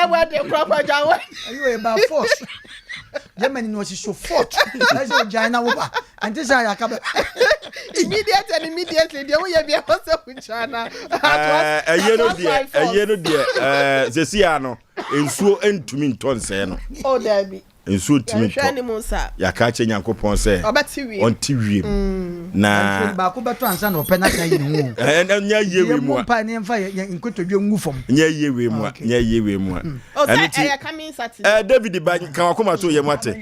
Wedding kora kɔ agya wedding. Ayi wɔ by force. Germany no ɔsi so fort. Ɛsɛ ɔgyae na woba. Ɛnte sɛ ayaka bɛ. Immediate and immediately deɛ woyɛ bi ɛwɔ sɛ wogya na. Ɛyɛ no deɛ ɛyɛ no deɛ ɛɛ sɛsi ya no nsuo ntumi ntɔ nsɛɛ no. Oh dabi. Nsuo ntumi Yɛnhwɛ ntɔ. anim sa. Yɛaka akyerɛ Nyankopɔn sɛ Ɔbɛte wiem. ɔnte wiem. Na Baako bɛtɔ ansa na ɔpɛ n'asan yi ne ho. Ɛnyɛ yie wei mu Yɛmmɔ a. mpae na yɛmfa yɛn yɛn nkotodwe ngu fam. Nyɛ yie wei mu a. Okay. Nyɛ yie wei mu a. Oh sɛ Ɛno ti ɛyɛ coming Saturday. David ba ka wakoma to yɛ mu ate.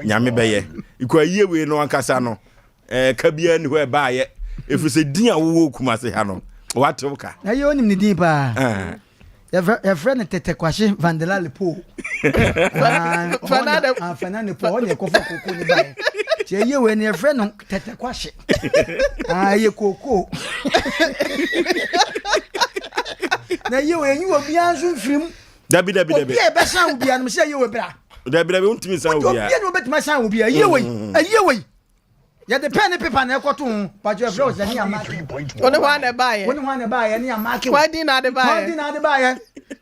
Nyame bɛyɛ. Ikɔ ayie wei no ankasa no. Ka biara ni hɔ ɛbaayɛ. Ɛfiri sɛ din a wowɔ Kumase ha no, wate wo ka. Na yɛ onim ne din paa. Eh. Yɛfrɛ no Tete Kwahye Vandela Lepo. Fernando. Fernando Po, ɔne ɛkɔfa koko ne baeɛ. Nti ɛyɛ wei no yɛfrɛ no Tete Kwahye. Ah, ɛyɛ koko. Na ɛyɛ wei ɛnyi obiara nso mfiri mu. Dabi dabi dabi. Obi a ɛbɛsan wo biara no sɛ ɛyɛ wei bra. Dabi dabi wontumi nsan wo biara. Obi a na obɛtumi asan wo biara. Ɛyɛ wei, ɛyɛ wei. Yɛde pɛn ne pepa na ɛkɔto ho. Patro ɛfrɛ wo sɛ ne yamake. Wo ne hwan na ɛbaeɛ? Wo ne hwan na ɛbaeɛ ne yamake wo. Hwan din na ade baeɛ? Hwan din na ade baeɛ?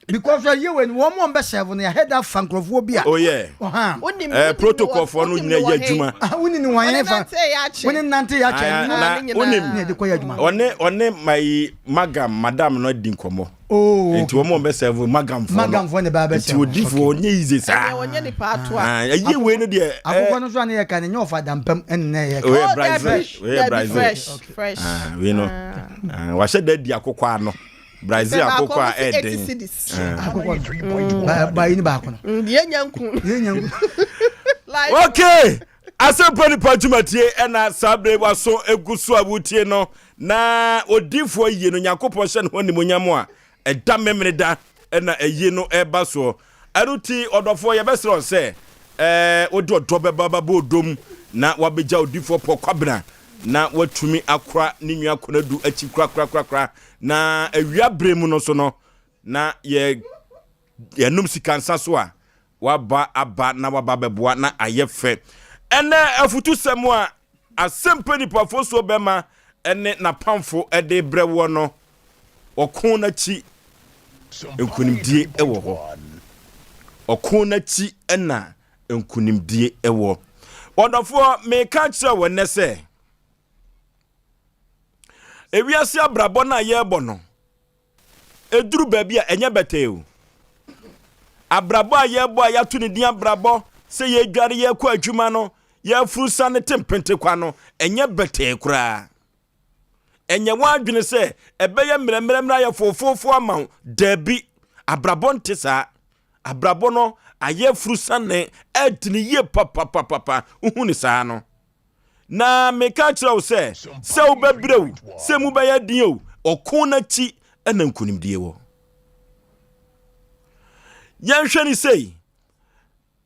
Because ɛyɛ wei no wɔn a wɔbɛ serve no yɛahɛ da fa nkurɔfoɔ bi a. Oh yeah. Ɔhan. Wonim Eh, protocol foɔ no nyina yɛ adwuma. Ah, woni ne wɔn fa. Wo ne nante yɛ akyɛ. Ah, na wonim. Ne yɛde kɔ yɛ adwuma. Ɔne ɔne my magam madam no adi nkɔmmɔ. Oh. Nti wɔn a wɔbɛ serve magam foɔ no. Magam foɔ na ɛbɛ abɛ serve. Nti odifoɔ ɔnyɛ easy saa. Ɛnɛ ɔnyɛ nipa ato a. Ah, ɛyɛ wei no deɛ. Akokɔ no nso a ne yɛ ka no nyɛ ɔfa dampam ɛne na ɛyɛ ka. Oyɛ Oh, Brazil. dabi, Oyɛ dabi, Brazil. fresh, fresh. Ah, wei no. Ah, wahyɛ da di akokɔ ano. Brazil Sɛ baako akokɔ a ɔmo si 80 ɛden. cedis. Akokɔ no. Ba ba yi ne baako no. Deɛ nya nku. Yɛ nya nku. Live. Okay. Asɛmpa nipa dwumadie ɛna saa bere waso egu so a wotie no na odiifoɔ yie no Nyankopɔn hyɛ ne ho animuonyam a ɛda memene da ɛna ɛyie no ɛba soɔ. Ɛno ti ɔdɔfoɔ yɛbɛsrɛ wo sɛ ɛɛ wode ɔdɔ bɛba bɛbɔ odom na wabɛgya odiifoɔ Paul Kwabena na watumi akora ne nua Konadu akyi korakorakorakora na awia bere mu no so no na yɛ yɛnom sika nsa so a waba aba na waba bɛboa na ayɛ fɛ. Ɛnɛ afutusɛm a asɛmpa nipafoɔ suo bɛma ne n'apamfo de brɛ woɔ no, ɔko no akyi nkonimdie wɔ hɔ. Ɔko no akyi na nkonimdie wɔ. Ɔdɔfoɔ, meka kyerɛ wo nnɛ sɛ, ewiase abrabɔ no a yɛrebɔ no, Ɛduru baabi a, ɛnyɛ bɛtɛɛ o. Abrabɔ a yɛbɔ a yɛato ne din abrabɔ sɛ yɛdware yɛkɔ adwuma no, yɛafuru sa ne te mpentekwa no, ɛnyɛ bɛtɛɛ koraa. Ɛnyɛ w'adwene sɛ ɛbɛyɛ mmerɛmmerɛmmerɛ ayɛ fofoofo ama wo. Daabi, abrabɔ nte saa. Abrabɔ no ayɛ afuru sane ɛdene yie papapapapa. Wohu ne saa no. Na meka kyerɛ wo sɛ, sɛ wobɛbrɛ o, sɛ mu bɛyɛ den o, ɔko no akyi na nkonimdie wɔ. Yɛnhwɛ ne sei,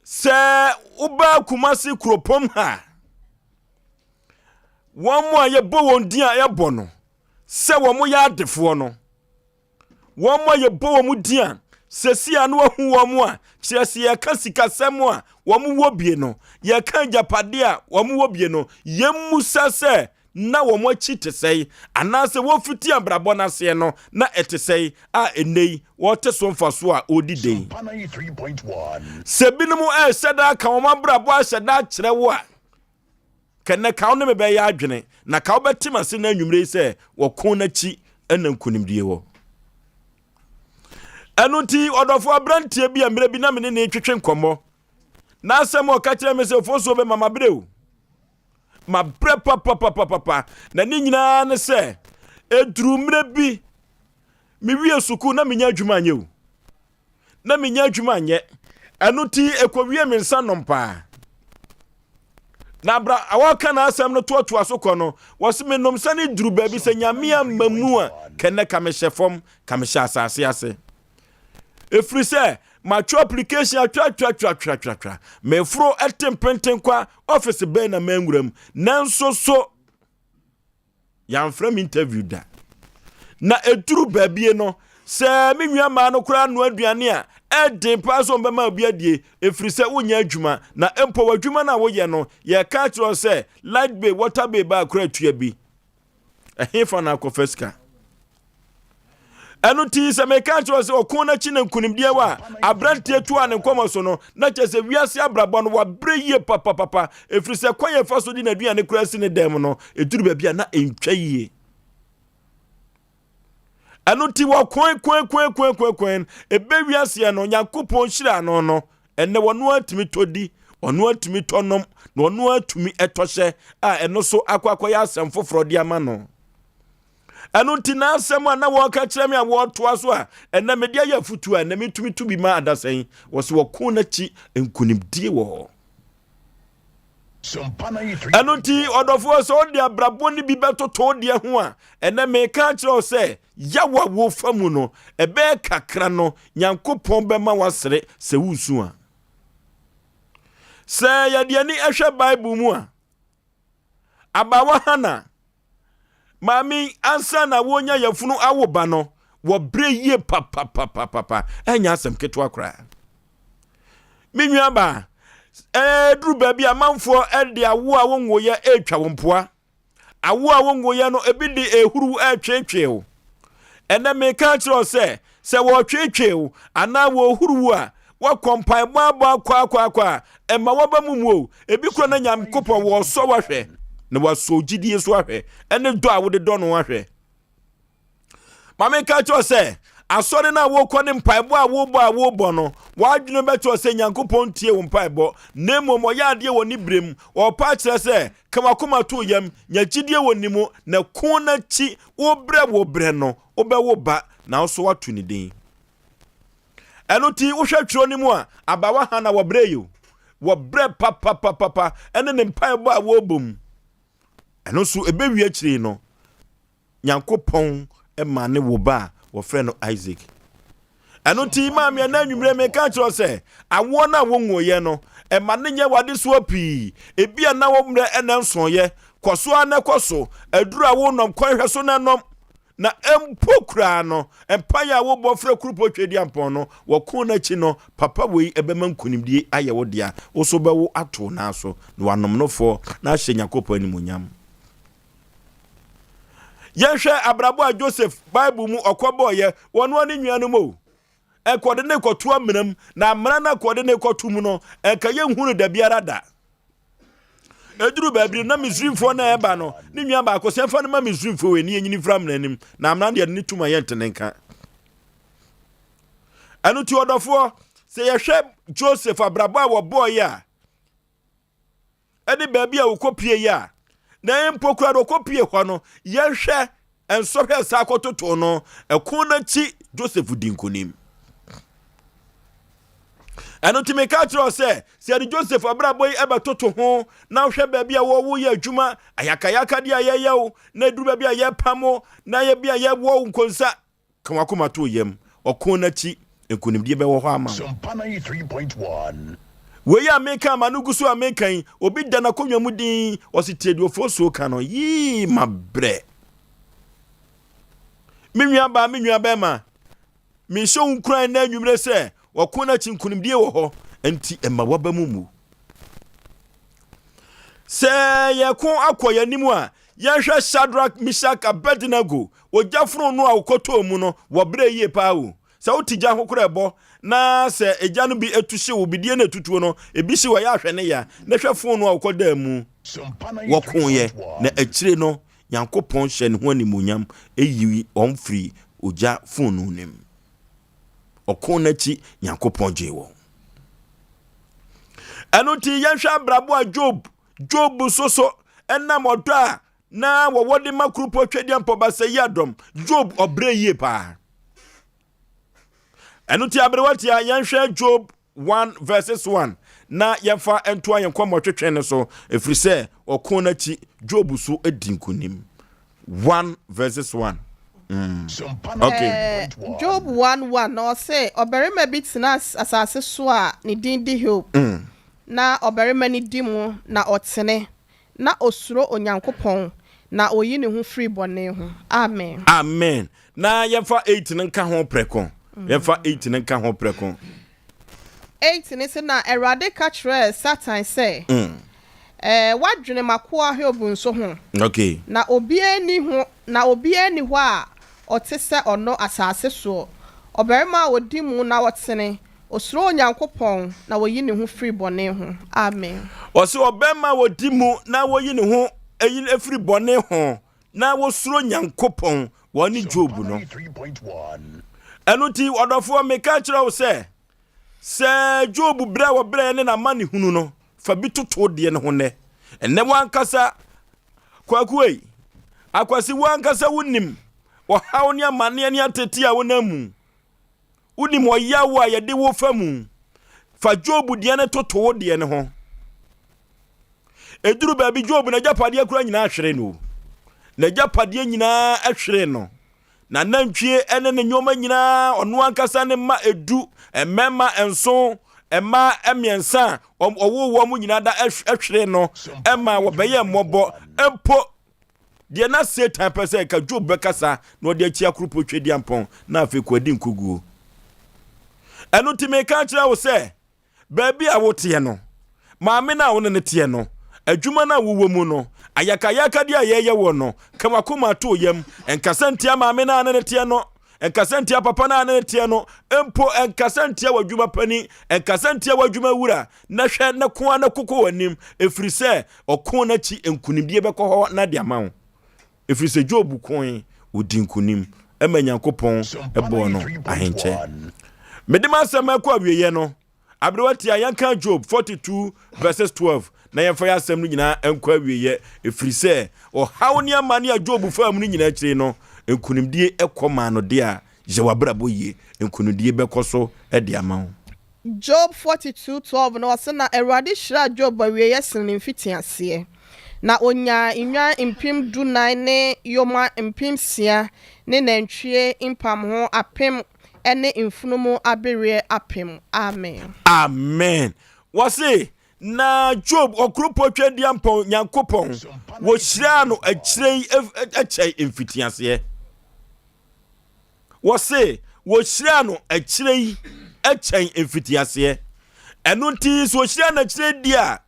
sɛ wobaa Kumasi kuropɔn ha wɔn a yɛbɔ wɔn din a yɛbɔ no sɛ wɔn yɛ adefoɔ no, Wɔn a yɛbɔ wɔn din a sɛsi a na wahu wɔn a kyerɛ sɛ yɛka sikasɛm a wɔn wɔ bie no, yɛka agyapadeɛ a wɔn wɔ bie no, yɛmmusa sɛ na wɔn akyi te sɛe anaasɛ wɔfiti abrabɔ no aseɛ no na ɛte sɛe a ɛnnɛ yi wɔte so mfasoɔ a wɔredi dɛ yi. Sɛ binom ɛrehyɛ da aka wɔn abrabɔ ahyɛ da akyerɛ wo a, Kɛnɛ ka wo ne me bɛyɛ adwene, na ka wobɛte m'ase na anwummere yi sɛ wɔko n'akyi na nkonimdie wɔ. Ɛno nti ɔdɔfo aberanteɛ bi a mmerɛ bi na me ne ne twetwe nkɔmmɔ, n'asɛm a ɔka kyerɛ me sɛ ofosuo bɛma mabrɛ o. Mabrɛ papapapapa, na ne nyinaa ne sɛ ɛduru mmerɛ bi mewie sukuu na menya adwuma anyɛ o. na menya adwuma nyɛ. Ɛno ti ɛkɔwie me nsa nom paa. Na bra a wɔka n'asɛm no toatoa so kɔ no, wɔse menom nsa no duru baabi sɛ Nyame amma mu a, kɛnɛ ka mehyɛ fam, ka mehyɛ asase ase. Ɛfiri sɛ matwerɛ application atwerɛtwerɛtwerɛtwerɛtwerɛ, meforo ɛte mpenten kwa, office bɛn na manwura mu, nanso so Yɛamfrɛ me interview da. Na ɛduru baabie no, sɛ me nua maa no koraa noa aduane a, ɛden paa sɛ ɔmbɛma obi adie, ɛfiri sɛ wonyɛ adwuma. Na mpo w'adwuma no a woyɛ no, yɛka akyerɛ wo sɛ light bill, water bill baa koraa tua bi. Ɛhefa na akɔfa sika? Ɛno nti, sɛ meka kyerɛ wo sɛ ɔko no akyi na nkonimdie wɔ a, aberanteɛ tu a ne nkɔmmɔ so no, na kyerɛ sɛ wiase abrabɔ no wabrɛ yie papapapa, ɛfiri sɛ kwan yɛfa so de n'aduane koraa si ne dan mu no, ɛduru baabi a na ɛntwa yie. Ɛno nti wɔkoe koe koe koe koe koe, ɛbɛ wiaseɛ no, Nyankopɔn hyira no no, ɛnɛ wɔno atumi tɔ di, ɔno atumi tɔ nom, na ɔno atumi tɔ hyɛ a ɛno so akɔ akɔyɛ asɛm foforɔ de ama no. Ɛno nti n'asɛm a na wɔreka kyerɛ me a wɔretoa so a ɛnɛ mede ayɛ afotu a ɛnɛ metumi to bi ma adasa yi, wɔsɛ wɔko n'akyi nkonimdie wɔ hɔ. Ɛno nti ɔdɔfoɔ sɛ wode abrabɔ no bi bɛtoto wo deɛ ho a, ɛnɛ meka akyerɛ wo sɛ yaw a wofa mu no, ɛbɛyɛ kakra no Nyankopɔn bɛma woasere sɛ woresu a. Sɛ yɛde ani hwɛ Bible mu a, Abaawa Hana maame yi, ansa na wɔnya yafunu awo ba no, wɔbrɛ yie papapapapa. Ɛnyɛ asɛm ketewa koraa. Me nuabaa, ɛduru baabi a amanfoɔ de awo a wɔnwoeɛ retwa wo mpoa. Awo a wonwoeɛ no, ebi de ehuru retweetwee wo. Ɛnɛ meka akyerɛ wo sɛ, sɛ wɔretweetwee wo anaa wɔrehuru wo a, woakɔ mpaebɔ abɔ akɔ akɔ akɔ a, ɛma wɔba mu mu o. Ebi kora na Nyankopɔn wɔresɔ wahwɛ, na wasɔ wo gyidie so ahwɛ, ɛne dɔ a wode dɔ no ahwɛ. Ma menka kyerɛ sɛ, asɔre no a wokɔ ne mpaebɔ a wobɔ a wobɔ no, w'adwene bɛkyerɛ sɛ Nyankopɔn ntie wo mpaebɔ, na mmom ɔyɛ adeɛ wɔ ne berɛ mu. Ɔrepa akyerɛ sɛ, ka w'akoma to yam, nya gyidie wɔ ne mu, na ko n'akyi, wobrɛ wo brɛ no, wobɛwo ba, na wo nso woato ne din. Ɛno nti, wohwɛ twerɛ no mu a, abawa Hana wɔbrɛ yi o, wɔbrɛ papapapapa, ɛne ne mpaebɔ a wɔrebɔ mu. Ɛno nso, ɛbɛwie akyire no, Nyankopɔn maa ne wo ba a wɔfrɛ no Isaac. Ɛno nti, maame ɛna anwummerɛ meka kyerɛ sɛ awoɔ no a wonwoeɛ no, ɛma no nyɛ w'adesoa pii. Ebia na wo mmerɛ ɛna nsoeɛ. Kɔ so ara na kɔ so. Aduru a wonom, kwan hwɛ so na nom. Na mpo koraa no, mpaeɛ a wobɔ frɛ Kuropɔn Tweaduampɔn no, wɔko no akyi no, papa wei ɛbɛma nkonimdie ayɛ wo dea. Wo so bɛwo ato wo nan so, na wanom no fɔ, na ahyɛ Nyankopɔn animuonyam. Yɛnhwɛ abrabɔ a Joseph Bible mu ɔkɔbɔɔyɛ, wɔn ne nuanom o. Ɛnka ɔde ne kɔto amena mu, na amena no akɔ ɔde ne kɔto mu no, ɛnka yɛnhu no da biara da. Ɛduru baabi no, na Misraimfoɔ no ɛreba no, ne nua baako sɛ ɛmfa no ma Misraimfoɔ wei ne yɛnyini mfiri amena anim, na amena no deɛ ne tum a yɛnte ne nka. Ɛno nti ɔdɔfoɔ, sɛ yɛhwɛ Joseph abrabɔ a wɔbɔɔyɛ a, ne baabi a wɔkɔpie yi a, na mpo koraa no wɔkɔpie hɔ no, yɛhwɛ nsɔhwɛ a saa kɔtotoo no, ɛko no akyi Joseph di nkonim. Ɛno nti meka kyerɛ wo sɛ, sɛ yɛde Joseph abrabɔ yi ɛbɛtoto ho na wohwɛ baabi a wɔwo yɛ adwuma, ayakayakadeɛ a yɛyɛ wo, na ɛduru baabi a yɛpam wo, na yɛ bi a yɛwɔ wo nkonsa, Ka w'akoma to wo yam, ɔko no akyi, nkonimdie bɛwɔ hɔ ama wo. Sompa 93.1. Wei a meka a m'ano gu so a meka yi, obi da n'akonnwa mu dinn, ɔse tie deɛ ofosuo ka no, yii mabrɛ. Me nua baa, me nua bɛrima, mehyɛ wo nkuran nnɛ anwummerɛ sɛ ɔko no akyi nkonimdie wɔ hɔ, nti mma w'aba mu mmu. Sɛ yɛko akɔ yɛn anim a, yɛnhwɛ Shadrach, Meshach, Abednego, ogya fononoo a wɔkɔtɔɔ mu no, wɔbrɛɛ yie paa o. Sɛ wote gya ho koraa ɛbɔ, na sɛ egya no bi tu hye wo, bidie no ɛtutuo no, ebi hye wo a, ɛyɛ ahwɛ ne ya. Na hwɛ fononoo a wɔkɔdaa mu, wɔkoeɛ, na akyire no, Nyankopɔn hyɛɛ ne ho animuonyam yii wɔn firii ogya fononoo no mu. Ɔko no akyi, Nyankopɔn gyee wɔn. Ɛno nti, yɛnhwɛ abrabɔ a Job, Job nso so, ɛnam ɔdɔ a na wɔwɔ de ma kuropɔn Twedeampɔ Basayi Adɔm, Job ɔbrɛ yie paa. Ɛno nti, aberewa tia, yɛnhwɛ Job 1 verses 1 na yɛmfa ntoa yɛn nkɔmmɔ twetwe no so, ɛfiri sɛ ɔko no akyi, Job so di nkonim. 1 verses 1. Okay. Job 1 1 na ɔse, Ɔbarima bi tenaa asase so a ne din de Hiob. Na ɔbarima no di mu, na ɔtene, na ɔsuro Onyankopɔn, na ɔyi ne ho firi bɔne ho. Amen. Amen. Na yɛmfa 8 no nka ho prɛko. Yɛmfa 8 no nka ho prɛko. 8 no se, Na Awurade ka kyerɛɛ Satan sɛ, Ɛɛ, woadwene m'akoa Hiob nso ho? Okay. Na obiara nni ho, na obiara nni hɔ a ɔte sɛ ɔno asase soɔ, ɔbarima a ɔdi mu na ɔtene, ɔsuro Onyankopɔn na ɔyi ne ho firi bɔne ho. Amen. Ɔse ɔbarima a ɔdi mu na ɔyi ne ho firi bɔne ho na wɔsuro Nyankopɔn, wɔn ne Job no. Ɛno nti, ɔdɔfoɔ, meka kyerɛ wo sɛ, sɛ Job brɛ a wɔbrɛɛ ne n'amanehunu no, fa bi toto wo deɛ no ho nnɛ. Ɛnnɛ w'ankasa, Kwaku ei, Akwasi, w'ankasa wonim ɔhaw ne amanneɛ ne ateetee a wonam mu. Wonim ɔyaw a yɛde wo fa mu. Fa Job deɛ no toto wo deɛ no ho. Ɛduru baabi Job n'agyapadeɛ kura nyinaa hwere no. N'agyapadeɛ nyinaa hwere no. N'anantwie ne ne nneɛma nyinaa, ɔno ankasa ne mma edu, mmarima nson, mmaa mmiɛnsa a ɔwoo wɔn nyinaa da hwere no ma wɔbɛyɛ mmɔbɔ mpo Deɛ na Satan pɛ sɛ nka Job bɛkasa na ɔde akyia kuropɔn Tweduampɔn na afei kɔ adi nkoguo. Ɛno nti meka akyerɛ wo sɛ, baabi a woteɛ no, maame no a wo ne no teɛ no, adwuma no a wowɔ mu no, ayakayakadeɛ a yɛyɛ wɔ no, ka w'akoma to yam, nkasa ntia maame no a ne ne teɛ no, nkasa ntia papa no a ne ne teɛ no, mpo nkasa ntia w'adwuma panin, nkasa ntia w'adwuma wura, na hwɛ na ko ara na koko w'anim, ɛfiri sɛ ɔko no akyi nkonimdie bɛkɔ hɔ na de ama wo. Ɛfiri sɛ Job koe, ɔdi nkonim, ɛma Nyankopɔn bɔɔ no ahenkyɛ. Mede m'asɛm ɛkɔ awieɛ no, aberewa tia yɛnka Job 42 verses 12 na yɛmfa yɛ asɛm no nyinaa nkɔ awieɛ, ɛfiri sɛ ɔhaw ne amane a Job faa mu no nyinaa akyire no, nkonimdie ɛkɔ maa no deɛ a, yɛ w'abrabɔ yie, nkonimdie bɛkɔ so de ama wo. Job 42:12 no, ɔse, Na Awurade hyiraa Job awieɛ sene ne mfitiaseɛ, na ɔnyaa nnwan 14,000 ne yoma 6,000 ne nantwie mpamho apem ne mfunumu abereɛ apem. Amen. Amen. Wɔse, Na Job, ɔkoropɔ Tweaduampɔn Nyankopɔn, wɔhyiraa no akyire yi kyɛe mfitiaseɛ. Wɔse wɔhyiraa no akyire yi kyɛn mfitiaseɛ. Ɛno nti sɛ wɔhyira no akyire di a,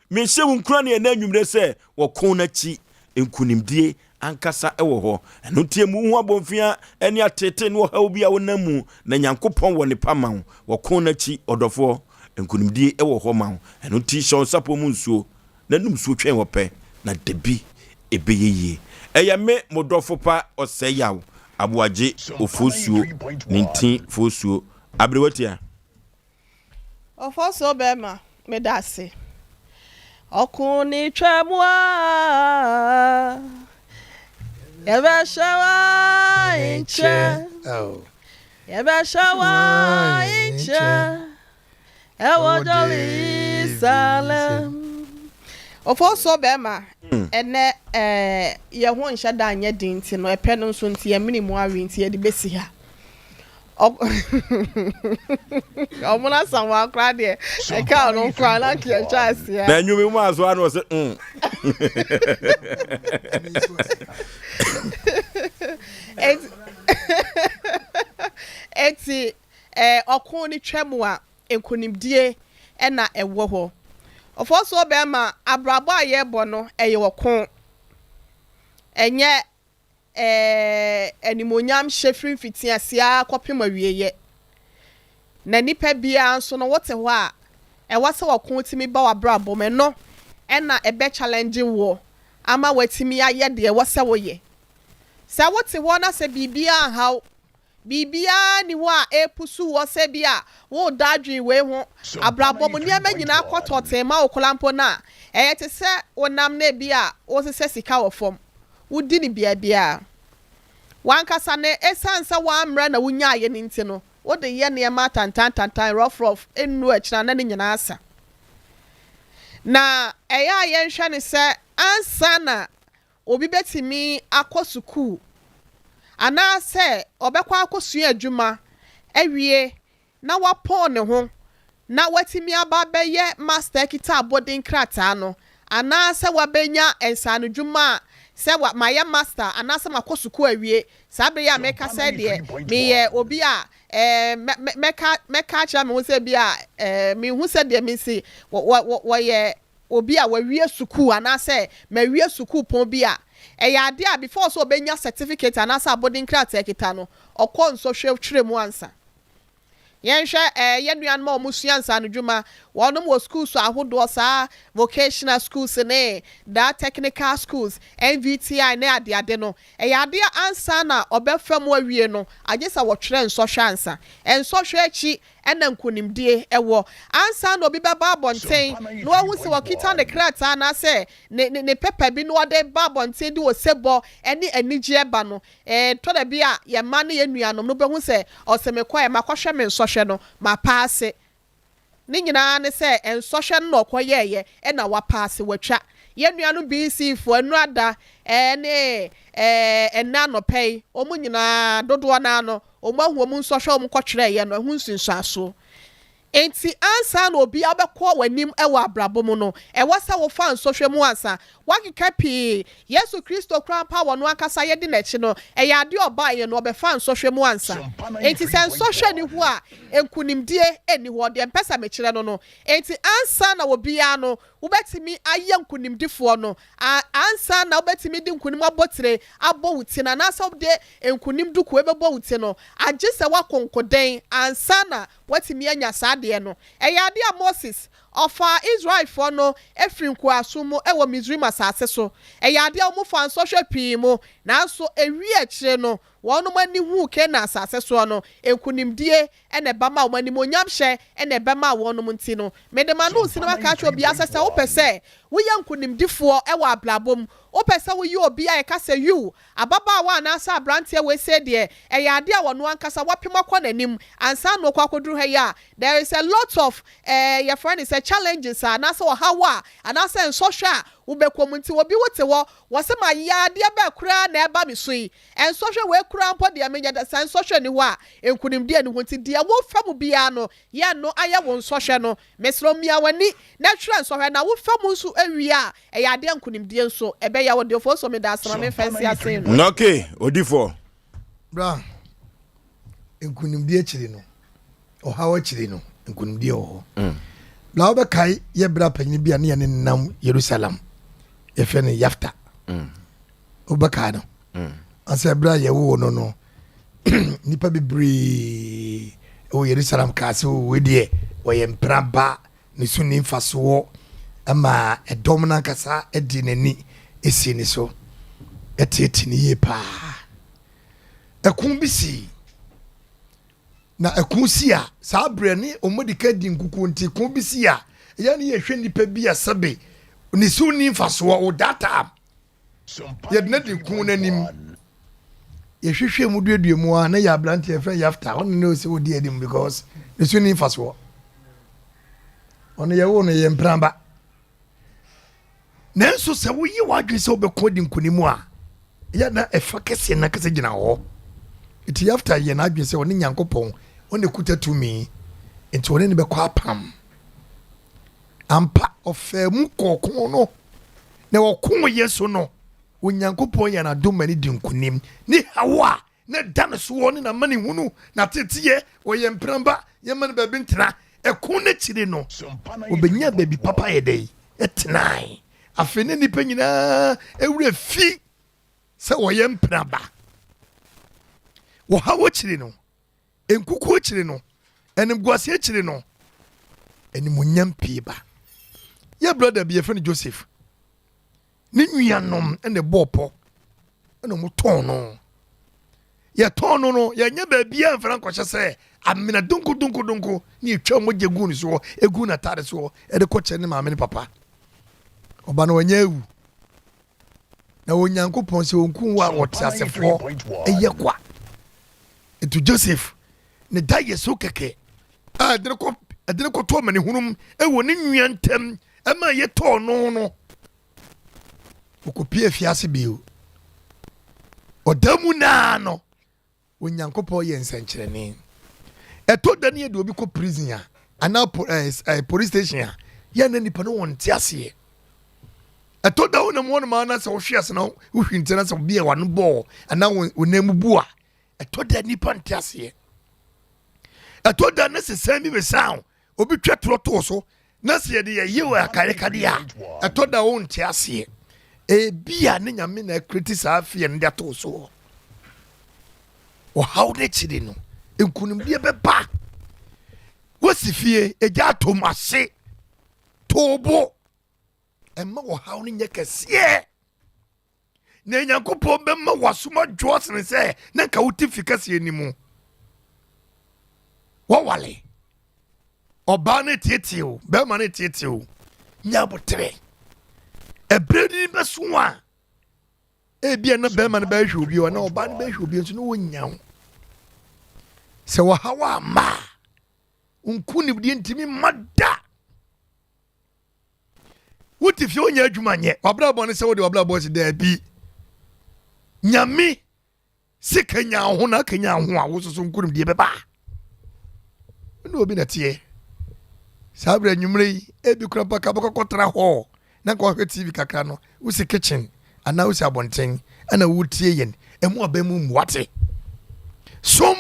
mehyɛ wo nkuran ne ɛnɛ anwummerɛ sɛ wɔko no akyi nkonimdie ankasa wɔ hɔ. Ɛno nti emu ho abɔnfia ne atete ne ɔhaw bi a wonam mu na Nyankopɔn wɔ ne pa ma wo. Wɔko no akyi ɔdɔfoɔ, nkonimdie wɔ hɔ ma wo. Ɛno nti hyɛ wo nsapɔ mu nsuo N'anom suo twɛn wɔ pɛ, na dabi ɛbɛyɛ yie. Ɛyɛ me mo dɔfo pa Ɔsɛeyaw Aboagye Ofosuo ne nti Fosuo Aberewatia. Ofosuo bɛɛma meda ase. Ɔko ne twa mu a yɛbɛhyɛ wo ahenkyɛ yɛbɛhyɛ wo ahenkyɛ. Ɛwɔ Jerusalem. Ofosuo bɛɛma, ɛnɛ ɛɛ yɛ ho nhyɛ da nyɛ den nti no, ɛpɛ no nso nti yɛ mene mu awe nti yɛde bɛsi ha. Ɔmono Asamoah koraa deɛ ɛka ɔno nkoa na nka yɛtwa aseɛ. Na nnwom mu aso ano ɔsɛ mm. Eti Ɔko no twam a, nkonimdie na ɛwɔ hɔ. Ɔfɔɔsoɔ bɛɛma, abrabɔ a yɛrebɔ no, ɛyɛ ɔko. Ɛnyɛ animuonyam hyɛ firi mfitiaseɛ ara kɔpem awieɛ. Na nipa biara nso no, wote hɔ a, ɛwɔ sɛ ɔko tumi ba w'abrabɔ mu. Ɛno na ɛbɛ challenge woɔ ama woatumi ayɛ deɛ ɛwɔ sɛ woyɛ. Sɛ wote hɔ na sɛ biribiara nha wo, Biribiara nni hɔ a ɛrepusuw wo sɛ ebia woreda adwene wei ho. Abrabɔ mu nneɛma nyinaa kɔ tɔtee ma wo koraa mpo no a, ɛyɛ te sɛ wonam na ebia woresesa sika wɔ fam. Wudi no biabiara. W'ankasa no, esiane sɛ woammrɛ na wunyaeɛ no nti no, wode yɛ nneɛma atantantantan, rɔfrɔf, nnuru akyiri a na ne nyinaa asa. Na ɛyɛ a yɛnhwɛ no sɛ ansa na obi betumi akɔ sukuu anaasɛ ɔbɛkɔ akosua adwuma awie na wapɔn ne ho na watumi aba abɛyɛ master akita abɔden krataa no anaasɛ wabɛnya nsaanodwuma a sɛ wa mayɛ master anaasɛ makɔ sukuu awie saa bere yi a mekasa yi deɛ meyɛ obi a ɛɛ mɛ mɛ mɛka mɛka akyerɛ me ho sɛ bi a ɛɛ menhu sɛdeɛ mesi wɔ wɔ wɔyɛ. obi a wawie sukuu anaasɛ mawie sukuu pɔn bi a, ɛyɛ adeɛ a before sɛ ɔbɛnya certificate anaasɛ abɔden krataa kita no, ɔkɔ nsɔhwɛ twerɛ mu ansa. Yɛnhwɛ yɛn nuanom a wɔsua nsaanodwuma, wɔnom wɔ schools ahodoɔ saa, vocational schools ne daa technical schools, NVTI ne adeade no. Ɛyɛ adeɛ ansa na ɔbɛfa mu awie no, agye sɛ wɔtwerɛ nsɔhwɛ ansa. Nsɔhwɛ akyi ɛna nkonimdie ɛwɔ. Ansa na obi bɛba abɔnten na wahu sɛ wɔkita ne krataa anaasɛ ne paper bi na wɔde ba abɔnten de wɔ sebɔ ɛne anigyeɛ ba no, tɔda bi a yɛn mma ne yɛn nuanom no bɛhu sɛ ɔsɛ mekɔ yɛ makɔhwɛ me nsɔhwɛ no, ma pass. Ne nyinaa ne sɛ nsɔhwɛ no na ɔkɔyɛɛyɛ ɛna wapass, watwa. Yɛn nuanom BECE foɔ ɛnu ada ɛne ɛnɛ anɔpɛ yi, wɔn nyinaa dodoɔ naa no, wɔn ahu wɔn nsɔhwɛ wɔn kɔtwerɛɛyɛ no ɛho nsunsuasoɔ. Nti ansa na obi abɛkɔ w'anim ɛwɔ abrabɔ mu no, ɛwɔ sɛ wofa nsɔhwɛ mu ansa. Wakeka pii, Yesu Kristo koraa mpa wɔ no ankasa yɛdi n'akyi no, ɛyɛ adeɛ ɔbaeɛ no, ɔbɛfa nsɔhwɛ mu ansa. Nti sɛ nsɔhwɛ ni hɔ a, nkunimdie ni hɔ. Deɛ mpɛ sɛ mekyerɛ no, nti ansa na obiara no wobɛtumi ayɛ nkunimdifoɔ no, ansa na wobɛtumi de nkunim abɔ abɔ wo ti no, anaasɛ wode nkunim duku ebɛbɔ wo ti no, agye sɛ woakonkoden ansa na watumi anya saa adeɛ no. Ɛyɛ adeɛ a Moses ɔfa Israelfoɔ no efiri nkoaso mu ɛwɔ Misrim asase so. Ɛyɛ adeɛ a wɔn fa nsɔhwɛ pii mu, nanso ewi akyire no, wɔn ani hu Kana asase soɔ no, nkunimdie ɛna ɛbɛma wɔn, animonyam hyɛ ɛna ɛbɛma wɔn. Nti no, mede ma no si na maka akyerɛ obiara sɛ wopɛ sɛ woyɛ nkunimdifoɔ ɛwɔ abrabɔ mu, wopɛ sɛ woyɛ obi a yɛka sɛ yiw, ababaawa anaasɛ aberanteɛ wei sɛ deɛ, ɛyɛ adeɛ a wɔno ankasa wapem akɔ n'anim ansa na ɔkɔ akɔduru ha yi a, there is a lot of yɛfrɛ no sɛ challenges a anaasɛ ɔhaw a anaasɛ nsɔhwɛ a wobɛkɔ mu. Nti obi wote hɔ wɔsɛ ma yɛ adeɛ bɛɛ koraa na ɛba me so yi, nsɔhwɛ wei koraa mpo deɛ menyɛ dɛ. Sɛ nsɔhwɛ ni hɔ a, nkunimdie ni hɔ. Nti deɛ wofa mu biara no, yɛn no ayɛ wo nsɔhwɛ no. Mesrɛ, mmea w'ani na twerɛ nsɔhwɛ na wofa mu nso awie a, ɛyɛ adeɛ nkunimdie nso ɛbɛyɛ wo deɛ. Fo so meda asɛm a memfa nsi ase no. Okay, odifoɔ. Bra, nkunimdie akyiri no, ɔhaw akyiri no, nkunimdie wɔ hɔ. Bra, wobɛkae yɛ bra panyin bi a ne yɛne nam Yerusalem, yɛfrɛ no Yafta. Wobɛkae no asɛ berɛ a yɛwoo no, nipa bebree ɛwɔ Yerusalem kaa sɛ wei deɛ, wɔyɛ mpena ba, ne so ni mfasoɔ, ama ɛdɔm no ankasa de n'ani esi ne so, ɛtieti ne yie paa. Ɛko bi si na ɛko si a, saa berɛ ne ɔmo ka di nkukuo. Nti ko bi si a, ɛyɛ ne yɛhwɛ nipa bi a sɛbe ne so ni mfasoɔ wɔ data, yɛde ne de ko n'anim, yɛhwehwɛ mu duadua mu a, na yɛ aberanteɛ yɛfrɛ Yafta. Ɔno ne ɔsɛ ɔdi anim because ne so ni mfasoɔ. Ɔno yɛwo no yɛ mpramba, nanso sɛ woyi w'adwene sɛ wobɛko di nkonim a, yɛ na ɛfa kɛseɛ na kɛsɛ gyina hɔ. Nti Yafta yɛ n'adwene sɛ ɔne Nyankopɔn, ɔne kuta tumi, nti ɔne ne bɛkɔ apam. Ampa, ɔfaa mu kɔɔko no na ɔko yɛ so no, Onyankopɔn yɛ n'adom ma ne di nkonim ne haw a na da no soɔ ne n'ama ne hunu na teteɛ. Ɔyɛ mpramba, yɛma no baabi ntena. Ɛko n'akyiri no, obɛnya baabi papa yɛ dɛ ɛtenae. Afei ne nnipa nyinaa ewura fi sɛ wɔyɛ mpraba. Wɔhaw akyiri no, nkuku akyiri no, animguase akyiri no, animuonyam pii ba. Yɛ brother bi yɛfrɛ no Joseph, ne nuanom ɛna ɛbɔɔ pɔ ɛna ɔmo tɔn no. Yɛtɔn no, yɛnyɛ baabi a mfra nkɔhyɛ sɛ amena donko donko donko ne yɛtwa mogya gu ne soɔ, egu n'ataade soɔ, ɛde kɔkyɛ ne maame ne papa. Ɔba no wɔnyɛ awu na Onyankopɔn sɛ ɔnku wo a, wɔte asefoɔ ɛyɛ kwa. Nti Joseph ne da yɛ so kɛkɛ a ɛde no kɔ, ɛde no kɔtɔ amanehunum ɛwɔ ne nua ntam, ɛma yɛtɔɔ no, ɔkɔpie afiase bio. Ɔda mu naa no, Onyankopɔn yɛ nsɛnkyerɛnne. Ɛtɔ da ne yɛde obi kɔ prison a anaa po, police station a, yɛn na nipa no wɔn te aseɛ. Ɛtɔ da wonam hɔnom a, na sɛ wohwe ase na wohwi nti na sɛ obi a wano bɔɔ anaa wo nan mu bu a, ɛtɔ da nipa nte aseɛ. Ɛtɔ da ne sesan bi bɛsan obi twa torɔ too so. Na sɛ yɛde yɛyɛ wɔ akayɛkadeɛ a, ɛtɔ da wonte aseɛ. Ebia ne Nyame na akreti saa feɛ no de ato wo soɔ. Ɔhaw no akyiri no, nkonimdie bɛba. Wosi fie, egya atom ase, too bo. Ɛmma ɔhaw no nyɛ kɛseɛ. Na Nyankopɔn bɛma w'asom adwoɔ sene sɛ na nka wote fi kɛseɛ no mu. Wɔwale. Ɔbaa no tietie o, bɛrima no tietie o. Nya aboterɛ. Ɛberɛ ni bɛso a, ebia na bɛrima no bɛhwɛ obi o, na ɔbaa no bɛhwɛ obi nso na wɔnya wo. Sɛ wɔhaw amma a, nkonimdie ntumi mma da. Wote fie wonyɛ adwuma nyɛ wabrabɔ ne sɛ wode wabrabɔ si daabi. Nyame se kanya wo ho na akanya wo ho a wososo nkonimdie bɛba. Wone obi na teɛ. Saa berɛ anwummerɛ yi ebi kora mpa ka bɛkɔkɔtra hɔ na nka wahwɛ TV kakra no wosi kitchen anaa wosi abɔnten ɛna wotie yɛn ɛmu aba mu mmuate. Som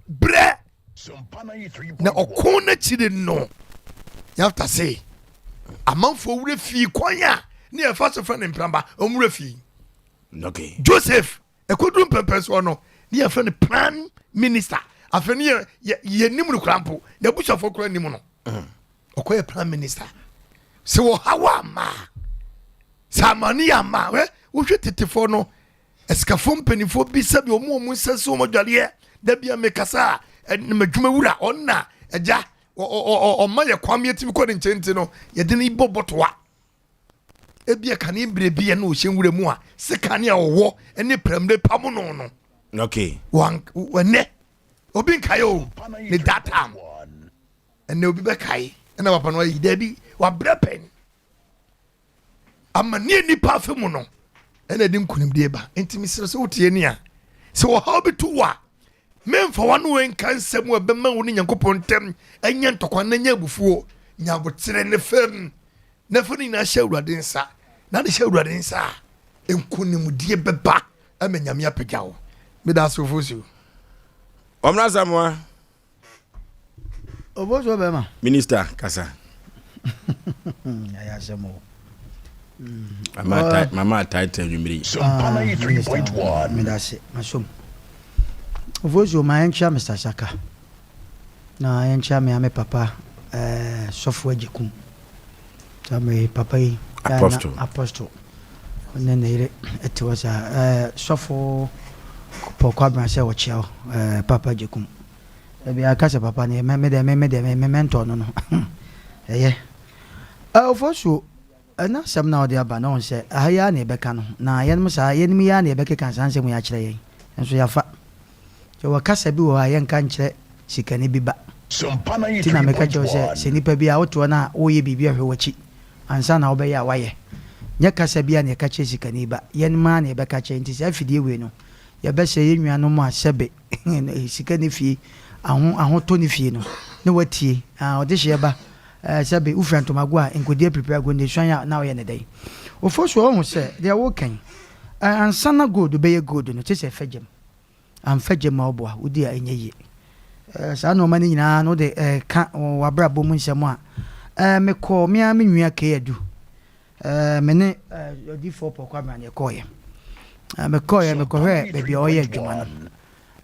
berɛ Na ɔko no akyiri no, Yefta se, amanfoɔ werɛ fii kwan a ne yɛfa so frɛ no mpramba, wɔn werɛ fii. Okay. Joseph, ɛkɔduru mpɛmpɛnsoɔ no, ne yɛfrɛ no prime minister. Afei ne yɛ yɛ yɛnim no koraa mpo, n'abusuafoɔ koraa nim no. Ɔkɔyɛ prime minister. Sɛ wɔhaw amma a, sɛ amane amma a, wohwɛ tetefoɔ no, Asikafoɔ mpanimfoɔ bi sɛbi wɔn wɔn nsa si wɔn adwareɛ da bi a mekasa a m'adwuma wura ɔna agya ɔma yɛ kwan yɛtumi kɔ ne nkyɛn nti no yɛde no bɔ bɔtoa ebi a kane mmerɛ bi ɛna ɔhyɛ nwura mu a sekane a ɔwɔ ne pramire pam no no okay wɔn ɛnɛ obi nkae o ne that time ɛnɛ obi bɛkae ɛna papa no ayi daabi wabrɛ pɛn Amanneɛ nnipa afa mu no ɛna ɛde nkonimdie ba. Nti mesrɛ sɛ wotie ni a, sɛ ɔhaw bi to wo a, memfa w'ano nka nsɛm a ɛbɛma wo ne Nyankopɔn ntam anya ntɔkwa na anya abufuo. Nya aboterɛ ne fam na fa ne nyinaa hyɛ Awurade nsa. Na de hyɛ Awurade nsa a, nkonimdie bɛba ama Nyame apagya wo. Meda ase Ofosu. Ɔmena Asamoah. Obosuo bɛma. Minister kasa. Ɛyɛ asɛm o. Mama atae nwummere yi. Sompa 93.1. Medase masom. Obosuo ma yɛnkyea Mr. Saka. Na yɛnkyea me ame papa eh, Sɔfo Agyekum. Saa mmerɛ yi papa yi. Apostle. Apostle. Ne ne yere te hɔ saa. Eh, Sɔfo Paul Kwabena sɛ ɔkyea wo eh, Papa Agyekum. Dabi aka sɛ papa no me deɛ me me deɛ me me mentor no no ɛyɛ. Ofosuo, ɛna asɛm na ɔde aba no ɔn sɛ aha yi ara na yɛbɛka no na yɛnom saa yɛnom yi ara na yɛbɛkeka saa nsɛm yi akyerɛ yɛn nso yɛafa. Yɛwɔ kasa bi wɔ hɔ a yɛnka nkyerɛ sikani bi ba. Nti na meka kyerɛ wo sɛ sɛ nipa bi a wote hɔ na woreyɛ biribi a hwɛ w'akyi ansa na wobɛyɛ a woayɛ. Nyɛ kasa biara na yɛka kyerɛ sikani ba. Yɛnom ara na yɛbɛka akyerɛ nti saa afidie wei no yɛbɛsrɛ yɛn nuanom a sɛbe Sika nni fie, aho ahotɔ nni fie no, na watie. Ah, ɔdehyeɛ ba, eh, sɛbe wofira ntomago a, nkɔdi apiripiri agorɔ na esuan a, na woyɛ no dɛn? Ofosuo, woahu sɛ deɛ woreka yi, eh, ansa na gold bɛyɛ gold no, kyerɛ sɛ ɛfa gyam. Amfa gyam a woboa, wodi a ɛnyɛ yie. Eh, saa nnoɔma no nyinaa no wode eh, ka w'abrabɔ mu nsɛm a, eh, mekɔɔ me ara me nua Kay Adu, Eh, me ne eh, odiyifoɔ Paul Kwabena na yɛkɔɔeɛ. Eh, mekɔɔeɛ, mekɔhwɛɛ baabi a ɔyɛ adwuma no.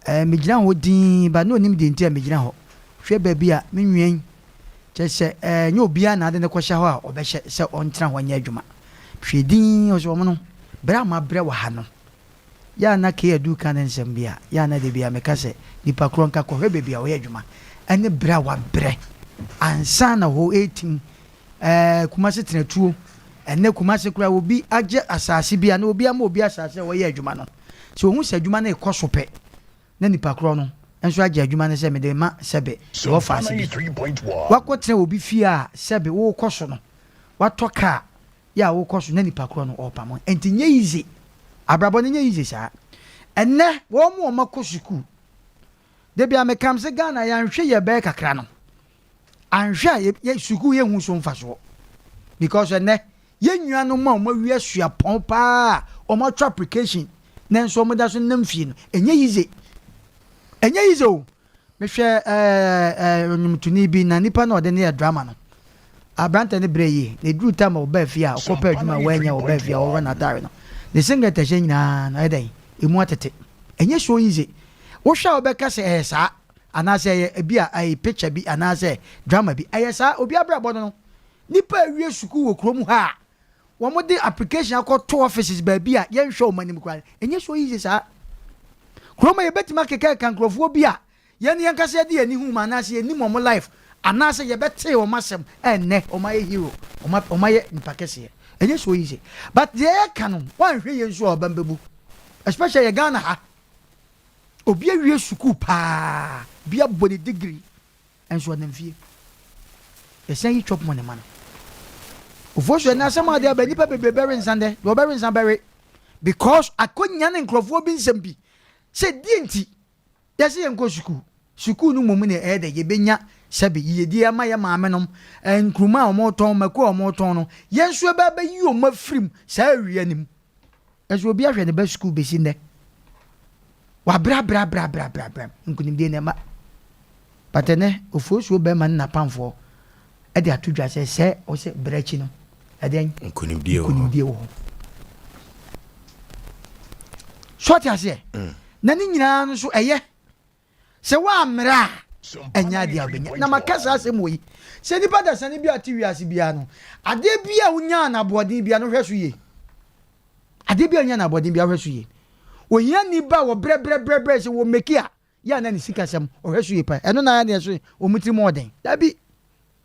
Eh, megyina hɔ dinn, ba na ɔnim deɛ nti a megyina hɔ. Hwɛ baabi a me nua yi, kyerɛ sɛ eh, nyɛ obiara na ade no kɔhyɛ hɔ a ɔbɛhyɛ sɛ ɔntena hɔ nyɛ adwuma. Hwɛ dinn, ɔsɛ wɔn no, berɛ a mabrɛ wɔ ha no, yɛ a na Kay Adu ka ne nsɛm bi a, yɛ a na da biara meka sɛ, nipa korɔ nka kɔhwɛ baabi a ɔyɛ adwuma ne berɛ a wabrɛ ansa na hɔ retim Ɛɛ Kumasi tena tuo. Ɛnnɛ Kumasi koraa obi agye asase bi anaa obi ama obi asase a ɔyɛ adwuma no, sɛ ohu sɛ adwuma no rekɔ so pɛ na nipa korɔ no nso agye adwuma no sɛ mede rema sɛbe mewɔ faase bi. Wakɔtena obi fie a sɛbe worekɔ so no, watɔ kaa yɛ a worekɔ so na nipa korɔ no ɔrepamo. Ɛnti nyɛ easy. Abrabɔ no nyɛ easy saa. Ɛnnɛ wɔn a wɔakɔ sukuu, da biara meka sɛ Ghana yɛanhwɛ yie ɛbɛyɛ kakra no, anhwɛ a yɛ sukuu yɛ hu so mfasoɔ because ɛnɛ yɛn nuanom a wɔn awia suapɔn paa a wɔn atwa application nanso wɔn da so nam fie no ɛnyɛ yize ɛnyɛ yize o mehwɛ ɛɛ ɛɛ ɔnwomtoni bi na nipa na ɔde ne yɛ drama no. Aberanteɛ no brɛɛ yie, na ɛduruu time a ɔbaa fie a ɔkɔpɛɛ adwuma a wannya wɔ ɔbaa fie a ɔworɔ n'ataare no, ne singlet a ɛhyɛ nyinaa no ayɛ dɛn? Ɛmu atete. Ɛnyɛ so easy. Wohwɛ a wobɛka sɛ ɛyɛ saa, anaasɛ ɛyɛ ebi a ɛyɛ picture bi anaasɛ drama bi. Ɛyɛ saa, obi abrabɔ no no. Nnipa a awie sukuu wɔ kurom ha a wɔde application akɔto offices baabi a yɛnhwɛ wɔn anim koraa no, ɛnyɛ so easy saa. Kurom ha yɛbɛtumi akekakeka nkurɔfoɔ bi a Yɛn yɛnkasa yɛde yɛn ani hu wɔn anaasɛ yɛnim wɔn life anaasɛ yɛbɛtee wɔn asɛm ɛnnɛ wɔn ayɛ hero wɔn wɔn ayɛ nipa kɛseɛ ɛnyɛ so easy but deɛ yɛka no wanhwɛ yie nso a ɔbɛm bɛbu especially yɛ Ghana ha obi awie sukuu paa bi abɔ ne degree nso ɔnam fie yɛsan yi chop money ma no ofoɔ so ɛnɛ asɛm adeɛ aba nipa bebree bɛwe nsa ndɛ deɛ ɔbɛwe nsa bɛwe because akɔnya ne nkurɔfoɔ bi nsɛm bi sɛ deɛ nti Yɛse yɛnkɔ sukuu. Sukuu no mmom na ɛyɛ dɛ yɛbɛnya sɛbe yiyedie ama yɛn maamenom, nkruma a wɔtɔn, mako a wɔtɔn no, yɛn nso yɛbɛ abɛyi wɔn afiri mu saa awia no mu. Nso obi ahwɛ ne ba sukuu bɛsi nnɛ. Wabrɛ abrɛ abrɛ abrɛ abrɛ nkunimdie na ɛma. But ɛnɛ ofuosuo bɛrima ne n'apamfoɔ de ato dwa sɛ sɛ ɔsɛ brɛ akyi no ɛdɛn? Nkunimdie wɔ hɔ. Nkunimdie wɔ hɔ. So ɔte aseɛ? Na ne nyinaa no nso ɛyɛ sɛ woammrɛ a ɛnyɛ adeɛ a wobɛnya. Na maka saa asɛm wɔ yi sɛ nipa dasani bi a ɔte wiase biara no adeɛ bi a wonyaa no aboɔden biara no hwɛ so yie. Adeɛ bi a wonyaa no aboɔden biara hwɛ so yie. Ohiani ba a wɔbrɛbrɛbrɛbrɛ sɛ wɔmeki a yɛ a na ne sikasɛm ɔhwɛ so yie paa. Ɛno na ayɛ deɛ so wɔn tirim ɔden. Dabi,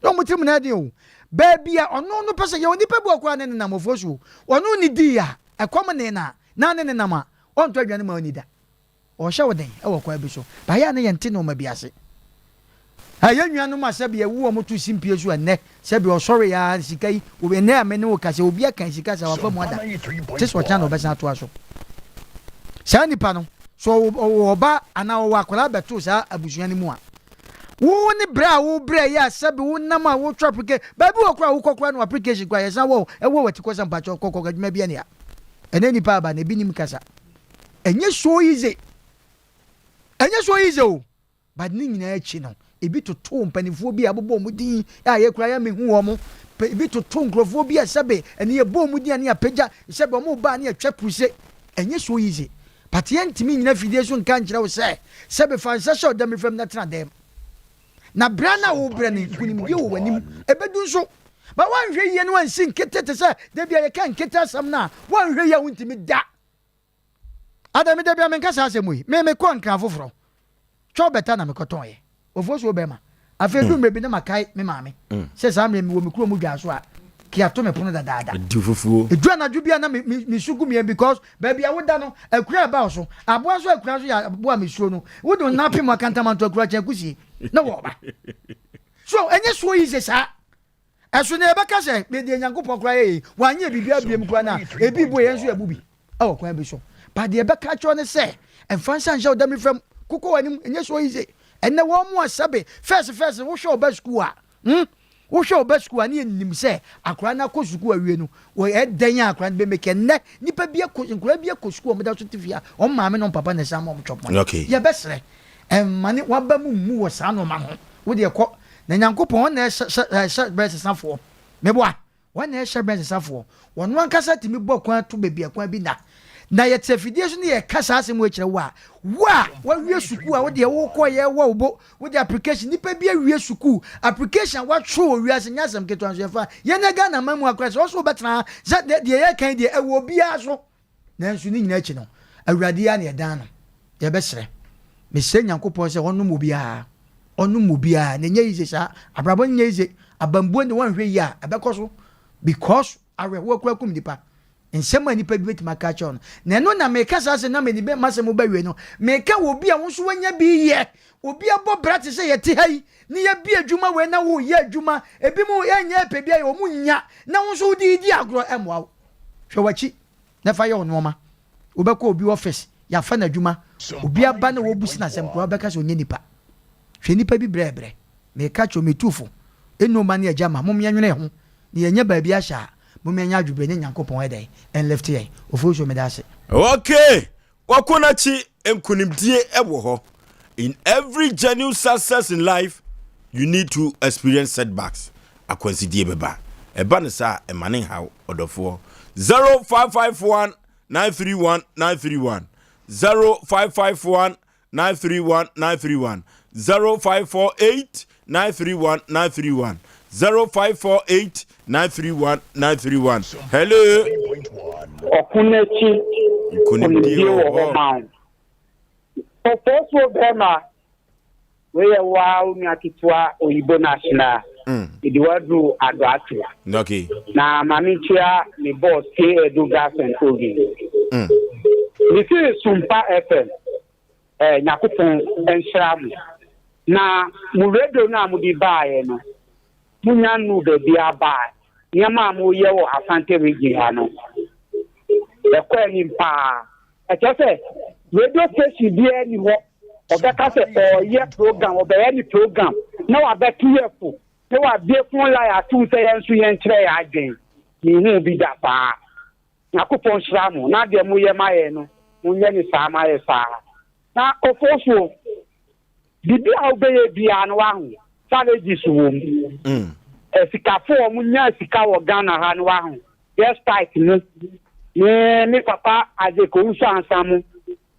na wɔn tirim na ɛden o. Baabi a ɔno no pɛ sɛ yɛ onipa bi wɔ koraa ne nenam ɔfoɔ so o. Ɔno ne dii a ɛkɔm ne na na ne nenam a ɔntɔ aduane ma ɔnni da. Ɔhyɛ wo den wɔ kwan bi so. Ba yɛ a na yɛnte nneɛma bi ase. Ɛ yɛn nuanom a sɛbi yɛwo wɔn to simpie so ɛnnɛ, sɛbi ɔsɔre ara sika yi, ɛnnɛ a me ne wo kasa yi, obi aka sika sɛ wafa mu ada, te sɛ ɔkyena na ɔbɛsan atoa so. Saa nipa no, sɛ ɔwɔ ɔba anaa ɔwɔ akwadaa bɛto saa abusua no mu a, wo ne brɛ a wobrɛ yɛ a sɛbi wonam a wotwa application, baabi wɔ koraa a wokɔ koraa no application koraa yɛsan wɔ ɛwɔ w'ati kɔ sɛ mpakyɛ kɔ kɔ adwuma bi ɛnea. Ɛnnɛ nipa aba na ebi nim kasa. Ɛnyɛ so easy. Ɛnyɛ so easy o. But ne nyinaa akyi no, ebi totoo mpanimfoɔ bi a yɛabobɔ wɔn din a yɛ koraa yɛammehu wɔn. Ebi totoo nkurɔfoɔ bi a sɛbe ɛne yɛbɔ wɔn din a ne yɛapagya, sɛbe wɔn reba a ne yɛtwa kuruse. Ɛnyɛ so easy. But yɛntumi nnyina afidie so nka nkyerɛ wo sɛ, sɛbe fa nsa hyɛ ɔdamiri fam na tena dɛm. Na berɛ no a worebrɛ no, nkunimdie wɔ w'anim. Ɛbɛdu nso. But woanhwɛ yie na woansi nkete te sɛ da bi a yɛka nkete asɛm no a, woanhwɛ yie a wontumi da. Ada me da bia menka saa asɛm wei. Me mekɔɔ Nkran foforɔ. Twɔw bɛta na mekɔtɔn yɛ. Ofosuo bɛɛma. Afei ɛduru mmerɛ bi na makae me maame sɛ saa mmerɛ mewɔ me kurom dwa so a kea to me pono dadaada. Di fufuo. Ɛduru anadwo bi a na me me me su gu me yam because baabi a woda no akura ɛba wo so. Aboa nso akura nso yɛ aboa a mesuro no. Wode wo nan pem akantamanto akura kyɛn kusie na wɔba. So ɛnyɛ so easy saa. Ɛso nea yɛbɛka sɛ, deɛ Nyankopɔn koraa yɛ yei, wanyɛ biribiara biom koraa no a, ebi bu yɛn nso yɛbu bi wɔ kwan bi so. But deɛ yɛbɛka akyerɛ wo ne sɛ, mfa nsa nhyɛ wo damiri fam, kokɔ w'anim, ɛnyɛ so easy. Ɛnnɛ wɔn a sɛbe, first first no, wohwɛ wo ba sukuu a, hmm, wohwɛ wo ba sukuu a, ne yɛnim sɛ akwadaa no akɔ sukuu awie no, ɛyɛ dɛn a akwadaa no bɛ make. Ɛnnɛ, nnipa bi akɔ, nkwadaa bi akɔ sukuu a wɔda so te fie a, wɔn maame ne wɔn papa na ɛsan ma wɔn chop money. Yɛbɛsrɛ, ɛmma ne w'aba mu mmu wɔ saa nnoɔma no ho. Wo deɛ kɔ, na Nyankopɔn, Ɔno na ɛhyɛ berɛ sesafoɔ. Meboa? Ɔno na ɛhyɛ berɛ sesafoɔ. Ɔno ankasa tumi bɔ kwan to baabi a kwan bi nna. Na yɛte afidie so ne yɛka saa asɛm wei kyerɛ wo a, wo a woawie sukuu a wo deɛ wokɔ yɛ wɔ wo bo, wode application, nnipa bi awie sukuu, application a wɔatwerɛ wɔ wiase nyɛ asɛm ketewa nso yɛfa yɛn ne Ghana man mu ha koraa sɛ wo nso wobɛtena ha sɛ deɛ yɛka yi deɛ ɛwɔ obiara so. Nanso ne nyinaa akyi no, Awurade yi ara na yɛdan no. Yɛbɛsrɛ. Mesrɛ Nyankopɔn sɛ ɔnnom obiara. Ɔnnom obiara. Na ɛnyɛ easy saa. Abrabɔ no nyɛ easy. Abambuo no deɛ woanhwɛ yie a, ɛbɛkɔ so. Because awerɛhoɔ koraa kum nipa. Nsɛm a nipa bi bɛtumi aka akyerɛ wo no. Na ɛno na meka saa asɛm na mede m'asɛm bɛwie no. Meka wɔ obi a wo nso woanya bi yɛ. Obi abɔ bra te sɛ yɛte ha yi, ne yɛabue adwuma wei na woreyɛ adwuma. Ebinom ɛnyɛ pɛ bi ayɛ, wɔn nnya. Na wo nso wode redi agorɔ, ɛmmoa wo. Hwɛ w'akyi na fa yɛ wo nnoɔma. Wobɛkɔ obi office, yɛafa no adwuma, obi aba na wɔrebusi no asɛm koraa wobɛka sɛ ɔnyɛ nipa. Hwɛ nipa bi brɛɛbrɛ. Meka kyerɛ wo, metu fo. Eno mma ne agya mma, mom yɛnwene ho na yɛnya baabi ahyɛ a, mom yɛnyɛ adwebrɛ ne Nyankopɔn ɛdɛn? Ɛnlift yɛn. Ofosuo meda ase. Okay, wɔko no akyi nkonimdie wɔ hɔ. In every genuine success in life, you need to experience setbacks. Akwansidie bɛba. Ɛba no saa a, mma no nha wo, ɔdɔfoɔ. 0551 931 931 0551 931 931 0548 931 931 0548 931 931 Hello. Ɔko no akyi Nkonimdie nkonimdie wɔ wɔ hɔ hɔ. ma wo. Ɔfɔɔfoɔ bɛrima, wei yɛ wo ara wo nua ketewa Oyibo National. Mede wo aduru Adoato. Okay. Na ma menkyia me boss K. Edu Gas and Oven. Mese Sumpa FM, eh, Nyakopɔn nhyira mo. Na mo radio no a mode baeɛ no, monya nnuu baabiara baa. Nneɛma a moyɛ wɔ Asante region ha no, ɛkɔ anim paa. Ɛkyerɛ sɛ radio station biara nni hɔ ɔbɛka sɛ ɔreyɛ program, ɔbɛyɛ ne program na wabɛto yɛ fo na wabue phone line atom sɛ yɛn nso yɛnkyerɛ yɛn adwene. Menhuu bi da saa. Nyankopɔn nhyira mo na deɛ moyɛ ma yɛn no, monyɛ no saa ma yɛ saa. Na Ofosuo, biribi a wobɛyɛ biara no waho, challenges wɔ mu. Asikafo a wɔnyaa sika wɔ Ghana ha no waho, Despite mo, me me papa Isaac Owusu Ansah mo,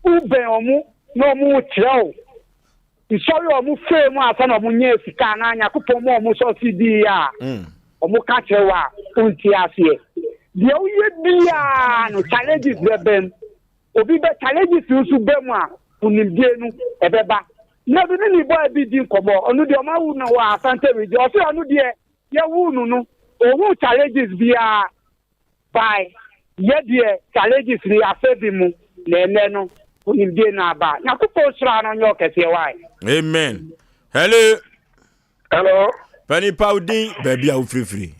wobɛn wɔn na wɔn rekyerɛ wo nsɔre a wɔn faa mu ansa na wɔn nyaa sika anaa Nyankopɔn ma wɔn sɔse dii a, wɔn ka kyerɛ wo a, wonte aseɛ. Deɛ woyɛ biara no challenges bɛba mu. Obi bɛ challenges nso ba mu a, nkonimdie no ɛbɛba. Na bi ne ne boy bi di nkɔmmɔ, ɔno deɛ ɔma wu no wɔ Asante region, ɔse ɔno deɛ yɛwoo no no ohuu challenges biara by yɛ deɛ challenges no yɛafa bi mu na ɛnɛ no nkonimdie no aba. Nyankopɔn nhyira no nyɛ ɔkɛseɛ wai. Amen. Hello. Hello. Pani pa wo din baabi a wofirifiri.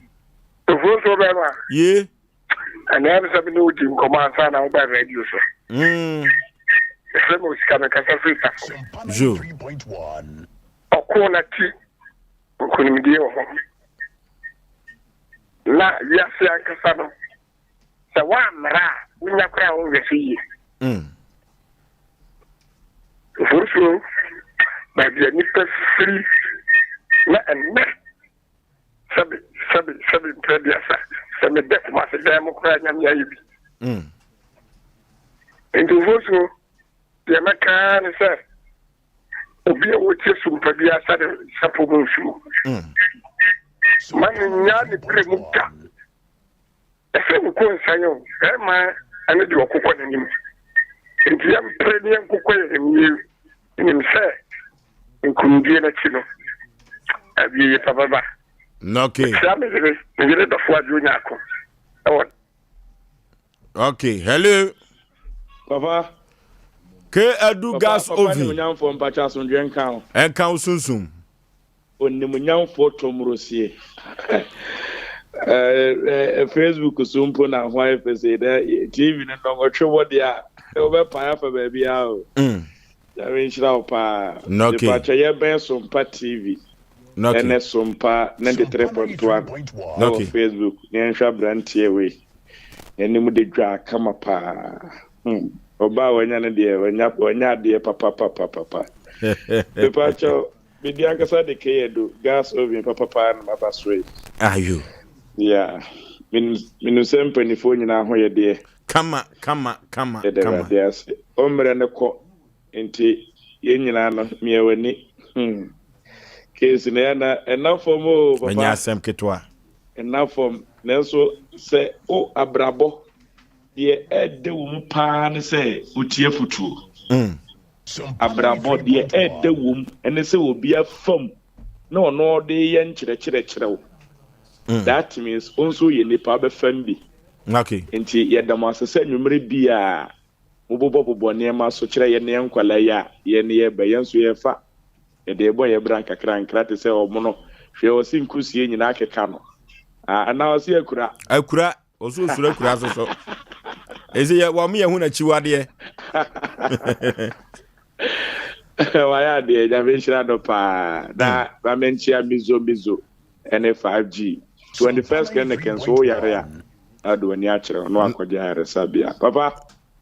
Ofuosuo bɛrima. Ye. Ɛnna ɛm sɛ me ne wodi nkɔmmɔ ansa na woba radio so. Ɛfrɛ me osika mekasa firi safo. Jo. Ɔko na ti nkonimdie wɔ hɔ. Na wiase ankasa no, sɛ woammara a, wonya koraa a wonhwɛ so yie. Mfomsoɔ baabi a nnipa firi na ɛnnɛ sɛbe sɛbe sɛbe mprɛ biasa sɛ meda Kumase dan mu koraa nyame ayɛ bi. Nti mfomsoɔ deɛ mɛka ne sɛ obi a wɔtie sumpa biara sɛ ne sapɔ mu nsuo. Ma ne nya ne berɛ mu da. Ɛsɛ wokɔ nsan o, bɛrima ne deɛ ɔkokɔ n'anim. Nti yɛmpere ne yɛnkokɔ yɛn anim yie. Nim sɛ nkunimdie no akyi no, awieeɛ pa bɛba. Okay. Mekyia me yere, me yere dɔfo Adwo Nyarko ɛwɔ Okay, hello. Papa. K Adu gas papa, oven. Papa nimonyamfoɔ mpakyɛ asomdwoeɛ nka wo. Ɛnka wo sunsum. Onimonyamfoɔ tɔmmorosie. Facebook so mpo na ho ayɛ fɛ sei na TV no nnɔnwɔtwe wɔ deɛ a wobɛpae afa baabiara o. Nyame nhyira wo paa. Okay. Mepakyɛ yɛbɛn Sompa TV. Okay. Ɛne Sompa 93.1 ɛwɔ Okay. Facebook na yɛnhwɛ aberanteɛ wei. N'anim de dwaa kama paa. Hmm. Ɔbaa a wanya no deɛ wanya wanya adeɛ papapapapa. Mepakyɛw medi ankasa de keyɛ gas oven papapaa na maba so yi. Ayo. Yeah. Menim menim sɛ mpanimfoɔ nyinaa ho yɛ deɛ. Kama kama kama Yɛda kama. Awurade ase. Wo mmerɛ no kɔ nti yɛn nyinaa no mia w'ani. Hmm. Case no ɛna ɛna fam o papa. Ɛnyɛ asɛm ketewa. Ɛna fam nanso sɛ wo abrabɔ deɛ ɛɛdɛ wɔ mu paa ne sɛ wotie afotuo. Abrabɔ deɛ ɛɛdɛ wɔ mu ne sɛ obi afam na ɔno ɔde yɛ nkyerɛkyerɛ kyerɛ wo. That means wo nso woyɛ nipa wobɛfam bi. Okay. Nti yɛda mo ase sɛ anwummere biara mobobɔbobɔ nneɛma so kyerɛ yɛn ne yɛn nkwadaa yi a yɛn ne yɛba yɛn nso yɛfa yɛde rebɔ yɛn bra nkakrankra te sɛ ɔmono. Hwɛ ɔse nkusie nyinaa keka no. Ah, anaa ɔse akura. Akura, ɔse osuro akura so so. Ɛsɛ yɛ wɔn yɛ ho n'akyiwadeɛ. Wayɛ adeɛ, Nyame nhyira no paa. Na ma menkyea Mizo Mizo ɛne 5G. 21st clinic nso woyare a, na wode w'ani akyerɛ na wakɔgye ayaresabea. Papa,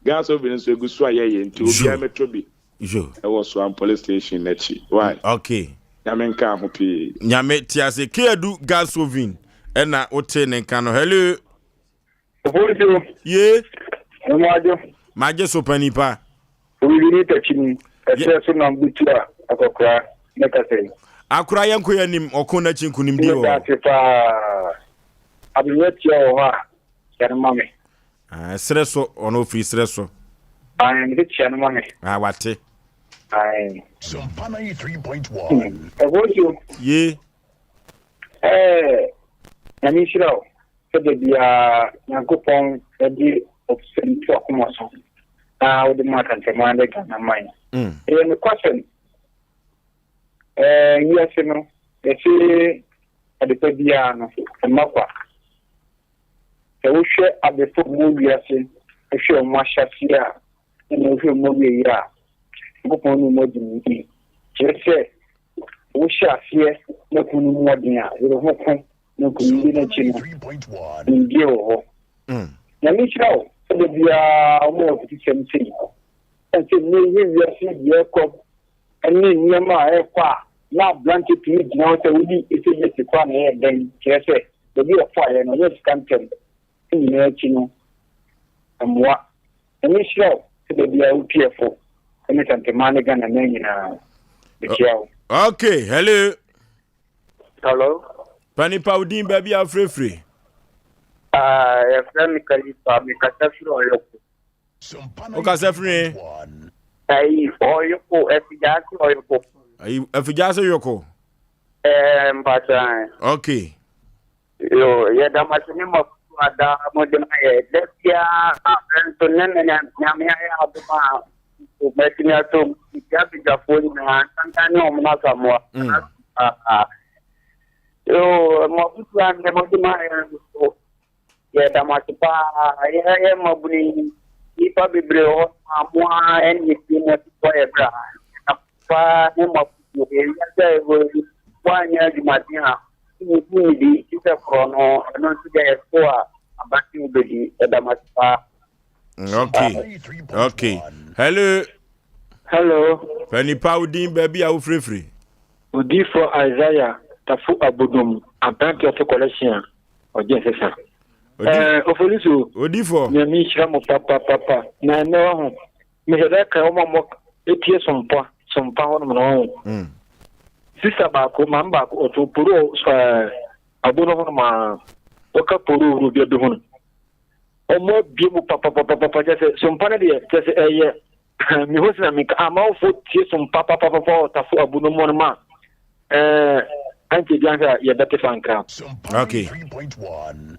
gas oven nso egu so a yɛyɛ nti obiara mɛtɔ bi. Yo. Ɛwɔ Soam police station n'akyi. Why? Okay. Nyame nkaa ho pii. Nyame te ase. Keadu Gasovin ɛna wote ne nka no. Hello. Ofosuo. Ye. Mmadwo. Magye so panipa. Obibini takyini, ɛserɛ so nam butu a akɔkora ne kasa yi. Akora yɛnkɔ yɛn anim, ɔko no akyi nkonimdie wɔ hɔ. Meda ase paa. Aberewa tia wɔ hɔ a, kyia no ma me. Ah, serɛ so, ɔno ofiri serɛ so. Ae, mede kyia no ma me. Ah, wate. Ae. Ɛfɔsuo. Ye. Ɛɛ, Nyame nhyira wo sɛ da biara Nyankopɔn de ɔsɛm to akoma so na wode ma Asanteman ne Ghana man. Mm. Ɛyɛ nokwasɛm. Ɛɛ, wiase no, yɛse adepa biara no, ɛmma kwa. Sɛ wohwɛ adefo a wɔwɔ wiase, wohwɛ wɔn ahyɛaseɛ a, ɛna wohwɛ wɔn awieeɛ a, Nyankopɔn ne wɔn adi no yie. Kyerɛ sɛ, wohyɛ aseɛ na ko no mu ɔden a, yere ho ko na nkonimdie no akyi no, nimdie wɔ hɔ. Nyame nhyira wo sɛ da biara woma yɛn afutusɛm sei. Ɛsiane sɛ nnɛ yi wiase deɛ ɛrekɔ ne nneɛma a ɛrekɔ a na aberante tumi gyina hɔ sɛ wodi ɛsɛ yɛ koraa na ɛyɛ dɛn kyerɛ sɛ baabi a ɔfaeɛ no ɔnyɛ sika ntɛm ne nyinaa akyi no mmoa. Nyame nhyira wo sɛ da biara wo tu yɛ fo ne Santemaa ne Ghana man nyinaa. Mekyia wo. Okay, hello. Hello. Panipa wo din baabi a wofirefiri. Ah, yɛfrɛ me Khalifa, mekasa firi Ɔyɔko. Wokasa firi? Ayi, Ɔyɔko, Afigyaase Ɔyɔko. Ayi, Afigyaase Yɔko. Ɛɛ, mpakyɛ. Okay. Yoo, yɛda mo ase ne mo afotu a daa mode ma yɛ. Da biara nso ne me na Nyame ayɛ adom a matumi atɔ mu. Mekyia abadwafoɔ nyinaa, nkankan ne wɔn asamoa. Mm. Yoo, mo afotu a nnɛ mode ma yɛ nso, yɛda mo ase paa. Yɛyɛ mmabunu yi, nnipa bebree wɔ hɔ a mo ara ɛne ɛtie mo ati bɔ yɛ bra. Paa ne mo afotuo. Ewiase a yɛwɔ yi, woanyɛ adwumaden a, Wohu ne bi te sɛ korɔ no, ɛno nso deɛ yɛto a aba se wobɛdi. Yɛda mo ase paa. Okay, okay. Hello. Hello. Panipa wo din baabi a wofirifiri. Odiyifoɔ Isaiah Tafo Abodom aberante ɔte kɔlɛhyen a ɔgye nsesa. Ɛɛ Ofoliso. Odiyifoɔ. Nyame nhyira mo papapapa na ɛnɛ waho Mehwɛ dɛ kan wɔn a wɔn etie sompa sompa hɔ nom na wɔn. Mm. Sista baako, maame baako, ɔtɔn poro ɛɛ abo no hɔ nom a wɔka poro wuro bi abi ho no. Wɔn abie mu papapapapa kyɛ sɛ sompa no deɛ kyɛ sɛ ɛyɛ mehu sɛ na meka amanfoɔ tie sompa papapapa ɔtafo abu no mu no ma ɛɛ ankyɛ bi ahwɛ a yɛbɛte fa nkra. Okay.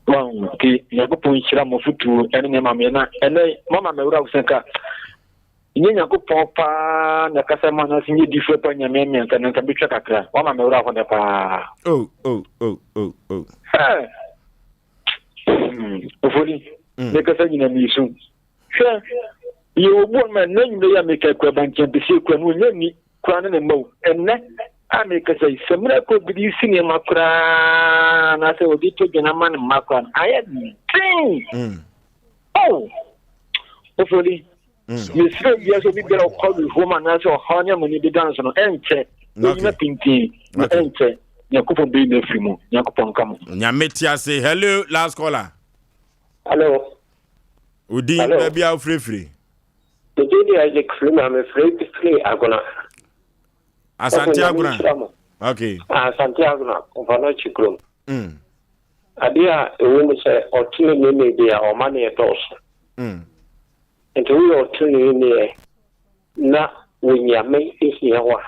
Wɔn nti Nyankopɔn nhyira mo fotuo ɛne nneɛma meyɛ na ɛnɛ mama mɛwura wo sɛ nka nyɛ Nyankopɔn paa na kasa ma anaasɛ nyɛ difoɔ pa nyame mmiɛnsa na nka bɛtwa kakra wama mɛwura hɔ nɛ paa. Oh oh oh oh oh. Hey. Hmm, ofori. Mm. Mekasa nyina misu. Hwɛ, yɛ obu ɔno ma ɛnɛ nwumere yi a meka kura bankyɛn kura no ɔnya nni koraa ne ne mma o. Ɛnnɛ a merekasa yi, sɛ mmerɛ kɔ bi de si nneɛma koraa anaasɛ ɔde tɔ dwan ama ne mma koraa no, ayɛ den. Mm. Oh! Ofori, mm. mesrɛ obiara sɛ obi biara ɔkɔ awerɛhoɔ mu anaasɛ ɔhaw ne amane bi da no so no, ɛnkyɛ. Ɔnyina pintin na ɛnkyɛ. Nyankopɔn bɛyi no afiri mu. Nyankopɔn nka mo. Nyame te ase. Hello, last caller. Hello. Odin baabi a wofirifiri. Me din de Isaac Freeman, me frɛ firi Agona. Asante Agona. Okay. Ah, Asante Agona, Kɔmfanɔkye kurom. Mm. Adeɛ a ɛwɔ mu sɛ ɔteneneeni deɛ ɔma ne ɛdɔɔso. Mm. Nti woyɛ ɔteneneeni na wo nyame hia wo a,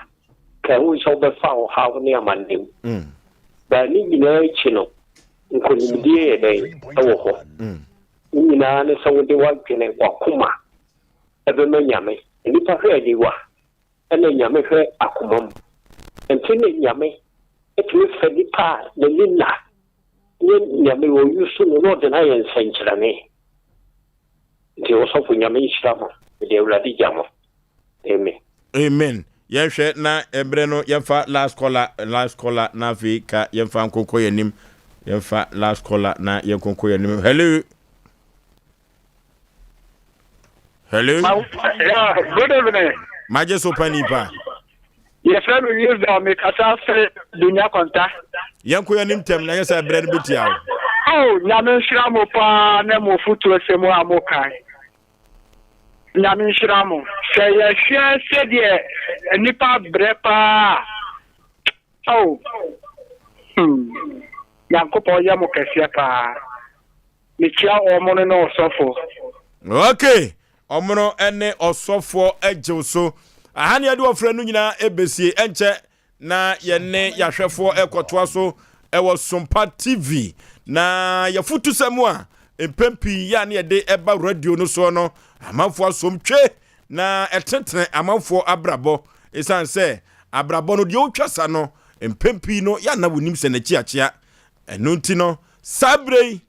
ka ɛho sɛ wobɛfa ɔhaw ne amanneɛ mu. Mm. Baa ne nyinaa akyi no, nkonimdie yɛ dɛn ɛwɔ hɔ. Mm. Ne nyinaa ne sɛ wode w'adwene, w'akoma bɛma Nyame. Nnipa hwɛ aniwa, ɛna Nyame hwɛ akoma mu. Nti na Nyame tumi fa nipa a n'ani nna ne Nyame wɔ use no na ɔde no ayɛ nsɛnkyerɛnne. Nti ɔsɔfo Nyame nhyira mo, mede Awurade gya mo. Amen. Amen yɛnhwɛ na ɛbrɛ no yɛmfa last caller last caller na afei ka yɛmfa nkonkɔ yɛn anim yɛmfa last caller na yɛnkonkɔ yɛn anim hello hello Yeah, good evening. magye so pa nipa. Yɛfrɛ me Wisdom, mekasa firi Dunya Kɔnta. Yɛnkɔ yɛn anim ntɛm na ɛnyɛ sɛ ɛberɛ no bɛtia wo. Oh, Nyame nhyira mo paa ne mo fotuo sɛm a mo kan. Nyame nhyira mo. Sɛ yɛhwɛ sɛdeɛ nnipa brɛ paa a, oh, hmm, Nyankopɔn yɛ mo kɛseɛ paa. Mekyia ɔmo no ne ɔsɔfo. Okay, ɔmono ne ɔsɔfoɔ agyew so. Aha ne yɛde ɔfrɛ no nyinaa ɛbɛsie. Ɛnkyɛ na yɛne yɛahwɛfoɔ ɛkɔtoa so ɛwɔ Sompa TV. Na yɛfotusɛm a mpɛn pii yɛ a ne yɛde ɛba radio no soɔ no, amanfoɔ asom twe na ɛtenetene amanfoɔ abrabɔ. Ɛsiane sɛ abrabɔ no deɛ wotwa sa no, mpɛn pii no yɛ a na wonim sɛ n'akyi akyea. Ɛno nti no, saa berɛ yi,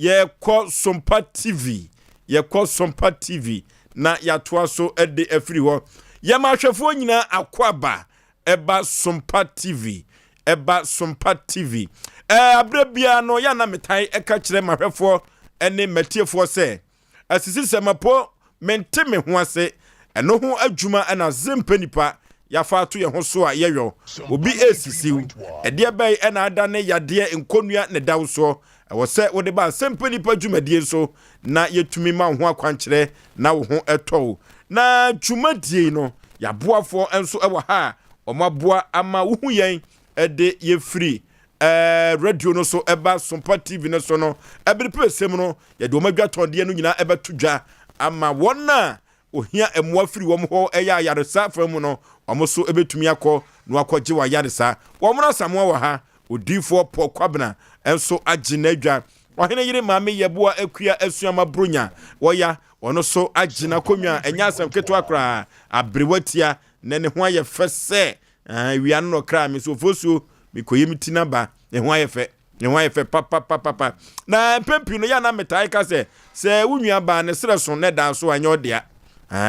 yɛkɔ Sompa TV, yɛkɔ Sompa TV na yɛatoa so de afiri hɔ. Yɛma ahwɛfoɔ nyinaa akwaaba ɛba Sompa TV, ɛba Sompa TV. Ɛɛ aberɛ biara no, yɛ na metae ɛka kyerɛ m'ahwɛfoɔ ne m'atiefoɔ sɛ, Asisi sɛ mapo mente me ho ase ɛno ho adwuma na zempɛ nipa yafa ato yɛn ho so a yɛyɔ obi esisiw ɛdeɛ bɛn ɛna adane yadeɛ nkonnua na ɛda wo soɔ ɛwɔ sɛ wode ba asɛmpɛ nipa dwumadie nso na yɛtumi ma wo ho akwankyerɛ na wo ho ɛtɔ wo na dwumadie no yaboafoɔ nso ɛwɔ ha a wɔn aboa ama wohu yɛn ɛde yɛfiri ɛɛ radio no so ɛba Sompa TV no so no, ɛbere pɛsɛ mu no, yɛde wɔn adwatɔndeɛ no nyinaa ɛbɛto dwa ama wɔn a ohia mmoa firi wɔn hɔ ɛyɛ ayaresa fa mu no, wɔn nso ɛbɛtumi akɔ na wakɔgye wɔn ayaresa. Wɔn no Asamoah wɔ ha, Odiyifoɔ Paul Kwabena nso agye n'adwa. Ɔhene yere Maame Yɛboa Akua Asuama Bronya, wɔya, ɔno nso agye n'akonnwa a ɛnyɛ asɛm ketewa koraa, aberewa tia, na ne ho ayɛ fɛ sɛ Awia no na ɔkraa me so ofosuo mekɔyɛ me ti na ba ne ho ayɛ fɛ ne ho ayɛ fɛ papapapapa na mpɛn pii no yɛ na metae ka sɛ sɛ wo nua baa ne serɛ so na ɛda so anyɛ ɔdea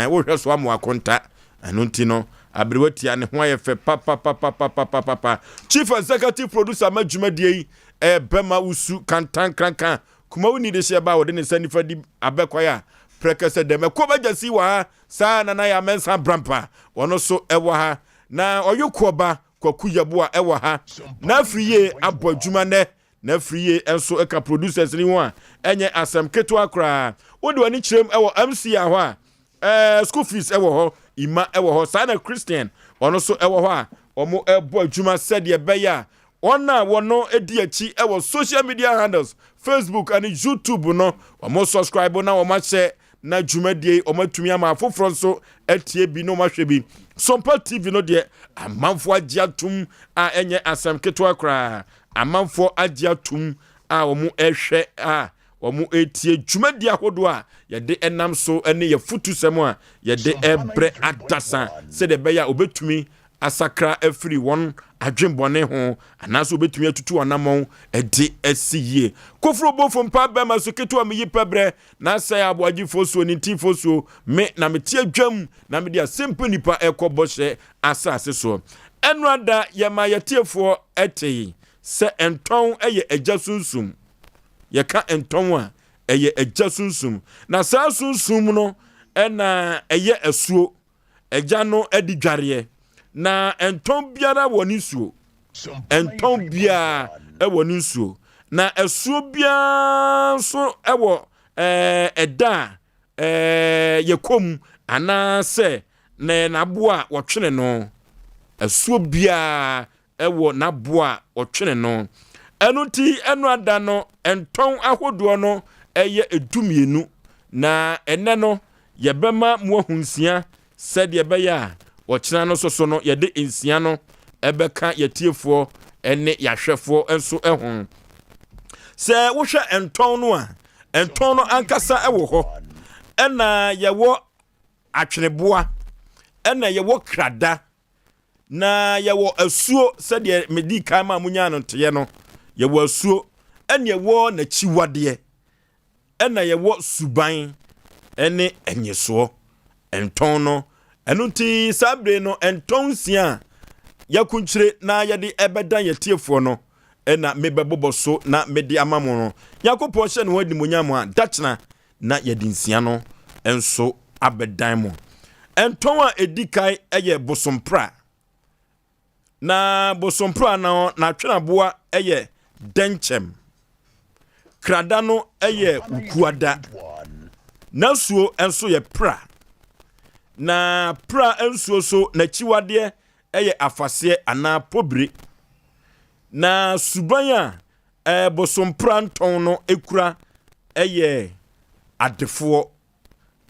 wohwɛ so amoa konta ɛno nti no aberewa tia ne ho ayɛ fɛ papapapapapapa. Chief executive producer ma dwumadie yi ɛbɛma wusu kantankranka kumawu ni de hyɛ ba a wɔde ne nsa nifa di abɛkwae a prɛkɛsɛ dɛm ɛkɔ bɛgya si wɔ ha Saa Nana Yaa Mensah Brampa, ɔno nso wɔ ha. Na Ɔyokoɔba Kwaku Yeboah wɔ ha. N'afiri yie abɔ adwuma nnɛ. N'afiri yie nso ka producers no ho a, ɛnyɛ asɛm ketewa koraa. Wode w'ani kyerɛm wɔ MCR hɔ a, eh, school fees wɔ hɔ, Ima wɔ hɔ. Saa na Christian, ɔno nso wɔ hɔ a, wɔrebɔ adwuma sɛdeɛ ɛbɛyɛ a wɔn a wɔn di akyi wɔ social media handles, Facebook ne YouTube no, wɔn subscribe na wɔn ahyɛ na dwumadie yi wɔatumi ama afoforɔ nso atie bi na wɔahwɛ bi. Sompa TV no deɛ amanfoɔ agye atom a ɛnyɛ asɛm ketewa koraa. Amanfoɔ agye atom a wɔn ɛhwɛ a wɔn ɛtie dwumadie ahodoɔ a yɛde ɛnam so ne yɛfutusɛm a yɛde ɛbrɛ adasa sɛdeɛ ɛbɛyɛ a wɔbɛtumi asakra afiri wɔn adwenbɔne ho anaasɛ wɔbɛtumi atutu anammɔn de asi yie. Koforo bofo mpa bɛma so ketewa meyi pɛbrɛ na asɛe aboagyefoɔ suo ne ntinfoɔ suo. Me na mete adwam na mede asɛmpa nnipa ɛkɔ bɔhyɛ asase soɔ. Ɛno ada yɛma yɛtiefoɔ tee sɛ ntɔn yɛ agya sunsum. Yɛka ntɔn a, ɛyɛ agya sunsum. Na saa sunsum no na ɛyɛ asuo. Agya no adi dwareɛ, na ntɔn biara wɔ ne nsuo. Ntɔn biara wɔ ne nsuo, na asuo biara nso wɔ ɛda a yɛkɔ mu anaasɛ n'aboa a wɔtwene no. Asuo biara wɔ n'aboa a ɔtwene no. Ɛno nti, ɛno ada no, ntɔn ahodoɔ no yɛ dumienu, na ɛnnɛ no, yɛbɛma moahu nsia sɛdeɛ ɛbɛyɛ a ɔkyena no nso so no, yɛde nsia no bɛka yɛatiefoɔ ne yɛahwɛfoɔ nso ho. Sɛ wohwɛ ntɔn no a, ntɔn no ankasa wɔ hɔ, ɛna yɛwɔ atweneboa, ɛna yɛwɔ krada, Na yɛwɔ asuo sɛdeɛ medii kan maa monyaa no nteɛ no, yɛwɔ asuo, ɛne ɛwɔ n'akyiwadeɛ, ɛna yɛwɔ suban ne ɛnyesoɔ, ntɔn no. Ɛno nti saa bere no ntɔn nsia a yɛakunkyire na yɛde ɛbɛdan yɛtiefoɔ no ɛna mebɛbobɔ so na mede ama mo no. Nyankopɔn hyɛ ne ho animuonyam a dakyena na yɛde nsia no nso abɛdan mo. Ntɔn a ɛdi kan yɛ bosompra. Na bosompra no n'atwenaboa yɛ dɛnkyɛm. Krada no yɛ wukuada. N'asuo nso yɛ pra. Na pra nsuo so n'akyiwadeɛ yɛ afaseɛ anaa pobire. Na suban a eh, bosompra ntɔn no kura yɛ adefoɔ.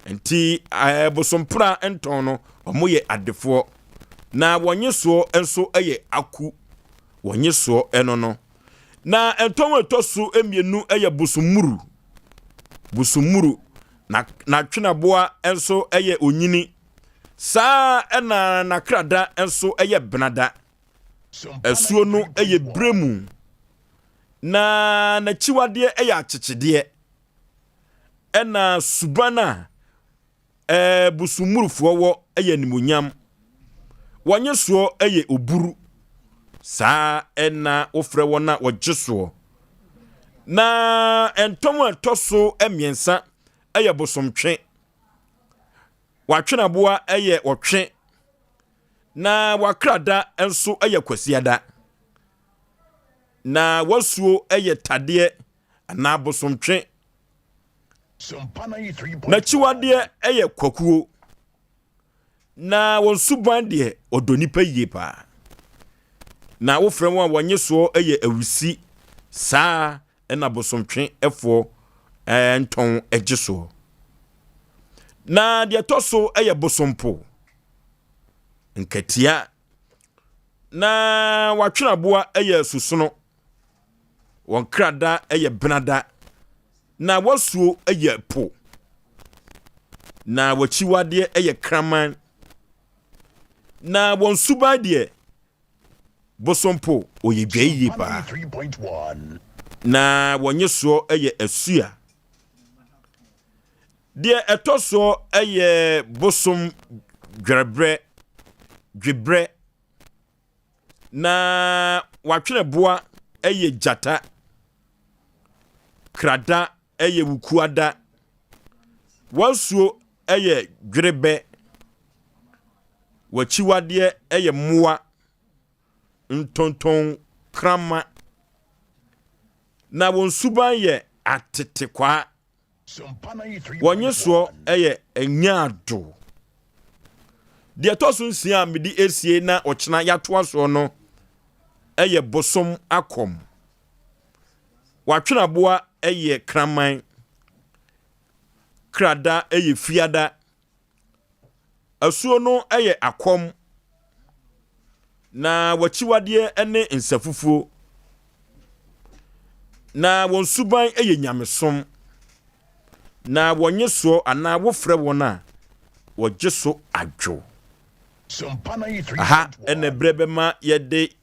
Nti eh, bosompra ntɔn no, wɔyɛ adefoɔ. Na wɔnye soɔ nso yɛ aku. Wɔnye soɔ ɛno no. Na ntɔn a ɛtɔ so mmienu yɛ bosommuru. Bosommuru. Na n'atwenaboa nso yɛ onyini. Saa na n'akrada nso yɛ benada. Asuo no yɛ berɛ Na n'akyiwadeɛ yɛ akyekyedeɛ. Ɛna suban a ɛɛ bosommurufoɔ wɔ yɛ animuonyam. Wɔnye soɔ yɛ oburu. Saa ɛna wofrɛ wɔn a wɔgye soɔ. Na ntɔm a ɛtɔ so mmiɛnsa yɛ bosomtwe. W'atwenaboa yɛ ɔtwe, na w'akrada nso yɛ kwasiada. Na w'asuo yɛ tadeɛ anaa bosomtwe. N'akyiwadeɛ yɛ kwakuo, na wɔn suban deɛ ɔdɔ nipa yie paa. Na wofrɛ wɔn a wɔnye soɔ yɛ awusi, saa na bosomtwefoɔ ntɔn gye soɔ. Na deɛ ɛtɔ so yɛ bosompo, nkatia, na watwenaboa yɛ susono. Wɔn krada yɛ benada, na wasuo yɛ po, na wakyiwadeɛ yɛ kraman, na wɔn suban deɛ bosompo ɔyɛ dwa yie paa, na wɔn nyesoɔ yɛ asua. Deɛ ɛtɔ soɔ yɛ bosom dwɛrebrɛ, dwebrɛ. Na w'atwerɛboa yɛ gyata, krada yɛ wukuada, w'asuo yɛ dwerebɛ, w'akyiwadeɛ yɛ mmoa, ntontonkrama, na wɔn suban yɛ atetekwaa. Wɔn nyesoɔ yɛ nyaado. Deɛ ɛtɔ so nsia a mede esie na ɔkyena yɛatoa soɔ no yɛ bosom akɔm. Watwenaboa yɛ kraman. Krada yɛ fiada. Asuo no yɛ akɔm, na w'akyiwadeɛ ne nsafufuo, na wɔn suban yɛ nyamesom, na wɔnye soɔ anaa wofrɛ wɔn a, wɔgye so adwo. Aha na ɛberɛ bɛma yɛde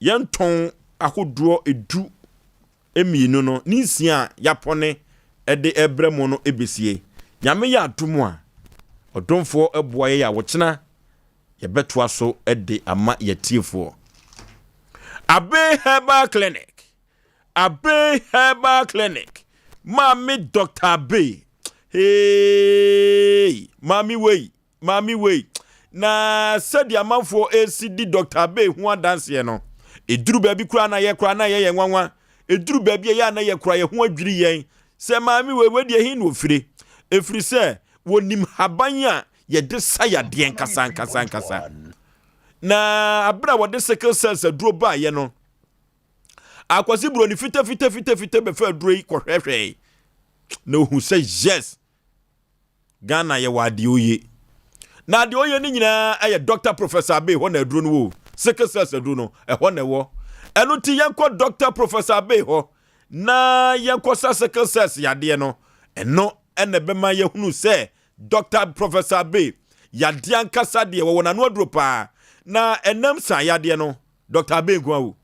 yɛn tɔn ahodoɔ edu mmienu no ne nsia a yɛapɔne de rebrɛ mo no bɛsie. Nyame yɛ adom a, ɔdomfoɔ boa yɛn a ɔkyena yɛbɛtoa so de ama yɛatiefoɔ. Abe Herbal Clinic, Abe Herbal Clinic, Maame Dr. Abe, hey, maame wei, Maame wei, na sɛdeɛ amanfoɔ resi di Dɔkta Abbey ho adanseɛ no, ɛduru baabi koraa na yɛ koraa na ɛyɛ yɛn nwanwa. Ɛduru baabi a ɛyɛ a na yɛ koraa yɛn ho adwiri yɛn sɛ maame wei, wei deɛ he na ɔfire? Ɛfiri sɛ wɔnim haban a yɛde sa yadeɛ nkasa nkasa nkasa. Na abere a wɔde sickle cells aduro baeɛ no, Akwasi Buroni fitafitafitafita bɛfa aduro yi kɔhwɛhwɛe na ohu sɛ yes, Ghana yɛwɔ adeɛ oye. Na adeɛ oye no nyinaa ɛyɛ Dr. Professor Abbey hɔ na aduro no wɔ. Sickle cells aduro no, ɛhɔ na ɛwɔ. Ɛno nti yɛnkɔ Dr. Professor Abbey hɔ na yɛnkɔsa sickle cells yadeɛ no. Ɛno ɛna ɛbɛma yɛhunu sɛ Dr. Professor Abbey yadeɛ ankasa deɛ wɔwɔ n'ano aduro paa. Na ɛnam saa yadeɛ no, Dr. Abbey nko ara o.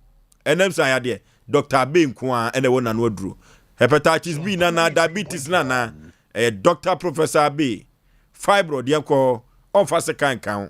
Ɛnam saa yadeɛ, Dr. Abbey nko ara ɛna ɛwɔ n'ano aduro. Hepatitis B na na diabetes na na ɛyɛ Dr. Professor Abbey. Fibroid yɛn kɔ ɔmfa sekan nka ho.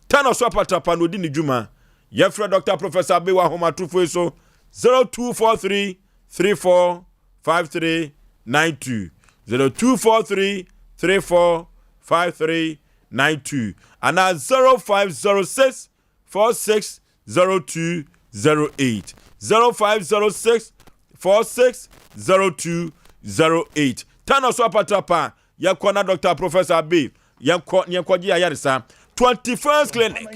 Tɛnɔ so apatrapa na odi ne dwuma. Yɛfrɛ Dr. Professor Abbey wɔ ahomatorofo yi so 0243 34 53 92 0243 34 53 92 anaa 0506. 46 02 08 0506 46 02 08 Tano so apatrapa yɛkɔ na Dr. Professor Abe yɛnkɔ ne yɛnkɔgye ayaresa 21st Clinic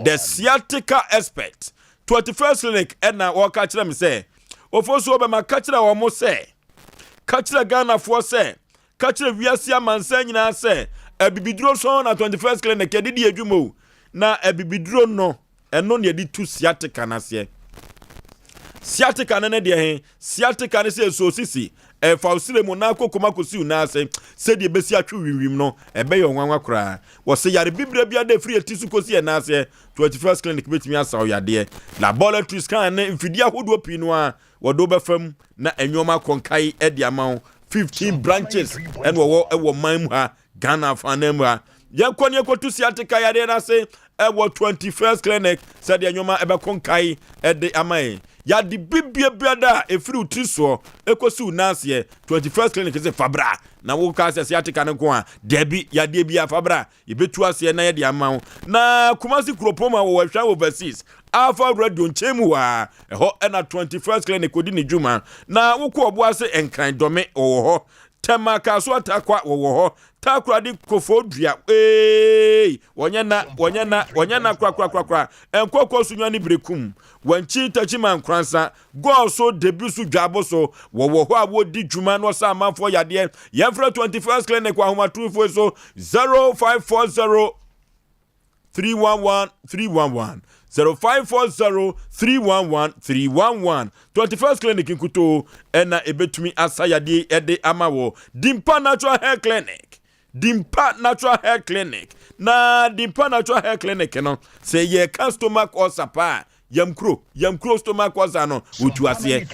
the sciatica expert 21st Clinic ɛna wɔka kyerɛ me sɛ ofosuo bɛma ka kyerɛ wɔn mo sɛ ka kyerɛ Ghanafoɔ sɛ ka kyerɛ wiase amansan nyinaa sɛ abibiduro sɔn na 21st Clinic yɛde di adwuma o na abibiduro no ɛno na yɛde tu sciatica no aseɛ sciatica no ne deɛ he sciatica no sɛ ɛsoo sisi ɛfa wo srɛ mu na akɔ kɔm akɔsi wo nan ase sɛdeɛ ɛbɛsi atwe wimwim no ɛbɛyɛ ɔnwanwa koraa wɔsɛ yare bibire bi ada ɛfiri ɛti so kɔsi ɛnan aseɛ 21st Clinic bɛtumi asa wo yadeɛ laboratory scan ne mfidie ahodoɔ pii no a wɔde wobɛfa mu na nneɛma akɔnkae de ama wo 15 branches ɛna wɔwɔ ɛwɔ man mu ha Ghana afanan mu ha yɛnkɔ ne yɛkɔtu sciatica yadeɛ no ase ɛwɔ 21st Clinic sɛdeɛ nneɛma ɛbɛkɔ nkae ɛde ama yɛn yade bibie biada a ɛfiri wo tiri soɔ ɛkɔsi wo nan aseɛ 21st Clinic sɛ fabra na woka sɛ sciatica no nko a daabi yadeɛ bi afabra yɛbɛtu aseɛ na yɛde ama wo na Kumasi kuropɔn mu a wɔwɔ Ahwea Overseas Alpha Radio nkyɛn mu hɔ a ɛhɔ ɛna 21st Clinic kɔdi ne dwuma na wokɔ ɔbo ase Nkran Dɔme wɔwɔ hɔ Tɛma Kaso Atakwa wɔwɔ hɔ Takoradi Kofo Dua ee wɔnyɛ na wɔnyɛ na wɔnyɛ na korakorakorakora Nkɔkɔ Sunya ne Berekum Wankyi Takyima Nkoransa Gɔɔ so Debi so Dwabo so wɔwɔ hɔ a wɔdi dwuma na wɔsa amanfoɔ yadeɛ yɛmfrɛ 21st Clinic wɔ ahomatorofo so 0540 311 311 0540 311 311 21st Clinic nkutoo ɛna ɛbɛtumi asa yadeɛ ɛde ama wɔ Dimpa Natural Hair Clinic Dimpa Natural Hair Clinic na Dimpa Natural Hair Clinic no sɛ yɛka stomach ulcer paa yamkuro yamkuro stomach ulcer no otu aseɛ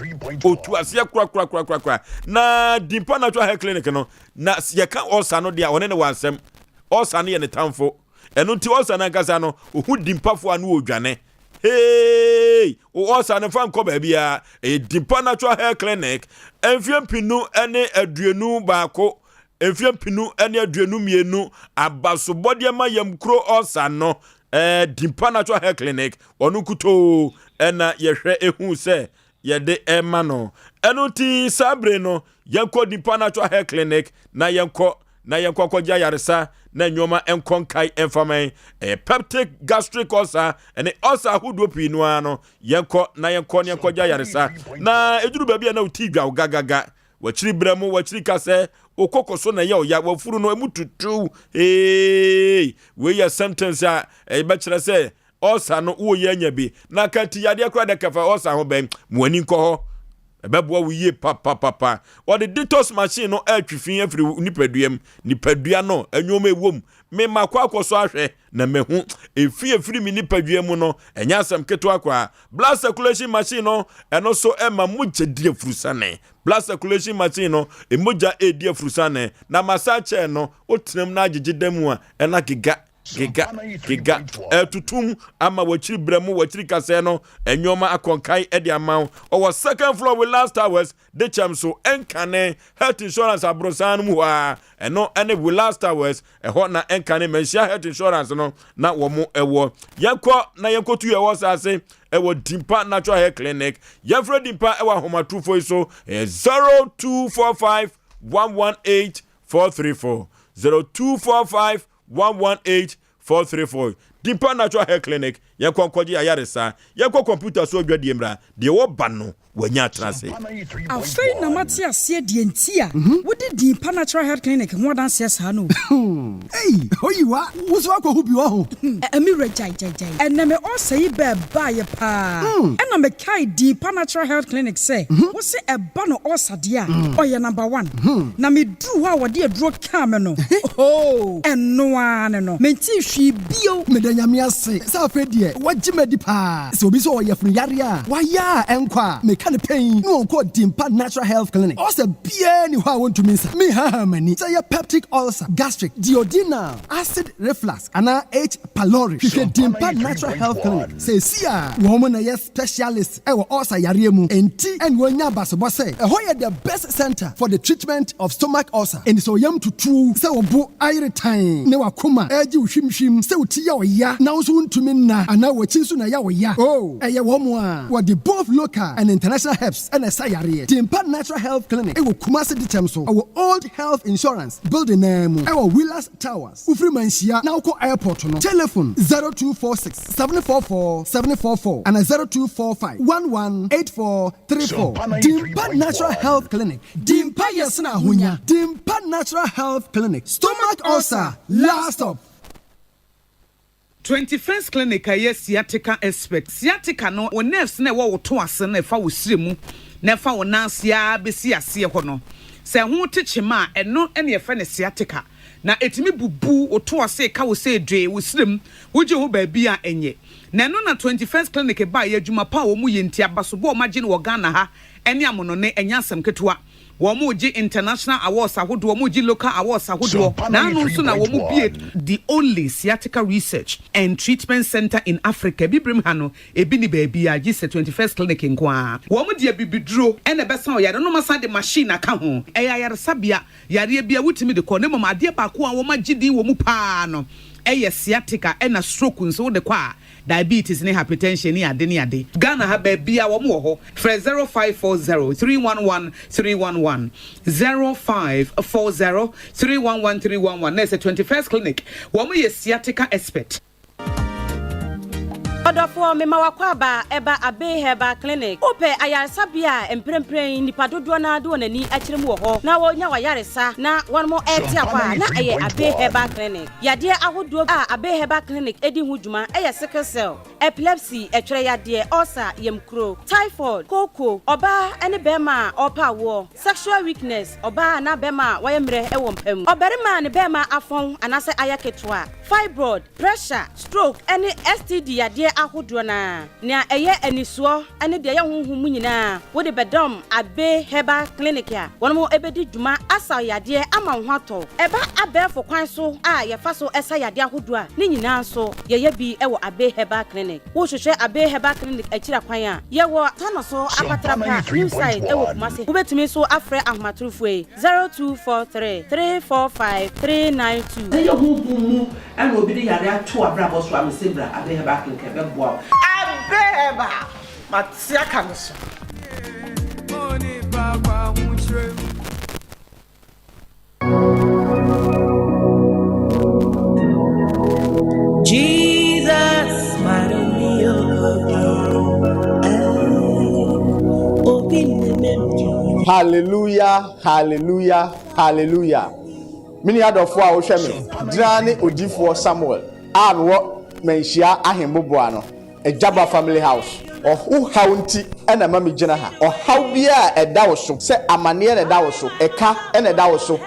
otu aseɛ korakorakorakora na Dimpa Natural Hair Clinic no na yɛka ulcer no deɛ ɔne ne wɔ asɛm ulcer no yɛ ne tamfo ɛno nti ulcer no ankasa no ohu dimpafoɔ a no wɔdwane hey wo ulcer no fa nkɔ baabiara ɛyɛ Dimpa Natural Hair Clinic mfeɛ 2021 mfeɛ 2022 abasobɔdeɛ ma yamkuro ulcer no Dimpa Natural Hair Clinic ɔno nkutoo ɛna yɛhwɛ ehu sɛ yɛde ɛma no ɛno nti saa bere no yɛnkɔ Dimpa Natural Hair Clinic na yɛnkɔ na yɛnkɔ akɔgye ayaresa na nneɛma nkɔ nkae mfama ɛyɛ peptic gastric ulcer ɛne ulcer ahodoɔ pii no ara no yɛnkɔ na yɛnkɔ na yɛnkɔgye ayaresa na ɛduru baabi a na woti dwa wo gagaga wakyiri berɛ mu wakyiri kasɛ wokɔkɔ so na ɛyɛ ɔya wafuru no emu tutu ee wei yɛ symptoms a ɛbɛkyerɛ sɛ ulcer no woyɛ anya bi na ka ti yadeɛ koraa dɛ kɛfɛ ulcer ho bɛn mo ani nkɔ hɔ ɛbɛboa wo yie papapapa wɔde detox machine no ɛretwe fi afiri nipadua mu nipadua no nneɛma ɛwɔ mu mema kɔ akɔ so ahwɛ na mahu efi efiri mi nipadua mu no ɛnyɛ asɛm ketewa koraa blood circulation machine no ɛno so ɛma mogya di afurusane blood circulation machine no mogya edi afurusane na massage chair no wotenam na agyegye da mu a ɛna gega gega gega ɛtutum ama wɔakyiri brɛ mu wɔakyiri kasɛɛ no nneɛma akɔnkae ɛde ama wo ɔwɔ second floor with last towers de kyɛm so ɛnkane health insurance aborosan no mu hɔ a ɛno ɛne Willas Towers ɛhɔ na ɛnkane Manhyia health insurance no na wɔn ɛwɔ yɛnkɔ na yɛnkɔtu yɛ wɔ saase ɛwɔ Dimpa Natural Hair Clinic yɛmfrɛ Dimpa ɛwɔ ahomatorofo yi so ɛyɛ 0245 118 434 0245 118 434 Dimpa Natural Hair Clinic yɛnkɔ nkɔgye ayaresa yɛnkɔ computer so adwadie mmra deɛ wɔba no wanya atena ase. Afei na mate aseɛ deɛ nti a wode Dimpa Natural Health Clinic ho adanseɛ saa no. Ei, oyiwa, wo so akɔhu bi wɔ ho. Ɛmi werɛ gyaegyaegyae. Ɛnɛ me ɔsa yi bɛɛ baeɛ paa. Ɛna mekae Dimpa Natural Health Clinic sɛ wo se ɛba no ɔsa deɛ a ɔyɛ number one. Na meduru hɔ a wɔde aduro kaa me no. Oh, ɛno ara ne no. Mentee hwee bio. Meda Nyame ase sɛ afei deɛ wagye me adi paa. Sɛ obi sɛ ɔyɛ funu yareɛ a wayɛ a ɛnkɔ a meka ne pɛn na wɔnkɔ Dimpa Natural Health Clinic. Ulcer biara ni hɔ a wɔntumi nsa. Mehaha m'ani sɛ ɛyɛ peptic ulcer, gastric, duodenal, acid reflux anaa H. pylori. Hwehwɛ Dimpa Natural Health Clinic seesei a wɔn na ɛyɛ specialist ɛwɔ ulcer yareɛ mu. Enti ɛna wɔanya abasobɔ sɛ ɛhɔ yɛ the best center for the treatment of stomach ulcer. Enti sɛ ɔyam tutu sɛ wo bo ayere tan ne wakoma ɛregye wo hwimhwim sɛ wo ti yɛ ɔya na wo nso wontumi nna. Anaa w'akyi nso na ɛyɛ wo ya? Oh, ɛyɛ wɔn a wɔde both local and international herbs na ɛsa yareɛ. Dimpa Natural Health Clinic wɔ Kumasi Dikyɛm so, ɛwɔ Old Health Insurance building no ara mu, ɛwɔ Willas Towers. Wofiri Manhyia na wokɔ airport no, telephone 0246 744 744 anaa 0245 11 8434. Dimpa Natural Health Clinic, Dimpa yɛ sene ahonya. Dimpa Natural Health Clinic, stomach ulcer, last stop. 21st Clinic a ɛyɛ sciatica expert. Sciatica no, wo nerves no a ɛwɔ wo to ase no a ɛfa wo srɛ mu na ɛfa wo nan ase ara bɛsi aseɛ hɔ no, sɛ ɛho te kyema a, ɛno na yɛfrɛ no sciatica. Na ɛtumi bubu wo to ase, ɛka wo sɛ dwee, wo srɛ mu, wogye ho baabi a ɛnyɛ. Na ɛno na 21st Clinic baeɛ, adwuma pa a wɔyɛ nti, abasobɔ a wɔagye no wɔ Ghana ha ne amonɔne, ɛnyɛ asɛm ketewa. Wɔregye international awards ahodoɔ, wɔregye local awards ahodoɔ, Naano nso na wɔn bue the only sciatica research and treatment centre in Africa, Abibirem ha no ebi nni baabiara gye sɛ 21st Clinic nko ara. Wɔn de abibiduro na ɛbɛsa ɔyare no na wɔasan de machine aka ho. Ɛyɛ ayaresabea, yareɛ biara wotumi de kɔ na mmom adeɛ baako a wɔagye din wɔ mu pa ara no yɛ sciatica ɛna stroke nso wode kɔ a Diabetes ne hypertension ne ade ne ade. Ghana ha baabiaa wɔn wɔ hɔ. Frɛ 0540 311 311, 0540 311 311 na ɛsɛ 21st Clinic. Wɔn yɛ sciatica expert. Ɔdɔfoɔ, mema w'akwaaba ɛba Abbey Herbal Clinic. Wopɛ ayaresabea a mprempren nnipa dodoɔ no ara de wɔn ani akyerɛ mu wɔ hɔ na wɔnya w'ayaresa na wɔn rete akɔ a, na ɛyɛ Abbey Herbal Clinic. Yadeɛ ahodoɔ a Abbey Herbal Clinic di ho dwuma yɛ sickle cell, epilepsy, ɛtwerɛ yadeɛ, ulcer, yamkuro, typhoid, kooko, ɔbaa ne barima a ɔrepɛ awoɔ, sexual weakness, ɔbaa anaa barima a wayɛ mmerɛ wɔ mpa mu, ɔbarima a ne barima afɔn anaasɛ ayɛ ketewa, fibroid, pressure, stroke ne STD yadeɛ ahodoɔ no ara. Nea ɛyɛ anisoɔ ne deɛ ɛyɛ honhom mu nyinaa, wode bɛdɔm Abbey Herbal Clinic a wɔn bɛdi dwuma asa wo yadeɛ ama wo ho atɔ wo. Ɛba abɛɛfo kwan so a yɛfa so sa yadeɛ ahodoɔ a, ne nyinaa nso yɛyɛ bi wɔ Abbey Herbal Clinic. Wohwehwɛ Abbey Herbal Clinic akyiri akwan a, yɛwɔ Tanoso Apatrapa, New Site wɔ Kumasi. Wobɛtumi nso afrɛ ahomatorofoɔ yi, 0243 345 392. Sɛ ɛyɛ honhom mu na obi de yare ato w'abrabɔ so a, mese bra Abbey Herbal Clinic ɛbɛboa wo. Abbey Herbal, mate aka no so. Jesus, Hallelujah, hallelujah, hallelujah. Me nua dɔfoɔ a wohwɛ me, gyina ne odiyifoɔ Samuel a mewɔ Manhyia Ahemboboa no, Agyaba Family House. Wo haw nti na ɛma megyina ha. Ɔhaw biara a ɛda wo so, sɛ amaneɛ na ɛda wo so, ɛka na ɛda wo so,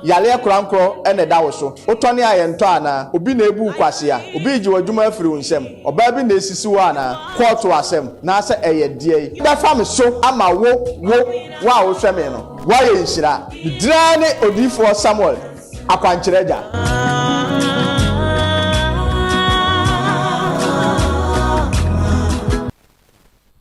Yareɛ korankorɔ na ɛda wo so. Wotɔne a yɛntɔ anaa? Obi na ebu wo kwasea? Obi regye w'adwuma afiri wo nsam? Ɔbaa bi na esisi wo anaa? Kɔɔto asɛm, naasɛ ɛyɛ deɛn? Bɛfa me so ama wo, wo, wo a wohwɛ me no, woayɛ nhyira. Me din ara ne Odiyifoɔ Samuel, Akwankyerɛ Agya.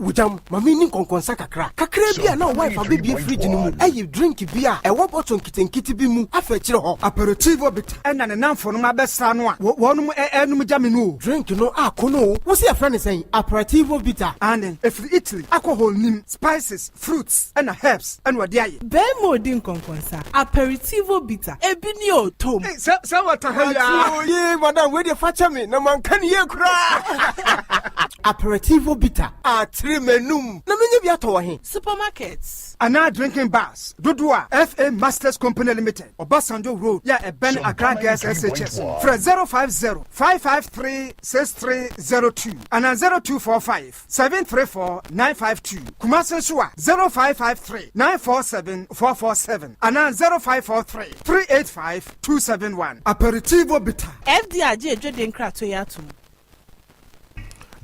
Wogyam, ma minni nkɔnkɔnsa kakra. Kakraa bi a na wo wife abebue fridge no mu ayi drink bi a ɛwɔ bottle nketenkete bi mu afa akyire hɔ. Aperitivo bitter. Ɛna ne nnamfonom abɛsra no a wɔnom ɛɛnom gya me no o. Drink no ako no o. Wo se yɛfrɛ no sɛn? Aperitivo bitter. Aane, ɛfiri Italy. Alcohol nnim, spices, fruits ɛna herbs ɛna wɔde ayɛ. Bɛɛma odi nkɔnkɔnsa, aperitivo bitter, ebi ni o, tom. Ei, sɛ, sɛ wata ha yi aa. Ɔte o, yee, madam, wei deɛ fa kyɛ me, na manka no yie koraa. Aperitivo bitter. Atere m'anum. Na menya bi atɔ wɔ he? Supermarkets. Anaa drinking bars dodoɔ a FA Masters Company Limited, Obasanjo Road yɛ a ɛbɛn Accra Girls SHS no. Frɛ 050 553 6302 anaa 0245 734 952. Kumasi nso a 0553 947 447 anaa 0543 385 271. Aperitivo Bitter. FDA agye adwadie nkratoɔ yi atom.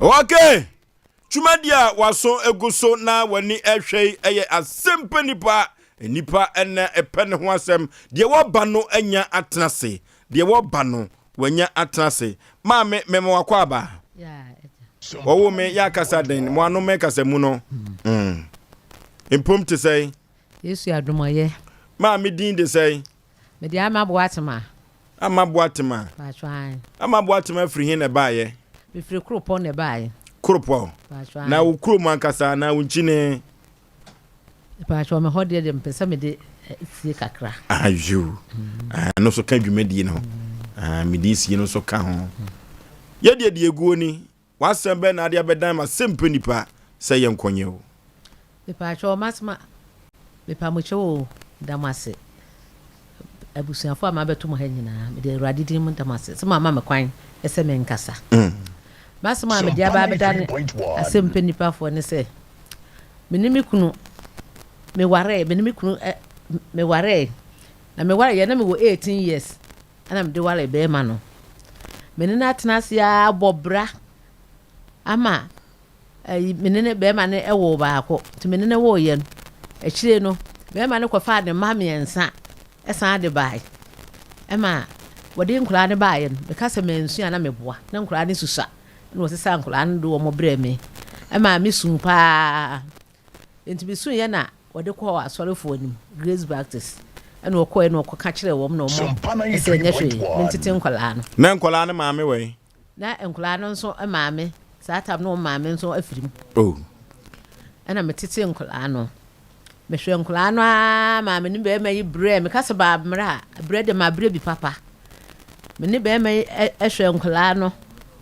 Okay. Twumadi a waso egu so na w'ani ɛhwɛ yi ɛyɛ asɛmpa nipa. Nipa ɛna ɛpɛ ne ho asɛm. Deɛ wɔba no anya atena ase. Deɛ wɔba no wanya atena ase. Maame mɛma wakɔ aba. Wɔwo me yɛ akasa den. Mo ano mɛkasa mu no. Mm. Mpom te sɛn? Yesu adom ɔyɛ. Maame din de sɛn? Mede ama Boatema. Ama Boatema. Paatwa. Ama Boatema firi he na ɛbaeɛ? Mefiri Kuropɔn na ɛbaeɛ. Kuropɔn? Mpakyɛw, Na aane. wo kurom ankasa anaa wo nkyini? Mpakyɛw, me hɔ deɛ deɛ mepɛ sɛ mede sie kakra. Ayo, ɛno nso ka dwumadie no ho. Ah, mede sie no nso ka ho. Yɛdeɛ deɛ ɛguo ni, w'asɛm bɛn na ade abɛdan ma sɛ mpɛ nipa sɛ yɛnkɔnyɛ o. Mepaakyɛw m'asɛm a mepa mo kyɛw o meda mo ase abusuafo a mabɛto mo ha nyinaa mede awurade din mu da mo ase sɛ moama me kwan sɛ menkasa. M'asɛm a mede aba abɛda ne asɛm pɛ nipafoɔ ne sɛ me ne me kunu mewaree me ne me kunu mewaree na mewaree yɛ na mewɔ 18 years ɛna mede waree bɛrima no me ne no atena ase ara bɔ bra ama Ayi, me ne ne barima no woo baako, nti me ne no woeɛ no, akyire no, barima no kɔfaa ne mma mmiɛnsa san de baeɛ. Ɛma wɔde nkwadaa no baeɛ no, meka sɛ mansua a na meboa, na nkwadaa no susua, ɛna wɔsesaa nkwadaa no de wɔn brɛɛ me. Ɛmaa mesuu paa. Nti mesuiɛ na wɔde kɔɔ asɔrefoɔ anim, Grace Baptist, ɛna wɔkɔeɛ na wɔkɔka kyerɛɛ wɔn na wɔn sɛ ɛnyɛ hwee, mentete nkwadaa no. Na nkwadaa no maame wɔ he? Na nkwadaa no nso maame, saa tam no wɔn maame nso afiri mu. Oh. Ɛna metete nkwadaa no. Mehwɛ nkwadaa no ara maa me ne barima yi brɛ. Meka sɛ baa mmerɛ a, brɛ de ma brɛ bi papa. Me ne barima yi hwɛ nkwadaa no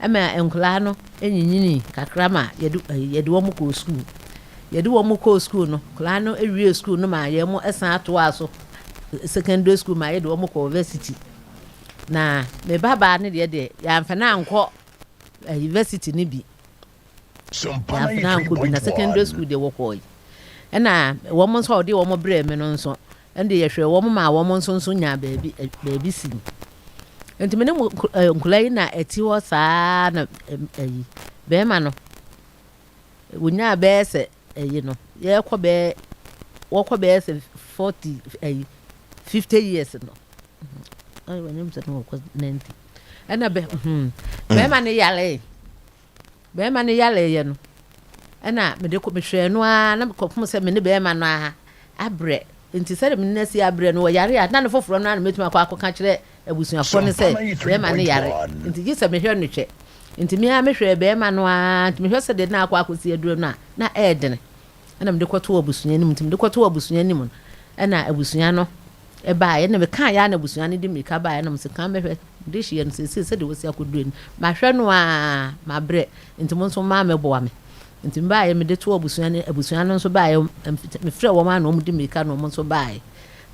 ma nkwadaa no nyinyini kakra ma yɛde yɛde wɔn kɔɔ sukuu. Yɛde wɔn kɔɔ sukuu no, nkwadaa no wie sukuu no ma yɛn mo san atoaa so secondary school ma yɛde wɔn kɔɔ varsity. Na me ba baa no deɛ deɛ yɛamfa no ankɔ university no bi. Yɛamfa no ankɔ bi na secondary school deɛ wɔkɔɔe. Ɛna wɔn nso a wɔde wɔn brɛɛ me no nso, ɛno deɛ yɛhwɛɛ wɔn maa wɔn nso nso nyaa baabi baabi si. Nti me ne mo nkwadaa yi na ɛte hɔ saa na ayi bɛrima no wɔnyaa bɛyɛ sɛ ayi no yɛkɔ bɛyɛ wɔkɔ bɛyɛ sɛ 40 ayi 50 years no. Ɛna bɛ hmm bɛrima no yaree bɛrima no yareeɛ no ɛna mede kɔ mehwɛɛ no ara na mekɔpem sɛ me ne bɛrima no ara abrɛ nti sɛdeɛ me ne no asi abrɛ no ɔyare a na ne foforɔ no ara na mɛtumi akɔ akɔka kyerɛ abusuafoɔ no sɛ bɛrima no yare nti gye sɛ mehwɛ no twɛ nti me ara mehwɛɛ bɛrima no ara nti mehwɛ sɛdeɛ na akɔ akɔsi aduro no a na ɛɛdene ɛna mede kɔtoo abusua no mu nti mede kɔtoo abusua no mu no ɛna abusua no baeɛ ɛna mekaeɛ ara na abusua no de mmirika baeɛ ɛna mese kan bɛhwɛ mede hyeɛ no seesei sɛdeɛ wɔsi akɔduru ni mahwɛ no a mabrɛ nti mo nso mmaa mɛboa me nti mebaeɛ mede too abusua no abusua no nso baeɛ mefrɛ wɔn a na wɔn de mmirika na wɔn nso baeɛ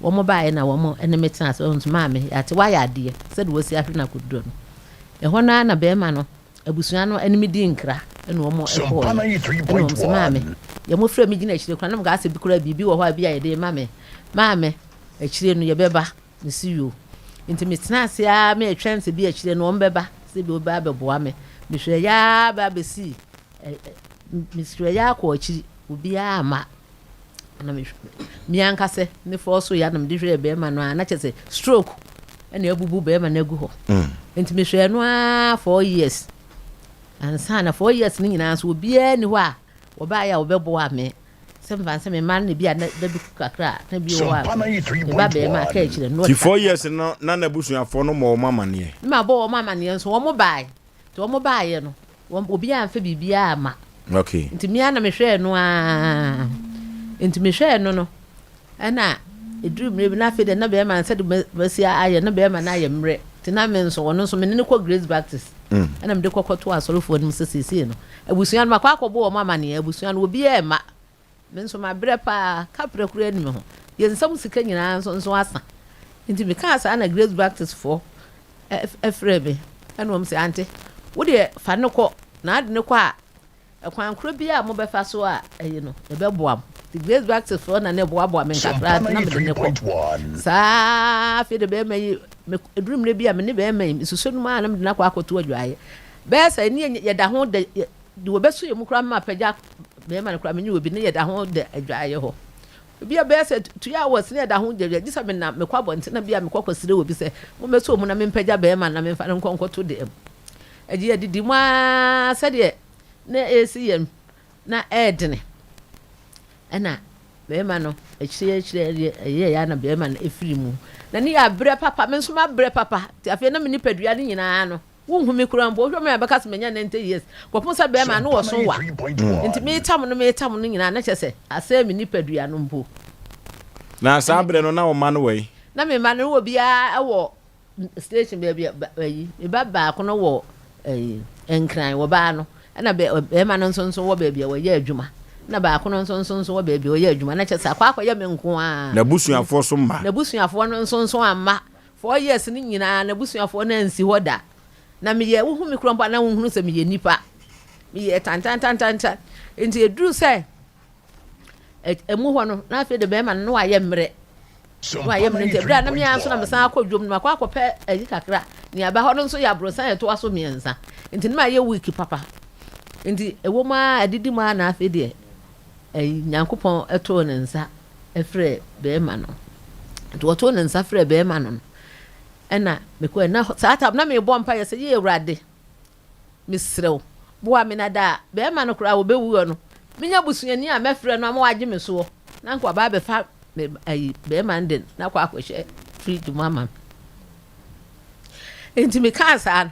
wɔn baeɛ na wɔn ne me tena ase wɔn nso maame yɛate wayɛ adeɛ sɛdeɛ wɔsi ahwɛ no akɔduru no ɛhɔ no ara na bɛrima no Abusua no ne me dii nkra na wɔn kɔɔeɛ. Ɛna wɔn sɛ, Maame, yɛ mo frɛ me gyina akyire koraa na mekaa sɛ bi koraa biribi wɔ hɔ a bi a yɛde rema me. Maame, akyire no yɛbɛba. Mese yoo. Nti metenaa ase ara meretwɛn sɛ bi akyire no wɔn bɛba sɛ bi wɔbɛba abɛboa me. Mehwɛeɛ ara ba bɛsii, mehwɛeɛ ara kɔɔ akyiri, obiara amma. Na me me ankasa me fɔɔ so ya na mede hwɛɛ bɛrima no a na kyerɛ sɛ stroke ɛna abubu bɛrima no agu hɔ mm. nti mehwɛɛ no ara 4 years ansa na 4 years no nyinaa nso obiara ni hɔ a wɔbaeɛ a wɔbɛboa me sɛ mfa sɛ me mma no bi a na da bi kakra a na bi wɔ hɔ a me ba bɛrima aka akyerɛ no. Ti 4 years no na n'abusuafoɔ no mɔ wɔn amaneɛ. Ne ma bɔ wɔn amaneɛ nso wɔn baeɛ nti wɔn baeɛ no wɔn obiara amfa biribiara amma. Nti me ara na mehwɛɛ no ara. Nti mehwɛɛ no no, ɛna ɛduru mmerɛ bi na afei deɛ na bɛrima no sɛde masi ayɛ na bɛrima no ayɛ mmerɛ. Nti na me nso ɔno nso me ne no kɔ Grace Baptist. Ɛna mede kɔkɔto asɔrefoɔ no mu sɛ seesei no abusua no makɔ akɔbɔ wɔn amaneɛ abusua no obiara mma. Me nso mabrɛ paa, kaprɛ koraa nni me ho. Yɛn nsam sika nyinaa nso nso asa. Nti mekaa saa na Grace Baptist foɔ frɛɛ me ɛna wɔn se, Ante, wo deɛ fa no kɔ, na ade no kɔ a, ɛkwan korɔ biara a mobɛfa so a ɛyi no, yɛbɛboa mo. Nti Grace Baptist foɔ na na ɛboaboa me nkakra nti na mede no kɔ. Saa afei de bɛrima yi, ɛduru mmerɛ bi a me ne bɛrima yi, mesusu no mu a na mede no akɔ akɔto adwaeɛ. Bɛyɛ sɛ ne yɛda ho da De wɔbɛso yɛn mu koraa mema apagya bɛrima no koraa menye obi ne yɛda ho da adwaeɛ hɔ. Ebi a bɛyɛ sɛ 2 hours ne yɛda ho da gye sɛ menam mekɔ abɔnten na bi a mekɔ kɔsrɛ obi sɛ mommɛsɔ mu na mempagya bɛrima no na memfa no nkɔ nkɔto dan mu. Agye yɛdidi mu ara sɛdeɛ na ɛresi yɛn na ɛredene ɛna bɛrima no akyire akyire deɛ ɛyɛɛ ya na bɛrima no ɛfiri mu na ne yɛ abrɛ papa me nso mabrɛ papa nti afei na me nipadua no nyinaa no. Wonhu me koraa mpo, wohwɛ me a bɛka sɛ manya 90 years. Kɔpem sɛ bɛrima no wɔso wa. Nti metam no metam no nyinaa na kyerɛ sɛ asɛe me nipadua no mpo. Na saa berɛ no na wo mma no wɔ he? Na me mma no wɔ biara wɔ station baabi a ayi me ba baako no wɔ ayi Nkran wɔ baa no ɛna bɛrima no nso nso wɔ baabi a wɔyɛ adwuma na baako no nso nso nso wɔ baabi a wɔyɛ adwuma na kyerɛ sɛ akɔ akɔyɛ me nko ara. N'abusuafoɔ so mma. N'abusuafoɔ no nso nso amma. 4 years no nyinaa n'abusuafoɔ no ansi hɔ da. Na meyɛ, wohu me koraa mpo a na wonhunu sɛ meyɛ nipa. Meyɛ tantantantantan. Nti ɛduru sɛ ɛmu hɔ no, na afei de bɛrima no na wayɛ mmerɛ. Na wayɛ mmerɛ nti ɛberɛ a na me ara nso na mesan akɔ dwom no, makɔ akɔpɛ ayi kakra. Nea ɛba hɔ no nso yɛ aborosan a ɛtoa so mmiɛnsa. Nti na mayɛ week papa. Nti ɛwɔ mu ara, adidi mu ara na afei deɛ ɛyi Nyankopɔn too ne nsa frɛɛ barima no. Nti wɔtoo ne nsa frɛɛ barima no no, ɛna mekɔɛ. Na saa tam na mebɔ mpaeɛ sɛ, yie Awurade, mesrɛ wo, boa me na da a barima no koraa wɔbɛwuo no, menya busuani a mɛfrɛ no ama wagye me soɔ, na nka waba abɛfa me ayi barima no de no akɔ akɔhyɛ fridge mu ama me. Nti mekaa saa no,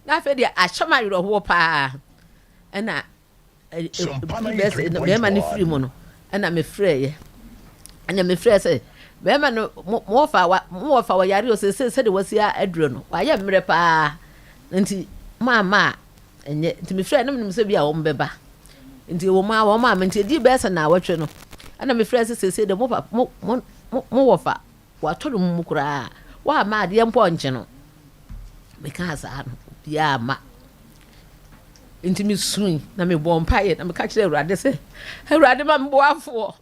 na afei deɛ ahyɛ me awerɛhoɔ paa. Ɛna bɛrima no firi mu no ɛna mefrɛeɛ ɛna mefrɛɛ sɛ bɛrima no mo wɔfa wa mo wɔfa wɔyare o sese sɛde wasi aduro no wayɛ mmerɛ paa nti mo ama a ɛnyɛ nti mefrɛɛ no menim sɛ bi a wɔn bɛba nti wɔn a wɔn ama nti edi bɛyɛ sɛ naawɔtwe no ɛna mefrɛɛ sɛ sese de mo pa mo mo mo wɔfa Watɔ ne mu koraa. Woamma adeɛ mpo ɔnkye no. Mekaa saa no, obiara amma. Nti mesui na mebɔɔ mpaeɛ na meka kyerɛ Awurade sɛ, Awurade ma me boafoɔ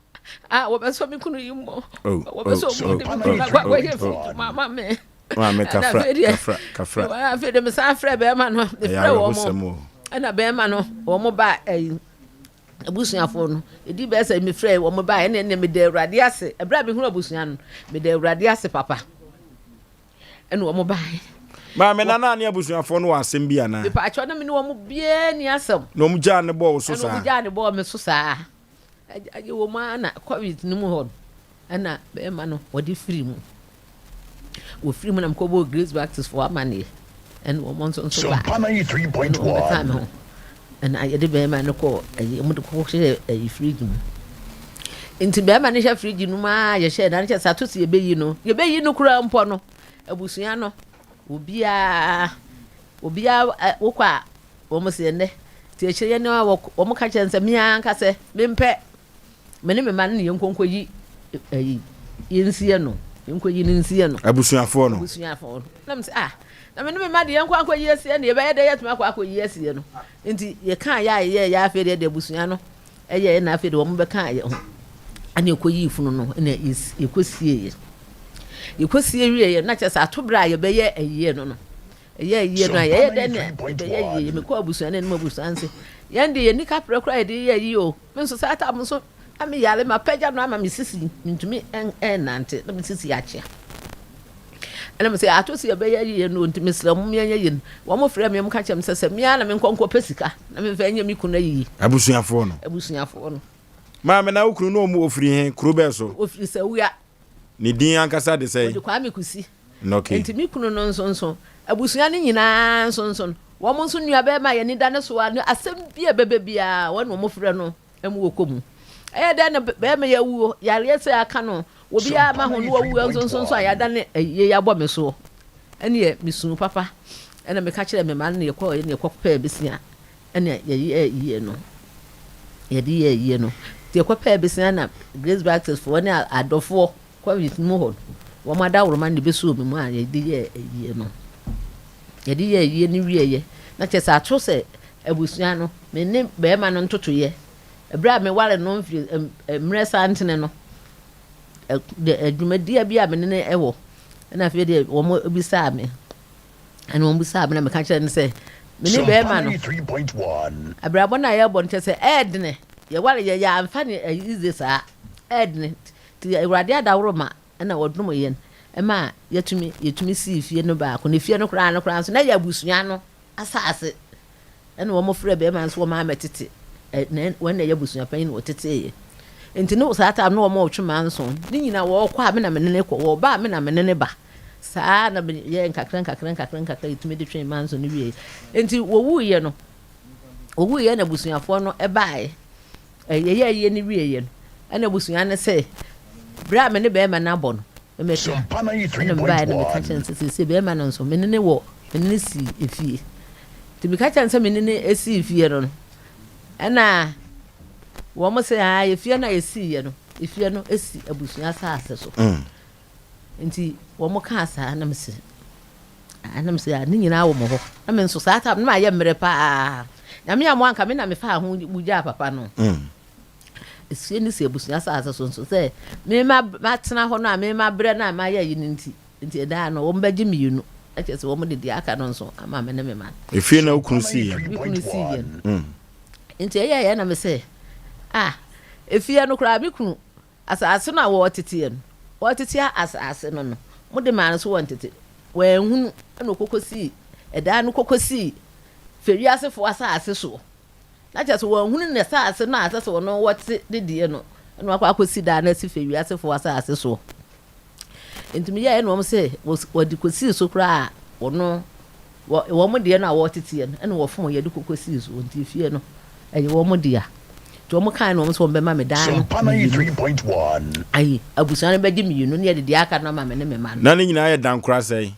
a wɔbɛsɔ me kunu yi mmɔ. Oh, Wɔbɛsɔ oh, mu de me oh, kunu akɔ oh, akɔyɛ oh. fie adwuma ama me. Maame Ɛna kafra, afei deɛ, kafra, kafra. afei deɛ mesan frɛ bɛrima no, Ɛyɛ mefrɛ wɔn. awerɛhosɛm o. Ɛna bɛrima no, wɔn ba ɛyi. Abusuafoɔ no, ɛdi bɛyɛ sɛ mefrɛɛ wɔn baeɛ, ɛnna ɛnna meda Awurade ase. Ɛberɛ a mehunu abusua no, meda Awurade ase papa. Ɛnna wɔn baeɛ. Maame Nana ne abusuafoɔ no wɔ asɛm bi anaa? Mepaakyɛw na me ne wɔn biara ni asɛm. Na wɔn gyaa ne bɔɔ wo so saa? Ɛnna wɔn gyaa ne bɔɔ me so saa. Agye wɔn ara na COVID no mu hɔ no, ɛnna bɛrima no wɔde firi mu. Wɔfiri mu na mekɔbɔɔ Grace Baptist foɔ amaneɛ ɛne wɔn nso nso baa ɛne wɔn bɛkaa me ho ɛna yɛde bɛrima no kɔɔ ɛyi wɔn de kɔkɔ hyɛ ɛyi fridge mu nti bɛrima no hyɛ fridge no mu aa yɛhyɛ na kyɛ sɛ ato si yɛbɛyi no yɛbɛyi no koraa mpɔ no abusua no obiara obiara wokɔ a wɔn sɛ ɛnɛ nti akyire yɛn a wɔn ka kyerɛ nsɛ mmea ankasɛ mempɛ Me ne me mma no ne yɛnkɔ nkɔyi ayi yɛnsie no yɛnkɔyi no nsie no. Abusuafoɔ no. Abusuafoɔ no. Na me sɛ ah na me ne me mma de yɛnkɔ akɔyi asie no yɛbɛyɛ dɛ yɛatumi akɔ akɔyi asie no nti yɛkaa yɛ a yɛyɛ yɛ afei deɛ de abusua no ɛyɛ na afei de wɔn bɛkaa yɛ ho ɛna yɛkɔyii funu no ɛna yɛkɔsie yɛ yɛkɔsie wie yɛ na kyerɛ sɛ ato berɛ a yɛbɛyɛ ayie no no Ɛyɛ ayie no a, yɛyɛ dɛn na yɛbɛyɛ ayie? Mekɔ abusua no anim abusua no se, yɛn deɛ yɛnni kaprɛ koraa yɛde yɛ ayie o. Me nso saa tam nso na meyare, mapagya no ama me sisi, mentumi nnante, na me sisi akyea. Ɛna me sɛ ato sɛ yɛbɛyɛ ayie no nti mesrɛ mo yɛnyɛ yie no. Wɔn frɛ me, wɔn ka kyerɛ me sɛ sɛ me ara na menkɔ nkɔpɛ sika na memfa nyɛ me kunu ayie. Abusuafoɔ no. Abusuafoɔ no. Maame na wo kunu no ɔmu ofiri he kuro bɛɛ so? Ofiri Sawua. Ne din ankasa de sɛn? Wɔde Kwame Kusi. Okay. Nti me kunu no nso nso, abusua no nyinaa nso nso no, wɔn nso nuabarima a yɛn ani da ne so a, asɛm bi a ɛbɛba biara, wɔn na wɔfrɛ no ma wɔkɔ mu. Ɛyɛ dɛn na barima yi awuo, yareɛ sɛ aka no, obiara ma ho no wawu nso nso nso a yɛada ne ayie yi abɔ me soɔ. Ɛneɛ mesuu papa, ɛna meka kyerɛɛ me mma no na yɛkɔɔ na yɛkɔpɛɛ besia ɛna yɛyɛɛ yie no, yɛde yɛɛ yie no. Nti yɛkɔpɛɛ besia na Grace Baptist foɔ ne adɔfoɔ Covid mu hɔ no, wɔn adaworoma na ɛbɛsoo me mu a yɛde yɛɛ ayie no. Yɛde yɛɛ ayie no wieeɛ, na kyerɛ sɛ ato sɛ abusua no, me ne barima no ntotoeɛ. Ɛberɛ a meware no mfiri mmerɛ santene no, adwumadie bi a me ne no wɔ, ɛna afei deɛ wɔn bisaa me. Ɛna wɔn bisaa me na meka kyerɛ no sɛ, me ne barima no, abrabɔ no a yɛrebɔ no kyerɛ sɛ ɛɛdene, yɛware yɛ yɛamfa ne ayize saa, ɛɛdene. Nti Awurade adaworoma na ɔdom yɛn ma yɛtumi yɛtumi sii fie no baako. Na fie no koraa no koraa nso na yɛ abusua no asase. Ɛna wɔn frɛ bɛrima nso wɔn amɛtete na wɔn na ɛyɛ abusua panyin na wɔtetee yɛ. Nti no saa time no wɔn retwe manso ne nyinaa wɔkɔ a me na me ne ne kɔ wɔba a me na me ne ne ba. Saa na meyɛɛ nkakra nkakra nkakra nkakra yɛtumi de twee manso no wieɛ. Nti wɔwuiɛ no, wɔwuiɛ na abusuafoɔ no baeɛ. Yɛyɛɛ ayie no wieeɛ no, ɛna abusua no sɛ, berɛ a me ne bɛrima no abɔ no, memmɛka. Ɛna mebaeɛ na meka kyerɛ no sɛ seesei bɛrima no nso, me ne no wɔ, me ne no sii efie. Nti meka kyerɛ no sɛ me ne no sii fie no no, ɛna wɔn sɛ, aa efie no a yɛsiiɛ no, efie no si abusua asase so. Nti wɔn kaa saa na mese, ah, na mese, ah, ne nyinaa wɔ mo hɔ. Na me nso saa time no mayɛ mmerɛ paa. Nyame amoa nka me na mefaa ho gyaa papa no. Esie ne si abusua asase so nso sɛ me ma matena hɔ no a me ma brɛ no a mayɛ yi no nti nti ɛdaa no wɔn bɛgye mmienu na kyerɛ sɛ wɔn de deɛ aka no nso ama me ne me ma no. Efie na wo kunu sii yɛ no. Me kunu sii yɛ no. Nti ɛyɛ yɛ na me sɛ ah efie no koraa me kunu Asase no a wɔreteteɛ no, wɔretete asase no no, mode maa no so wɔntete. Wanhunu, ɛna ɔkɔkɔsii ɛdan no kɔkɔsii fɛ wiasefoɔ asase soɔ. Na kyerɛ sɛ wanhunu n'asase no a ɛsɛ sɛ ɔno wɔte ne deɛ no, ɛna wakɔ akɔsi dan no asi fɛ wiasefoɔ asase soɔ. Nti meyɛɛ na wɔn sɛ wɔde kɔsii so koraa a ɔno Wɔ wɔn deɛ no a wɔreteteɛ no ɛna wɔfom yɛde koko sii so nti efie no ɛyɛ wɔn dea nti wɔn kae no wɔn sɛ wɔn bɛma me dan no mmienu ayi abusua no bɛgye mmienu ne yɛde deɛ aka no ama me ne me mma no. Na ne nyinaa yɛ dankora sɛn?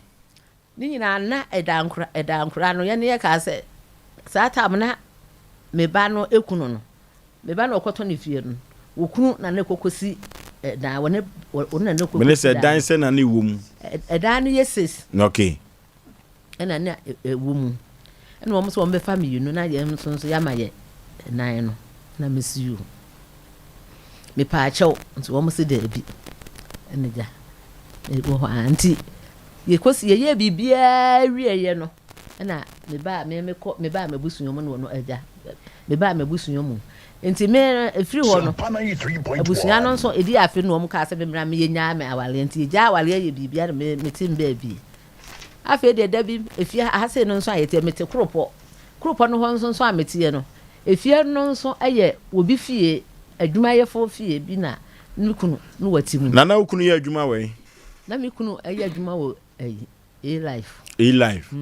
Ne nyinaa na ɛdankora ɛdankora no yɛne yɛ kaa sɛ saa tam na me ba no ekunu no me ba no ɔkɔtɔ ne fie no wɔkunu na ne kɔkɔsi ɛdan wɔne wɔne na ne kɔkɔsi dan. Mene sɛ ɛdan sɛ na ne wɔ mu. Ɛdan no yɛ six. Okay. ɛna na ɛwɔ mu. Ɛna wɔn nso wɔbɛfa mmienu na yɛn nso nso yɛama yɛ nan no. Na mesi yoo. Mepaakyɛw nso wɔn se daabi. Ɛna gya ɛwɔ hɔ a nti yɛkɔsi yɛyɛ biribiara wieɛ no ɛna mebaa me mekɔ mebaa m'abusua mu no agya mebaa m'abusua mu nti me ɛfiri hɔ no abusua no nso ɛdi afe no wɔn kaa sɛ memmra meyɛ nyaa me awareɛ nti yɛgyaa awareɛ yɛ biribiara na mete mbaabi Afei deɛ da bi, efie ha sei no nso a yɛteɛ, mete Koropɔ. Koropɔ no hɔ nso nso a meteɛ no, efie no nso yɛ obi fie, adwumayɛfoɔ fie bi na me kunu no wɔ te mu. Na na wo kunu yɛ adwuma wɔ he? Na me kunu yɛ adwuma wɔ ayi, A-Life. A-Life.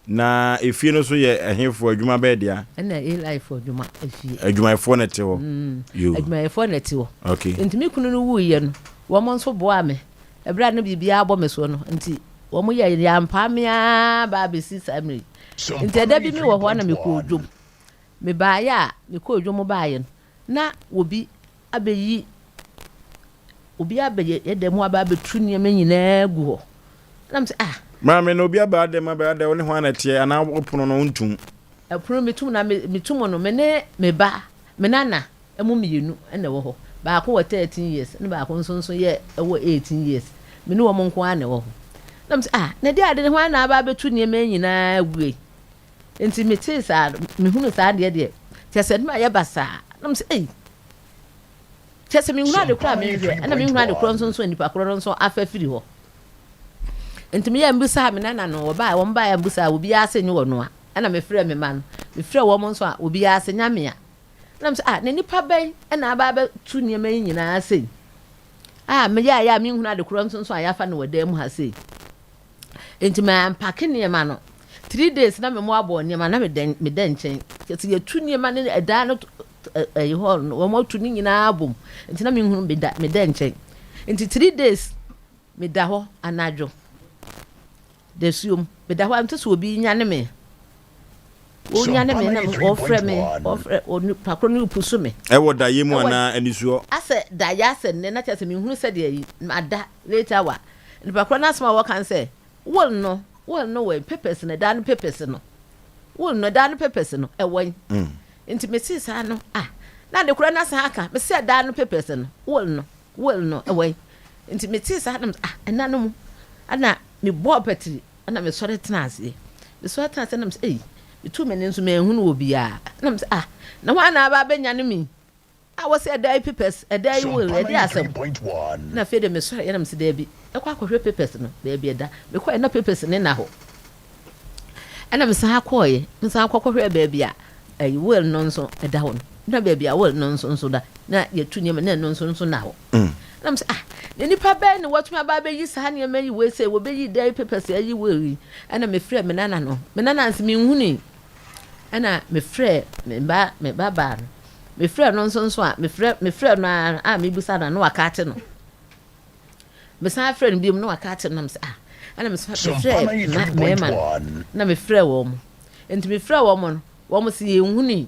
Na efie no nso yɛ ɛhefoɔ, adwuma bɛyɛ dea? Ɛna A-Life adwuma efie. Adwumayɛfoɔ na ɛte hɔ? Yoo. Adwumayɛfoɔ na ɛte hɔ. Okay. Nti me kunu no wuiɛ no, wɔn nso boaa me. Ɛberɛ a na biribiara abɔ me soɔ no nti, wɔyɛɛ yɛampaa me ara baa bɛsi saa mmerɛ yi. Nti ɛda bi mewɔ hɔ na mekɔɔ dwom. Mebaeɛ a, mekɔɔ dwom baeɛ no, na obi abɛyi, obi abɛyɛ yɛ dɛm hɔ aba abɛtu nneɛma nyinaa gu hɔ. Na mesɛ, ah. Maame, na obi aba adɛm abɛyɛ adɛn, wo ne hwan na ɛteɛ anaa wo pono no wontum? Ɛpono metum na metum no, me ne me ba, me nana. Ɛmu mmienu na ɛwɔ hɔ. Baako wɔ 13 years ɛna baako nso nso yɛ ɛwɔ 18 years. Me ne wɔn nko ara na ɛwɔ hɔ. Na me sɛ ah na ɛdeɛ ade ne hwan na aba abɛtu nneɛma yi nyinaa agu yi. Nti metee saa no, mehunu saa adeɛ deɛ, kyerɛ sɛ na mayɛ basaa. Na me sɛ ei, kyerɛ sɛ menhunu ade korɔ a menhwɛ, ɛna menhunu ade korɔ nso nso a nipa korɔ no nso afa firi hɔ. Nti meyɛ mbisaa me nana no, wɔbaa wɔn baeɛ mbisaa obiara sɛ nyɛ wɔn a, ɛna mefrɛ me mma no, mefrɛ wɔn nso a obiara sɛ nyame a. Ɛna mesɛ, ah, na nipa bɛn na aba abɛto nneɛma yi nyinaa sei? A meyɛ ayɛ a menhunu ade korɔ nso nso a yɛafa no wɔ dan mu ha sei. Nti mampake nneɛma no. 3 days na memmoaboa nneɛma na meda meda nkyɛn. Kyerɛ sɛ yɛtu nneɛma no ɛdan no ɛyi hɔ no wɔn atu ne nyinaa abom. Nti na menhunu meda meda nkyɛn. Nti 3 days meda hɔ anadwo. Dasuom meda hɔ a nte sɛ obi nyane me. Onyane me na ɔfrɛ me, ɔfrɛ onipa korɔ no repusu me. Ɛwɔ daeɛ mu anaa anisuo? Asɛ daeɛ asɛ nnɛ na kyerɛ sɛ menhunu sɛdeɛ yi mada late hour. Nipa korɔ no asɛm a wɔka ne sɛ will no will no wɔ papers no ɛdaa no papers no will no ɛdaa no papers no ɛwɔ yi. Nti mesee saa no ah na ade korɔ no asan aka mese ɛdaa no papers no will no will no ɛwɔ yi. Nti metee saa na ah ɛna no mu ɛna mebɔɔ patiri. Ɛna mesɔre tenaa aseɛ. Mesɔre tenaa aseɛ na mesɛ ei, metuu m'ani nso manhunu obiara. Ɛna mesɛ ah, na hwan na aba abɛnyane me yi? A wɔsɛ ɛda yi papers, ɛda yi will, ɛde asɛm. Ɛna afei deɛ mesɔre ɛna mesɛ daabi, ɛkɔ akɔhwɛ papers no, baabi ɛda. Mekɔɛ na papers no nna hɔ. Ɛna mesan kɔɔeɛ, mesan kɔkɔhwɛɛ baabi a ɛyi will no nso ɛda hɔ no. Na baabi a will no nso nso da, na yɛtu nneɛma na ɛno nso nso nna hɔ. Ɛna mesɛ ah, Na nnipa bɛn na wɔatumi aba abɛyi saa nneɛma yi wei sɛ wɔbɛyi diary papers ayi wei yi? Ɛna mefrɛɛ me nana no. Me nana nso menhunui. Ɛna mefrɛɛ me ba me ba baa no. Mefrɛɛ no nso nso a mefrɛ mefrɛɛ no ara a mebisa no a na waka ate no. Mesan frɛɛ no biom na waka ate no na mesɛ ah ɛna mefrɛɛ mmarima no na mefrɛɛ wɔn. Nti mefrɛɛ wɔn no wɔn se yɛnhunui.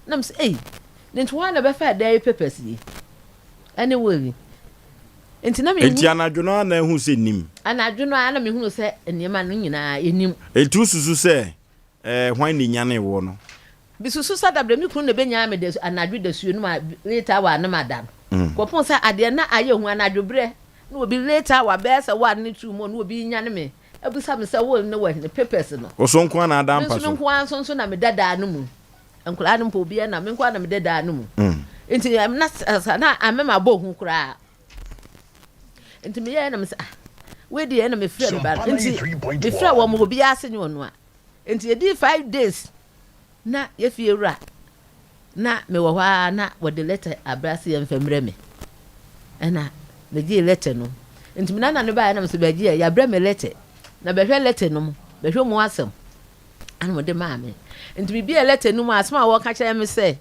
Na mesɛ ei na nti wɔn na bɛfaa diary papers yi ɛne will yi. Nti na mehu. Nti anadwo no ara na ahu sɛ nim. Anadwo no ara na mehunu sɛ nneɛma no nyinaa ɛnim. Nti wosusu sɛ ɛɛ hwan na enyanee woɔ no? Mesusu sɛ dabrɛ me kunu na ɛbɛnyan me da anadwo dasuo no mu a late hour na mada no. Kɔpem sɛ adeɛ na ayɛ hu anadwo berɛ na obi late hour bɛyɛ sɛ one ne two mu na obi renyane me abisa me sɛ will no wɔ he papers no. Wo so nko ara na ada Me mpa nso me so? nko ara nso nso na meda daa no mu. Nkwadaa no mpo obiara na me nko ara na meda daa no mu. Nti na na ama mabɔ hu koraa. Nti meyɛɛ na mesɛ ah wei deɛ na mefrɛ me ba no. Nti mefrɛ wɔn obiara ase nyɛ ɔno a. Nti yɛdii 5 days na yɛfie wura na mewɔ hɔ ara na wɔde letter abrɛ ase yɛmfa mmerɛ me. Ɛna megyee letter no. Nti me nana no baeɛ na mesɛ bɛgye ɛ yɛabrɛ me letter. Na bɛhwɛ letter no mu bɛhwɛ mu asɛm. Ɛna wɔde maa me. Nti mebiee letter no mu a asɛm a wɔka kyerɛ me sɛ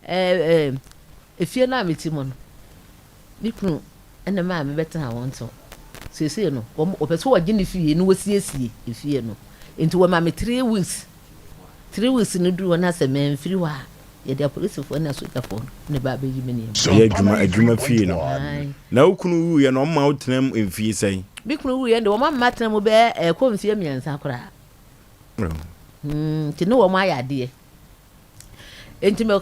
ɛɛ efie no a mete mu no me kunu ɛna maa me bɛtena wɔn nso. Seesei no wɔn wɔpɛ sɛ wɔgye ne fie na wɔsiesie efie no. Nti wɔma me 3 weeks. 3 weeks no duru hɔ na sɛ mamfiri hɔ a yɛde apolisifoɔ ne asogyafoɔ no na ɛba abɛyi me nneɛma. Ɛyɛ adwuma adwuma fie no. Ae. Na wo kunu wuiɛ no ɔmma wo tena mu mfie sɛn? Me kunu wuiɛ no deɛ wɔma me matena mu bɛyɛ ɛkɔ mfeɛ 3 koraa. Nti ne wɔn ayɛ adeɛ. Nti me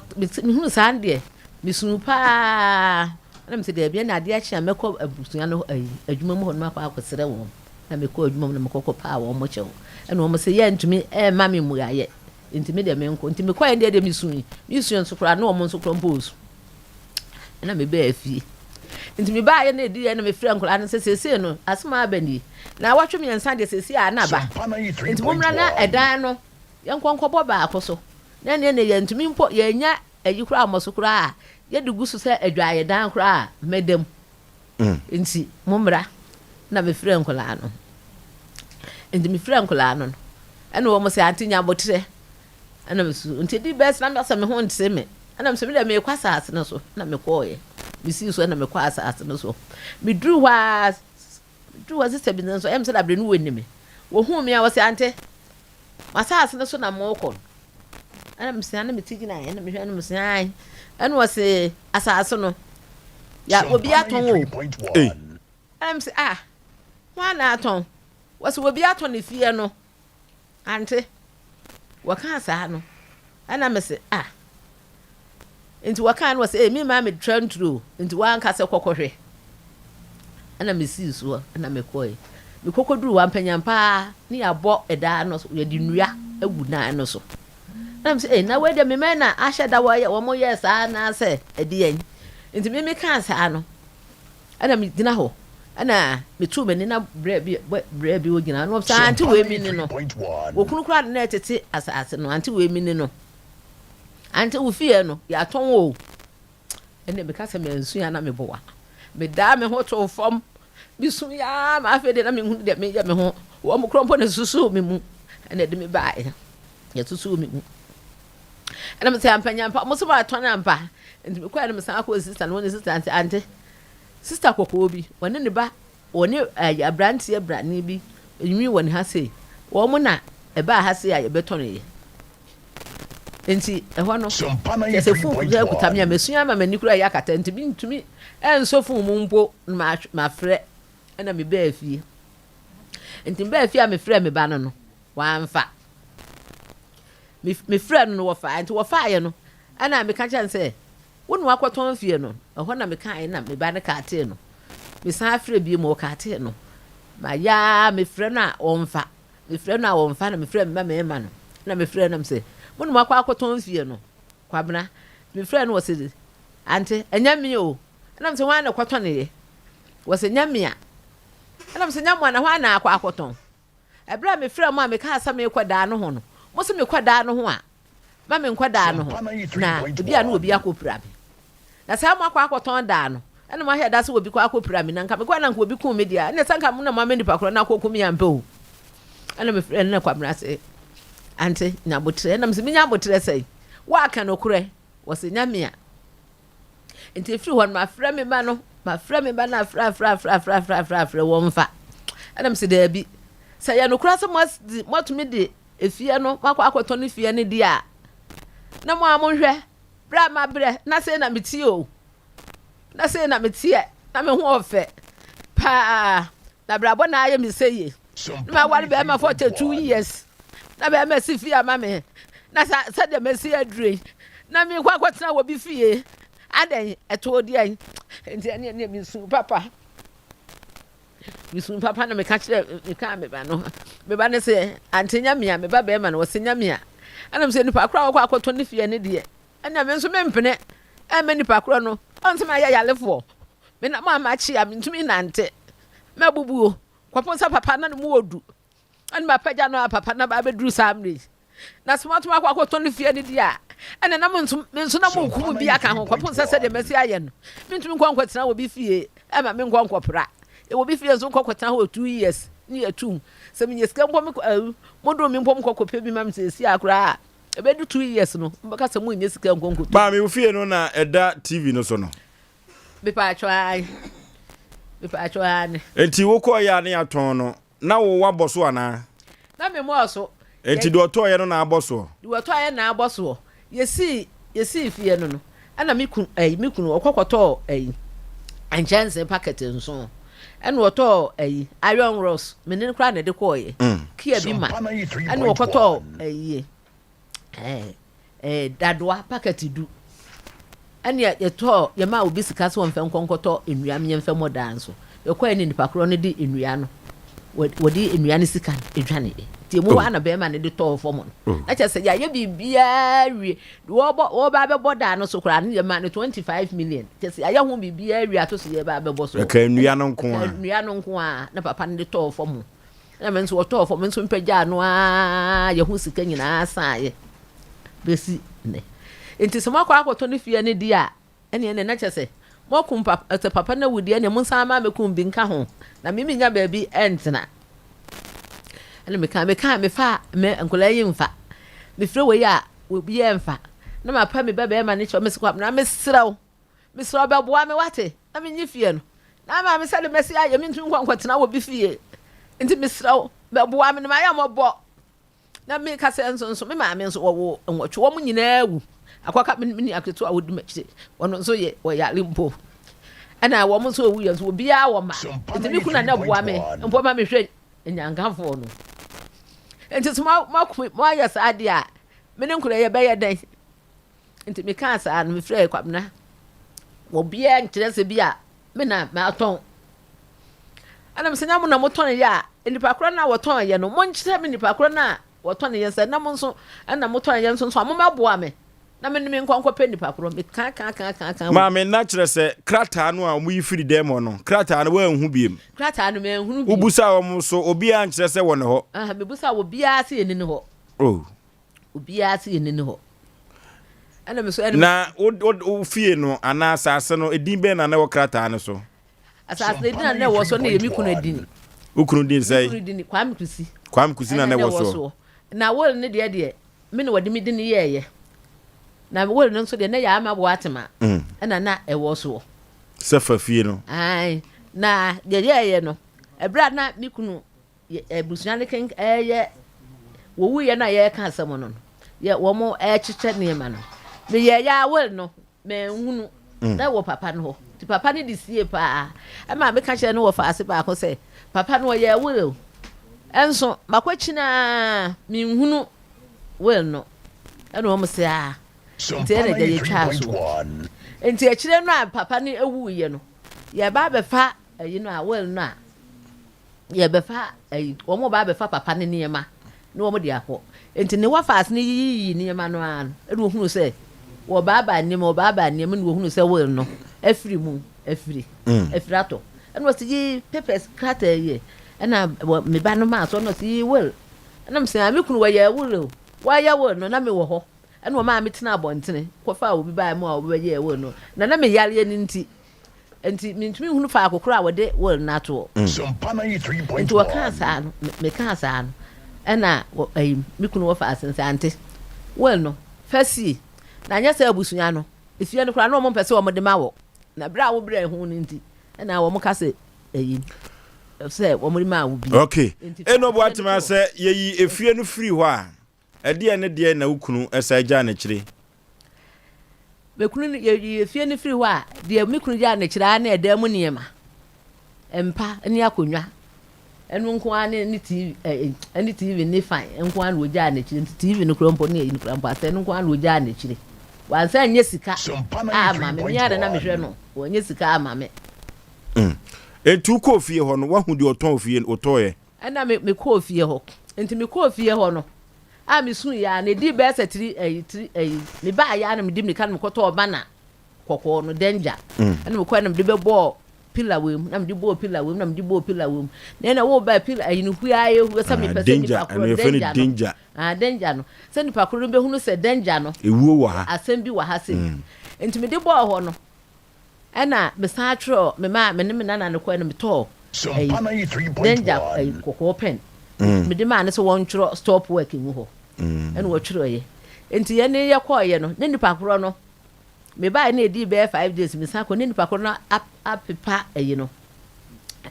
mehunu saa no deɛ mesuu paa. Ɛna mesɛ daabi ɛna adeɛ akye a mɛkɔ abusua no ayi adwuma mu hɔ no makɔ akɔsrɛ wɔn. Na mekɔ adwuma mu na mekɔ kɔpaa wɔn kyɛw. Ɛna wɔn sɛ yɛntumi ɛmma me mmuaeɛ. Nti me deɛ menkɔ. Nti mekɔɛ deɛ deɛ mesui. Mesui nso koraa na wɔn nso koraa mpo resu. Ɛna mebaa fie. Nti mebaeɛ na ɛdiiɛ na mefrɛ nkwadaa no sɛ seesei no asɛm a aba nie. Na awɔtwe 3 deɛ seesei a na aba. Nti mommra na ɛdan no yɛnkɔ nkɔbɔ baako so. Na ɛneɛ ne yɛntumi mpo yɛnya ayi koraa mmɔ so koraa a yɛde gu so sɛ adwaeɛdan koraa a mɛda mu. Nti mommra na mefrɛ nkwadaa no. Nti mefrɛ nkwadaa no no ɛna wɔn sɛ ante nya aboterɛ. Ɛna mesu nti ɛdi bɛs na mesɛ me ho nte me. Ɛna mesɛ me deɛ meekɔ asase no so na mekɔɔyɛ. Mesii so ɛna mekɔ asase no so. Meduru hɔ a meduru hɔ sista bi nso ɛyɛ me sɛ dabrɛ no wɔnni me. Wɔhuu me a wɔsɛ ante m'asase no so na morekɔ no. Ɛna mesɛ na mete gyina ɛna mehwɛ ɛna mesɛ ae. Ɛna wɔsɛ asase no ya obi atɔn o. Ɛna mesɛ ah hwan na atɔn? Wɔsɛ obi atɔn ne fie no. Ante wɔkaa saa no ɛna mese ah nti wɔkaa no wɔsɛ ee me maa metra nturo nti wɔanka sɛ kɔkɔhwɛ ɛna mesii soɔ ɛna mekɔe mekɔkɔduru hɔ ampanyampa ne yɛabɔ ɛdaa no so yɛde nnua agu dan no so na mesɛ ee na wei deɛ memɛ na ahyɛ da wɔyɛ wɔn yɛɛ saa anaasɛ ɛdeɛn nti me mekaa saa no ɛna megyina hɔ ɛna metuu m'ani na brɛ bi brɛ bi ogyina no sɛ ante wei mi ni no okunu koraa de na ɛtete asase no ante wei mi ni no ante wo fie no yɛatɔn o ɛna meka sɛ mansua na meboa medaa me ho too fam mesu yaa ma afei deɛ na mehunu deɛ meyɛ me ho wɔn mo korɔ mpo na susuw me mu ɛna ɛde me baeɛ yɛsusuw me mu ɛna mesɛ ampa nyampa mo so maatɔn ampa nti mekɔɛ no mesan akɔ sista no wɔne sista nti ante sista kɔkɔɔ bi wɔne ne ba wɔne ɛyɛ aberanteɛ brane bi nwi wɔ ne ha sei wɔn na ɛbaa ha sei a yɛbɛtɔn yɛ nti ɛhɔ no kyɛ sɛ phone kura kuta me a mesua ama m'ani kura yɛ akata nti mentumi ɛnsɔ phone mu mpo na mafrɛ ɛna mebaa fie nti mebaa fie a mefrɛ me ba no no wamfa mefrɛ no no wɔfaa nti wɔfaeɛ no ɛna meka kyerɛ no sɛ wo ne wakɔtɔn fie no ɛhɔ na mekaeɛ na me ba no kaatee no mesan frɛ bio ma ɔkaatee no mayɛ mefrɛ no a ɔmfa mefrɛ no a ɔmfa na mefrɛ me ma mmarima no na mefrɛ no sɛ mo ne wakɔ akɔtɔn fie no kwabena mefrɛ no wɔ sɛ ante ɛnyɛ me o ɛna mesɛ hwan na kɔtɔn yɛ wɔ sɛ nyɛ me a ɛna mesɛ nyɛ mo a na hwan na akɔ akɔtɔn ɛberɛ a mefrɛ mo a mekaa sɛ mekɔ daa no ho no mo sɛ mekɔ daa no ho a ma menkɔ daa no ho na ebi a na obi akɔpira me na saa mo akɔ akɔtɔn daa no. Ɛna moahyɛ da sɛ obi kɔ akɔpira me, na nka mekɔɛ na nka obi kum me deɛ a, ɛnna sɛ nka mo na moama nipa korɔ no akɔku me ampa o. Ɛna mefrɛ no na Kwabena se, Ante, nya aboterɛ. Ɛna mese, menya aboterɛ sɛn? Woaka nokorɛ? Wɔse, nya me a. Nti ɛfiri hɔ no, mafrɛ me ba no, mafrɛ me ba no afrɛ afrɛ afrɛ afrɛ afrɛ afrɛ afrɛ wɔmfa. Ɛna mese, daabi, sɛ yɛ nokorɛ sɛ moatumi de efie no, moakɔ akɔtɔ no fie no deɛ a, na mo a monhwɛ, berɛ a mabrɛ, na sei na metie o. Na sei na meteɛ, na me ho ɔfɛ paa, na brabɔ na ayɛ me sɛ yie. Na maware bɛrima 42 years, na bɛrima si fie ama me, na sa sɛdeɛ masi aduro yi, na mekɔ akɔtena wɔ bi fie. Adɛn, ɛtoo deɛn? Nti ɛneɛ neɛ mesu papa. Mesu papa na meka kyerɛ mekaa me ba no. Me ba no sɛ, ante nyamea, me ba bɛrima no, wɔsɛ nyamea. Ɛna mesɛ nipa korɔ a wɔkɔ akɔtɔ ne fie ne deɛ, Ɛnna me nso mempene mma nipa korɔ no ɔnse mayɛ yarefoɔ. Menam a makye a mentumi nnante. Mabubuo kɔpem sɛ papa na ne mu wɔ du. Ɛna mapagya no a papa na abɛduru saa mmerɛ yi. Na sɛ moatumi akɔ akɔtɔ no fie no deɛ a, ɛnna na mo nso me nso na morekum bi aka ho kɔpem sɛ sɛdeɛ masi ayɛ no. Mentumi nkɔ nkɔtena wɔ bi fie ɛma menkɔ nkɔpra. Wɔ bi fie nso nkɔ kɔtena hɔ 2 years ne yɛtum. Sɛ menya sika mpo mekɔ, modom me mpo mokɔ kɔpɛ bi ma me seesei a koraa a, Ɛbɛdu 2 years no, mobɛka sɛ monnyɛ sika nkɔ nkɔtɔ. Maame, wo fie no na ɛda TV no so no? Mepatwɔ ae. Mepatwɔ aane. Enti wokɔeɛ a ne yɛatɔn no, na wo woabɔ so anaa? Na memmɔɔ so. Enti deɛ ɔtɔeɛ no na abɔ soɔ? Deɛ ɔtɔeɛ na abɔ soɔ. Yɛsii, yɛsii fie no no, ɛna me kunu, ɛyi, me kunu, ɔkɔ kɔtɔɔ ɛyi, nkyɛnsee packet nson. Ɛna ɔtɔɔ ɛyi, iron rods, me ne no koraa na ɛde kɔɔeɛ. Kia bi ma. Ɛna ɔkɔtɔɔ ɛyi, ɛɛ, ɛɛ, dadoa packet du. Ɛna yɛtɔɔ, yɛmaa obi sika sɛ ɔmfa nkɔ nkɔtɔ nnua menyɛ mfa mmɔ dan so. Yɛkɔɛ ne nipa korɔ no de nnua no, wɔde nnua no sika no dwaneeɛ. Nti emu hɔ ara na bɛrima no de tɔɔ fam no. Na kyerɛ sɛ yɛayɛ biribiara wie. Wɔbɔ wɔba abɛbɔ dan no so koraa no yɛmaa no 25 million. Kyerɛ sɛ yɛayɛ ho biribiara wie ato so yɛba abɛbɔ so. Ɛka nnua no nko ara. Ɛka nnua no nko ara na papa no de tɔɔ fam. Na me nso wɔtɔɔ fam, me nso mepagyaa no ara yɛ ho sika nyinaa saeɛ bɛsi nnɛ. Nti sɛ moakɔ akɔtɔ ne fie no di a, ɛneɛ ɛneɛ na kyerɛ sɛ moakum papa, sɛ papa no awu deɛ ɛneɛ monsan ma mɛkum bi nka ho, na me mennya baabi ntena. Ɛna meka, meka, mefa me nkwadaa yi mfa, mefrɛ wei a obiara mfa, na mapa me ba bɛrima no kyɛw, mese Kwabena mesrɛ wo, Mesrɛ wo bɛboa me wate na menye fie no na ama me sɛde mɛsi ayɛ mentumi nkɔ nkɔtena wɔ bi fie nti mesrɛ wo bɛboa me na mayɛ mmɔbɔ na meka sɛ nso nso me maame nso wɔwo nwɔtwe wɔn nyinaa wu akɔka me me nua ketewa a wɔdi m'akyire wɔn nso yɛ wɔyare mpo ɛna wɔn nso ɛwu yɛ nso obiara wɔ ma nti me kuna na ɛboa me mpo ma mehwɛ nyankafoɔ no nti so moayɛ saa deɛ a me ne nkora yɛbɛyɛ dɛn Nti mekaa saa no, mefrɛɛ Kwabena. Obiara nkyerɛ sɛ bi a me na matɔn. Ɛna mesɛ nyɛ mo na motɔn yɛ a, nnipa korɔ no a wɔtɔn yɛ no, monkyerɛ me nnipa korɔ no a wɔtɔn yɛ sɛ na mo nso ɛna motɔn yɛ nso nso a mommɛboa me na me ne me nkɔ nkɔpɛ nnipa korɔ. Meka ka ka ka ka. Maame, na kyerɛ sɛ krataa no a wɔyi firi dɛm hɔ no, krataa no woanhu biem? Krataa no manhunu biem. Wobusaa wɔn nso, obiara ankyerɛ sɛ wɔ ne hɔ? Aha, mebusaa obiara sɛ ɛnni ne hɔ. Oh. Obiara se yɛnni ne hɔ. Ɛna me so ɛna. Na wo wo fie no anaa asase no edin bɛn na na ɛwɔ krataa no so? Asase no edin a na ɛwɔ so no yɛ me kunu din. Wo kunu din sɛn? Me kunu din Kwame Kusi. Kwame Kusi na na ɛwɔ so. Na will no deɛ deɛ me na wɔde me din yɛɛyɛ. Na will no nso deɛ na yɛ ama Boatema mm. ɛna na ɛwɔ soɔ. Sɛ fa fie no. Ae na deɛ yɛɛyɛ no ɛberɛ a na me kunu Yɛ abusua no kenk ɛyɛ wɔwuiɛ no a yɛreka asɛm no no yɛ wɔn ɛrekyekyɛ nneɛma no meyɛ yɛ awel no manhunu mm. na wɔ papa no hɔ nti papa no de sie paa ɛma meka kyerɛ no wɔ faase baako sɛ papa no ɔyɛ awel o ɛnso makɔkyinaa menhunu wel no ɛna wɔn sɛ a nti ɛna gya yɛtwaa soɔ nti akyire no a papa no awuiɛ no yɛba abɛfa ayi no a wel no a yɛbɛfa ayi, wɔn ba abɛfa papa no nneɛma na wɔn de akɔ. Nti ne wɔfaase no yiyiyi nneɛma no ara no, ɛna ohunu sɛ wɔbaabaa nneɛma, wɔbaabaa nneɛma na ohunu sɛ will no afiri mu, afiri, mm. afiri atɔ. Ɛna ɔsi yi papers krataa yi ɛna wɔ me ba no maa so ɛna ɔsi yi will. Ɛna mo sɛ ah, me kunu wɔyɛ will o, wɔayɛ will no na me wɔ hɔ. Ɛna wɔmaa me tena abɔntene kɔfaa obi baa mu a wɔbɛyɛ will no. Na na me yareɛ no nti. Nti mentumi nhunu faako korɔ a wɔde will no atoɔ. Nti wɔkaa saa no, mekaa saa no, ɛna ayi, me kunu wɔfa asen sɛ ante, will no, fa sie. Na anyɛ sɛ abusua no, efie no koraa na wɔn mpɛ sɛ wɔn de ma wɔ. Na berɛ a wobrɛ ho no nti, ɛna wɔn ka sɛ ayi, sɛ wɔn de maa wo bi. Okay. Ɛna ɔboatema sɛ yɛyi efie no firi hɔ a, Ɛdeɛn ne deɛn na wo kunu san gyaa n'akyire? Me kunu no, yɛyii efie no firii hɔ a, deɛ me kunu gyaa n'akyire ara ne ɛdan mu nneɛma, mpa ne akonnwa, ɛno nko ara ne ne TV, ɛ, ɛne TV ne fan nko ara na ɔgyaa n'akyire. Nti TV no koraa mpo ne ayi no koraa mpo asɛe, ɛno nko ara na ɔgyaa n'akyire. Wansan anyɛ sika amma me, me ara na na mehwɛ no, wanyɛ sika amma me. Mm. Enti wokɔɔ fie hɔ no, woahu deɛ ɔtɔn fie no, ɔtɔeɛ? Ɛnna me mekɔɔ fie hɔ. Enti mekɔɔ fie hɔ no, a mesuiɛ ara no, ɛdii bɛyɛ sɛ tiri ɛyi tiri ɛyi mebaeɛ ara na mede mmirika na mekɔtɔɔ bana kɔkɔɔ no danger. Ɛnna mekɔɛ na mede bɛbɔɔ pillar wei mu na mede bɔɔ pillar wei mu na mede bɔɔ pillar wei mu. Na ɛnna woba pillar ɛyi no hue ara yɛ hue sɛ mepɛ sɛ nipa korɔ danger no ah danger no sɛ nipa korɔ no bɛhunu sɛ danger no ewuo wɔ ha asɛm bi wɔ ha sei. Nti mede bɔɔ hɔ no. Ɛna mesan twerɛ me maa me ne me nana no kɔɛ no metɔɔ ɛyi danger ɛyi kɔkɔɔ pɛn mede maa no sɛ wɔntwerɛ stop work ngu hɔ ɛna wɔtwerɛeɛ nti yɛne yɛkɔɔyɛ no ne nipa korɔ no mebaeɛ na ɛdii bɛyɛ 5 days mesan kɔ ne nipa korɔ no apepa ɛyi no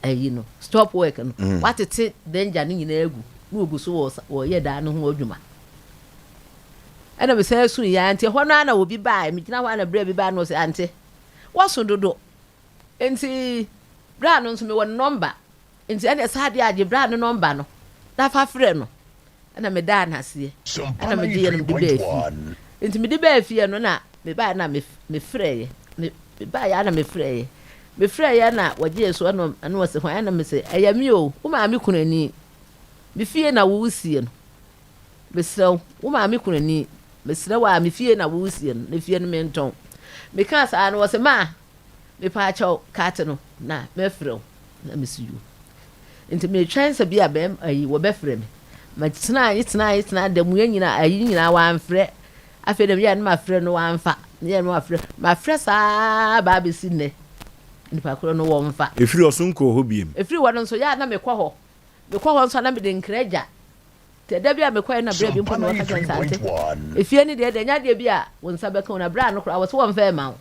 ɛyi no stop work no watete danger no nyinaa agu na wɔgu so wɔyɛ daa no ho adwuma Ɛna mesan sui ara nti ɛhɔ no ara na obi baeɛ, megyina hɔ ara na berɛ bi baeɛ na ɔse ante, woaso dodo nti berɛ no nso mewɔ ne nɔmba nti ɛne saa adeɛ agye berɛ no nɔmba no na fa frɛ no. Ɛna medaa no aseɛ ɛna megyeeɛ no mede baa fie. Nti mede baa fie no na mebaeɛ na mefrɛeɛ, mebaeɛ ara na mefrɛeɛ. Mefrɛeɛ na wɔgyee so ɛna ɔse hwan ɛna mese ɛyɛ me o, wo maame kunani, me fie na woresie no. Mesrɛ wo, wo maame kunani, mesrɛ wo a, me fie na woresie no, na fie no mentɔn. Mekaa saa no, ɔse, Ma, mepaakyɛw, kate no na mɛfrɛ wo. Na mese, Yoo. Nti metwɛn sɛ bi a bɛm, ayi, wɔbɛfrɛ me. Metenae, tenae, tenae, da mua nyinaa, ayi nyinaa, wɔamfrɛ. Afei deɛ meyɛɛ no mafrɛ no, wɔamfa. Meyɛɛ no mafrɛ, mafrɛ saa baa bɛsi nnɛ, nipa korɔ no wɔmfa. Ɛfiri hɔ so nkɔɔ hɔ biom. Ɛfiri hɔ no nso, yɛ a na mekɔ hɔ. Mekɔ hɔ nso a na mede nkra gya. Te da bi a mekɔe na berɛ bi mpo na wɔka kyerɛ me sɛ, Ante, efie no deɛ, deɛ ɛnyɛ adeɛ bi a wo nsa bɛka o, na berɛ a no koraa wɔse wɔmfa mma wo.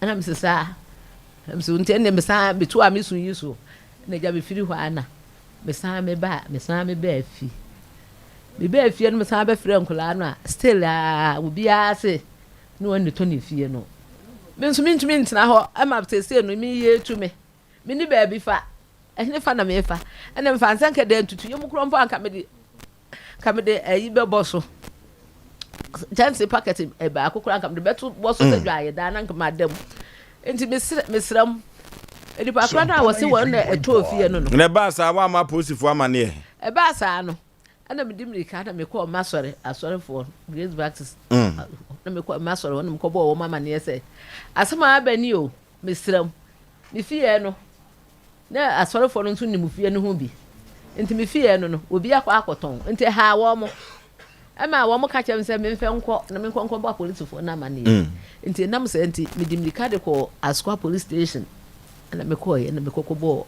Ɛna mese saa. Ɛna mese nti ɛnneɛ mesan metu a mesu yi so. Ɛna agya mefiri hɔ a na mesan meba mesan mebaa fie. Mebaa fie no mesan bɛfrɛ nkwadaa no a still a obiara se ne wɔn ne tɔ ne fie no. Me nso mentumi ntena hɔ ɛma seesei no meyɛ tu me. Menni baabi fa. Ɛhefa na mefa? Ɛnna mefa nsɛ nka dɛ ntutuiɛ mu korɔ mpo anka mede nka mede ayi bɛbɔ so. Kyɛnse pakɛte eh, baako koraa nka mede bɛto bɔ so sɛ mm. dwaayɛ daa na nka mada mu. Nti mesrɛ mesrɛ m nipa korɔ no a wɔse wɔn na ɛtɔɔ fie no no. Na ɛbaa saa wɔamma apolisifoɔ amanneɛ? Ɛbaa saa no ɛna mede mmirika na mekɔɔ m'asɔre asɔrefoɔ Grace Baptist mm. na mekɔ m'asɔre hɔ na mekɔbɔɔ wɔn amanneɛ sɛ asɛm a aba ni o mesrɛ m me fie no Na asɔrefoɔ no nso nim fie no ho bi. Nti me fie no no, obi akɔ akɔtɔn. Nti ɛhaa wɔn. Ɛmaa wɔn ka kyerɛ me sɛ memfɛ nkɔ na menkɔ nkɔbɔ apolisifoɔ no amanneɛ. Mm. Nti ɛnam saa nti, mede mmirika de kɔɔ Asokwa Police Station. Ɛna mekɔeɛ na mekɔkɔbɔɔ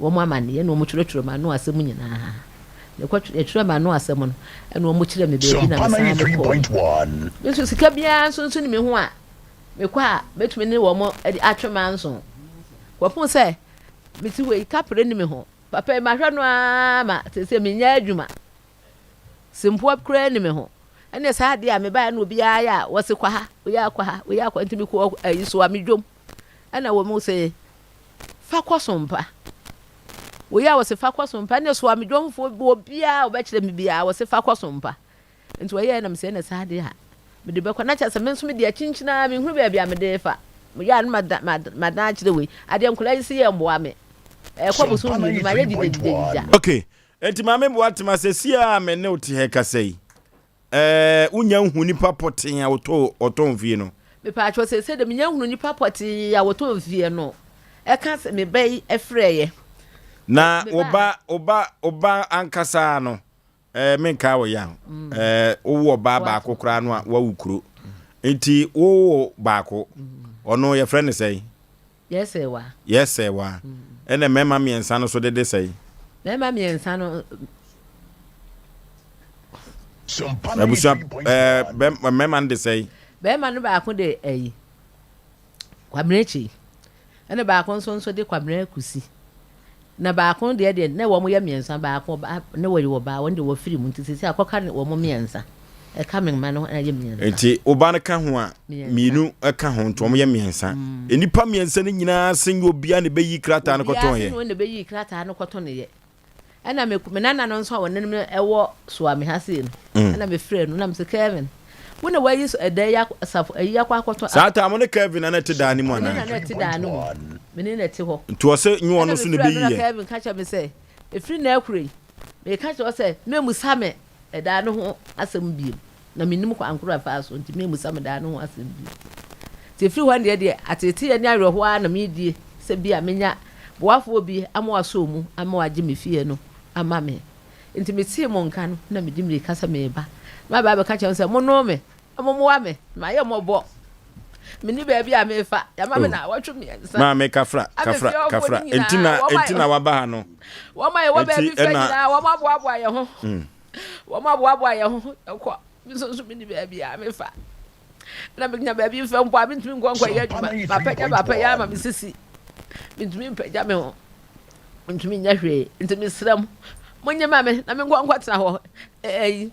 wɔn amanneɛ na wɔn twerɛtwerɛ m'ano asɛm nyinaa. Yɛtwerɛ m'ano asɛm no, ɛna wɔn kyerɛ me baabi na mesan mekɔɔ. Me nso sika biara nso nso ne me ho a Mekɔ a, mɛtumi ne wɔn atwe manso. Kɔpem sɛ mete hɔ yi, kapre nni me ho. Papa yi, mahwɛ no ara ma seesei menyɛ adwuma. Sempoa koraa nni me ho. Ɛnneɛ saa adeɛ a mebaeɛ no obiara yɛ a, wɔse kɔ ha, wei akɔ ha, wei akɔ nti mekɔɔ ayi so a medwom. Ɛna wɔn se fa kɔ sompa. Wei a wɔse fa kɔ sompa, ɛnneɛ so a medwomfoɔ obiara a wɔbɛkyerɛ me biara wɔse fa kɔ sompa. Nti ɔyɛɛ na mesɛ ɛna saa deɛ a mede bɛkɔ na kyerɛ sɛ me nso mede akyinkyini ara menhunu baabi a mede refa. Meyɛ a na madan akyerɛ wei. Adeɛ nkwadaa yi se yɛ mmoa me. Ɛkɔ bosom mmienu mayɛ gyigyagyigyagyigya. Ok, enti Maame Boatema sesie a me ne wo te ha rekasa yi, ɛɛ wonya nhu nipa pɔtee a ɔtɔ ɔtɔn fie no? Mepaakyɛw seesei de menya nhunu nipa pɔtee a ɔtɔn fie no. Ɛka sɛ me ba yi frɛeɛ. Na wo ba wo ba wo ba ankasa no, Eh, menkaa wo yaw. Mm. Eh, wowo ɔbaa baako koraa no a wawu kuro. Nti wowo baako. Mm. Ɔno yɛfrɛ no sɛn? Yɛsɛwa. Yɛsɛwa. Ɛna mmarima mmiɛnsa no so dede sɛe? Mmarima mmiɛnsa no. Abusua ɛɛ mmarima no de sɛe? Barima no baako de ɛyi Kwabena Kyei ɛna baako nso nso de Kwabena Kusi. Na baako deɛ deɛ na wɔn yɛ mmiɛnsa baako ɔbaa ne wɔyɛ ɔbaa wɔn deɛ wɔfiri mu nti sisi akɔka ne wɔn mmiɛnsa ɛka me mma no ɛyɛ mmiɛnsa. Nti ɔba no ka ho a mmienu ɛka ho nti wɔn yɛ mmiɛnsa. Mm. Nnipa mmiɛnsa no nyinaa se nyɛ obiara na ɛbɛyi krataa no kɔtɔn yɛ. Obiara se na ɛbɛyi krataa no kɔtɔn yɛ. Ɛna me me nana no nso a wɔne no wɔ Suame ha sei no, mm. ɛna mefrɛ no na mese Kevin, wo na wayi ɛda yi asafo ayi akɔ akɔtɔ. Saa taa mo ne Kevin na na ɛte daa no mu anaa? Me ne na na ɛte daa no mu. Me ne na ɛte hɔ. Nti ɔsɛ nyɛ ɔno so na ɛbɛyi yɛ. Ɛna mefrɛ no na Kevin ka kyerɛ me sɛ, ɛfiri na akura yi, meka kyerɛ sɛ mɛmusa me ɛdaa no ho asɛm biem. Na mennim kwan koro a ɛfaa so nti memmusa me daa no ho asɛm bio. Nti ɛfiri hɔ deɛ deɛ ateeteeɛ ne awerɛhoɔ ara na meredie sɛ bi a menya boafoɔ bi ama wasɔ mu ama wagye me fie no ama me. Nti metee mo nka no na medi mmirika sɛ mereba na maba abɛka kyerɛ mo sɛ monnoo me na mommoa me na mayɛ mmɔbɔ. Menni baabi a mefa, yɛama me naawɔtwe mmiɛnsa. Maame kafra, kafra, kafra. Enti na, enti na waba ha no. Wɔn a yɛwɔ baabi fɛ nyinaa, wɔn aboaboa yɛn ho. Wɔaboaboa yɛn ho kɔ. Me nso nso menni baabi a mefa. Na menya baabi mfa mpo a mentumi nkɔ nkɔyɛ adwuma. Mapagya mapagya ama me sisi. Mentumi mpagya me ho. Mentumi nyɛ hwee. Nti mesrɛ mo, monye ma me na menkɔ nkɔtena hɔ. Ɛyi,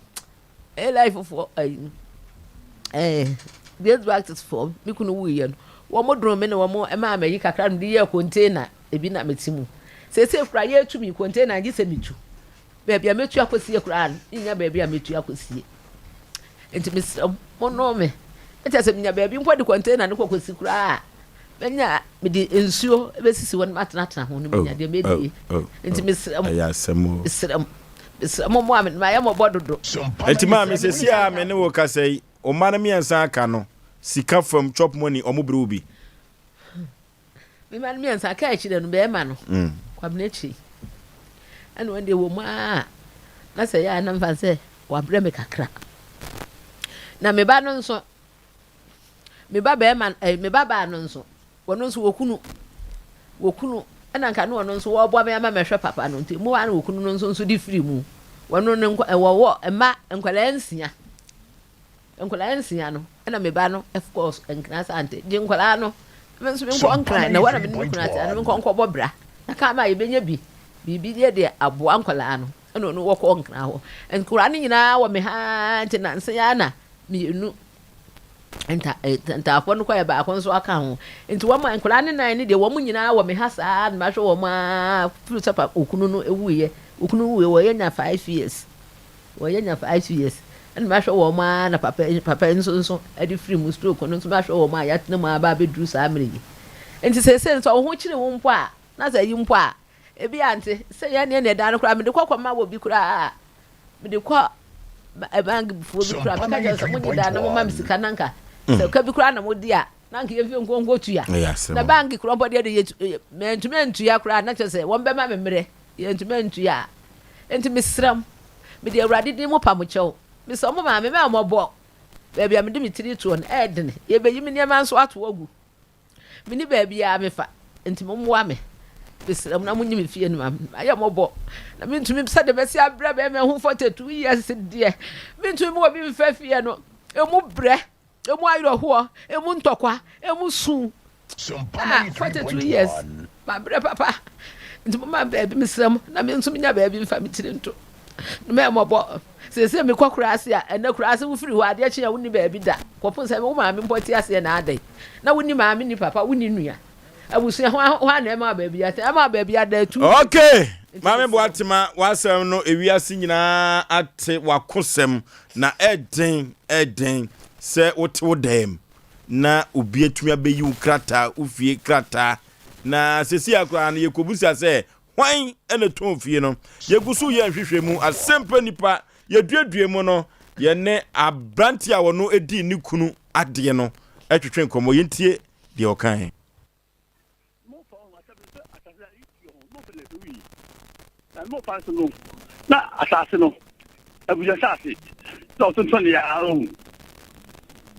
ɛyɛ life foɔ ɛyi, ɛɛ Grace Baptist foɔ, me kunu wuiɛ no, wɔn dom me na wɔn maa me ayi kakra na mede yɛɛ container ebi na mete mu. Seesei koraa yɛretu me container gye sɛ metu. Baabi a mɛtu akɔsie koraa no, mennya baabi a mɛtu akɔsie. Nti mesrɛ mo, monnoo me. Ɛkyɛ sɛ menya baabi mpo de kɔntena no kɔkɔsi koraa a, mɛnya mede nsuo bɛsisi hɔ na matenatena ho no menya deɛ mɛdie. Oh, oh, Nti oh. mesrɛ mo, Ɛyɛ asɛm o. mesrɛ mo, mesrɛ mo mmoa me, mayɛ mmɔbɔ dodo. Nti maame sɛsi a me ne wo kasa yi, wo mma no mmiɛnsa aka no, sika fam, chop money, ɔmo brɛ wo bi? Me mma no mmiɛnsa aka akyire no bɛrima no mm. Kwabena akyiri ɛna wɔn deɛ wɔ mu aa na sɛ yɛ a na mfa sɛ wabrɛ me kakra na me ba no nso me ba bɛrima ɛɛ eh, me ba baa no nso wɔn nso wɔkunu wɔkunu ɛna nka ne wɔn nso wɔboa me ama mɛhwɛ papa no nti mu a na wɔkunu no nso nso de firi mu wɔn no nkɔ ɛwɔwɔ mma nkwadaa nsia. Nkwadaa nsia no, ɛna me ba no kɔɔ Nkran Asante. Gye nkwadaa no, me nso menkɔ Nkran, na hɔ na me ne me kunu ate, ana menkɔ nkɔbɔ bra. Na kaa ma yɛbɛnya bi, biribi yɛ de aboa nkwadaa no. Ɛna ɔno wɔkɔɔ Nkran hɔ. Nkwadaa no nyinaa wɔ me ha nti nansa yi ara na mmienu nta ntaafoɔ no kɔɛ baako nso aka ho. Nti wɔn nkwadaa no nan no deɛ wɔn nyinaa wɔ me ha saa na mahwɛ wɔn ara firi sɛ pa okunu no wuiɛ. Okunu wuiɛ wɔyɛ nya 5 years. Wɔyɛ nya 5 years ɛna mahwɛ wɔn ara na papa papa nso nso ɛde firi mu stroke no nso mahwɛ wɔn a yɛatena mu aba abɛduru saa mmerɛ yi. Nti seesei nso wo ho kyere wo mpo a na sɛ yi mpo a ebi ante sɛ yɛn ne ɛda no koraa mede kɔ kɔma wɔ bi koraa mede kɔ bank foɔ bi koraa mɛka kyerɛ sɛ monye daa na moma me sika na nka sɛ ka bi koraa na mode a na nka yɛmfie nkɔ nkɔtua na bank korɔ mpo deɛ de yɛ mantumi antua koraa na kyerɛ sɛ wɔn bɛma me mmerɛ yɛntumi antua a nti mesrɛ mo mede awurade din mu pa mo kyɛw mesɛ mo maame mɛ mmɔbɔ baabi a mede me tiri toɔ no ɛɛdene yɛbɛyi me nneɛma nso ato agu mene baabi a mefa nti mommoa me mesrɛ mo na monyi me fie no ma me ayɛ mmɔbɔ na mentumi sɛde bɛsi abrɛ bɛrima ho 42 years deɛ mentumi mu obi mfa fie no ɛmu brɛ ɛmu awerɛhoɔ ɛmu ntɔkwa ɛmu su. Ah, 42 years mabrɛ papa nti moma baabi mesrɛ mo na me nso menya baabi mfa me tiri nto na mɛmmɔbɔ seesei mekɔ kora ase a ɛnɛ kora ase wofiri hɔ adeɛ kye a wonni baabi da kɔpem sɛ wo maame mpo te aseɛ na adɛn na wonni maame ni papa wonni nua abusua ho ho na ɛma baabi ate ɛma baabi ada atu. Okay, maame Boatema w'asɛm no ewiase nyinaa ate w'akosɛm na ɛden ɛden sɛ wote wo dɛm na obi atumi abɛyi wo krataa wo fie krataa na sɛsi akoraa no yɛkɔbusa sɛ hwan na tɔn fie no yɛgu so yɛ nhwehwɛ mu asɛmpa nipa yɛduadua mu no yɛne aberante a wɔno ɛdii ne kunu adeɛ no ɛtwetwe nkɔmmɔ yɛntie deɛ ɔkae. Na asase no abusua asase na ɔtontɔn ne yɛ ara ohu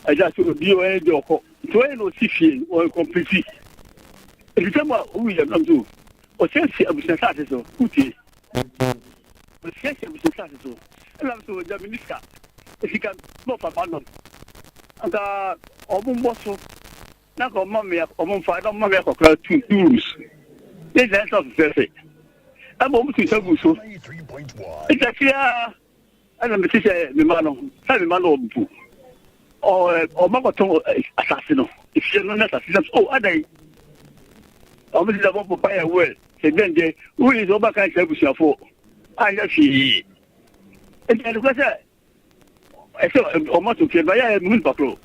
ɛgya so obi ɔyɛ de ɔkɔ nti ɔyɛ na ɔsi fie no ɔyɛ complete. Enti sɛ mo a owu yɛ nam so ɔsiesie abusua saase so wotie. Ɔsiesie abusua saase so ɛnam so gya me sika sika bɔ papa nom anka ɔmo mbɔ so na nka ɔmo ma me ɔmo mfa na ɔmo ma me akɔkora tu two rooms ne nyinaa nsa fɛfɛɛfɛ ɛma ɔmo tu nsa gu so nti akyire ara Ɛna mete sɛ me mma no, sɛ me mma no wɔ mpo, ɔma kɔtɔn asase no, efie no ne asase no, oh, adan. Ɔmo sɛ bɔ papa yɛ wɛl, sɛ dɛn dɛn, wuli sɛ ɔba kan kyerɛ abusuafo, anyɛ hwee. Nti ɛnokorɛ sɛ, ɛsɛ ɔma to fie, bɛyɛ mehu nipa koro.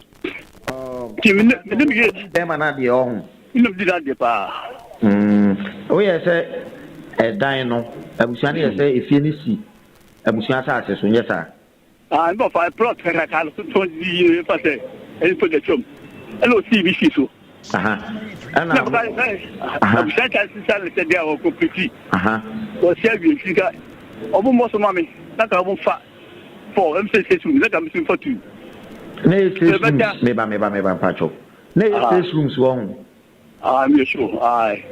Nti me ne me yere. Bɛrima no adeɛ ɔho. Me ne di n'adeɛ paa. Woyɛ sɛ ɛdan no, abusua no yɛ sɛ efie no si Abusua asase so, nyɛ saa? Ah, ɛna ɔfa plot kakraka no so tɔn di yie fa sɛ ɛne project twam. Ɛna osii bi sii so. Aha. Ɛna Na bɛka sɛ abusua ta sisa ne sɛ deɛ a ɔkɔmpiti. Aha. Wɔsi awie nti nka ɔmo mmɔ so ma me na ka ɔmo fa four ɛm sɛ six rooms na ka me so mfa two. Na yɛ six rooms meba meba meba mpakyɛw. Na yɛ six rooms wɔ ho. Ah me sure aye.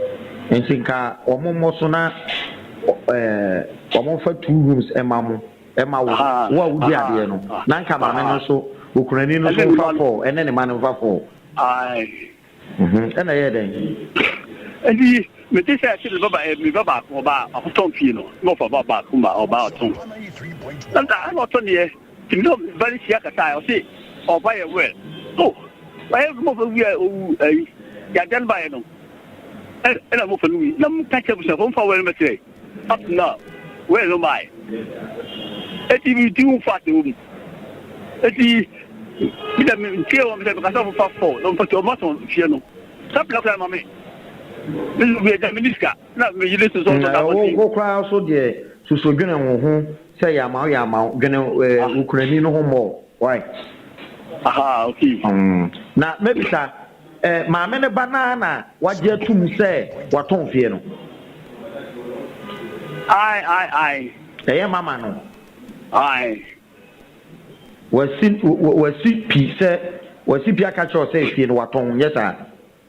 Nti nka wɔn mmɔ so na ɛɛ wɔn nfa two rooms ɛma mo ɛma wo wo a wodi adeɛ no na nka maame no nso okunani no nso nfa four ɛne ne ma no nfa four. Aye. Ɛna ɛyɛ dɛn. Nti mete sɛ ɛsɛ me ba me ba baako ɔba akɔtɔn fie no na ɔfa ba baako ma ɔba ɔtɔn na ɛna ɔtɔn deɛ nti me ne ba no hyia kasa ɔse ɔba yɛ well oh. Ɔyɛ mo fɛ wia owu ayi yadeɛ no baeɛ no ɛna mo fɛ no wi na mo ka kyerɛ abusuafoɔ mo fa wɛn no bɛkyerɛ up to now wɛn no baeɛ eti mi ti ho fa ase wɔ mu eti mi dɛ mi ntie wɔn sɛ mekasa fo fa fɔ na mo fa ti ɔmo asɔn fie no sapila kura ma mi mi mi ɛgya mi ni sika na mi yiri soso ɔtɔ da kɔsi. Wo koraa so deɛ soso dwene wo ho sɛ yɛ ama wo yɛ ama wo dwene wo kunani no ho mmɔ why. Aha, okay. Mm. Na mebisa, eh, maame ne ba naa na wagye atum sɛ watɔn fie no? Ae, ae, ae. Ɛyɛ mama no? Ae. Wasi, wasi pi sɛ, wasi pi aka kyerɛ sɛ fie no watɔn, nyɛ saa?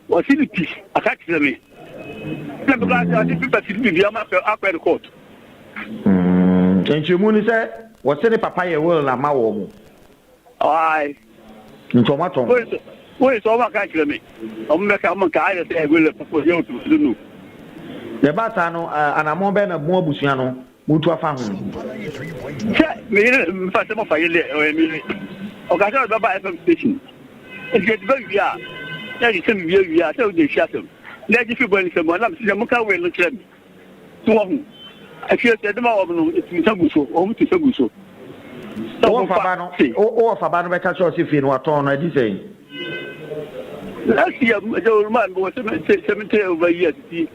Wasi no pi aka kyerɛ me. Na mekora sɛ ɔde pepa si biribi ama akɔ ne court. Mm, nkyerɛmu ni sɛ wɔse ne papa yɛ will ama wɔ mo. Aye. Nti ɔmo atɔn. Wei sɛ ɔmo aka kyerɛ me. Ɔmo bɛka ɔmo nka ayɛ sɛ will papa yɛ otu I don't know. Na ɛbaa saa no anamɔn bɛn na mo abusua no motu afa ho? Sɛ me yere mfa sɛ mɔfa yere deɛ ɔyɛ me yere. Ɔka sɛ ɔde bɛba FM station. Nti yɛde ba wie a na yɛde sɛm wie wie a sɛ wode nsi asɛm na yɛgye fi bɔ ne nsam a na mesɛ monka will no kyerɛ me. So wahu? Afei sɛ yɛde ma wɔn no, yɛtu nsa gu so, wɔn tu nsa gu so. Sɛ Wowɔ fa ba no, wowɔ fa ba no bɛka kyerɛ wo sɛ fie no watɔn no, ɛde sɛn? Last year, ɛsɛ oluma mi wɔ sɛ 70 over years ti.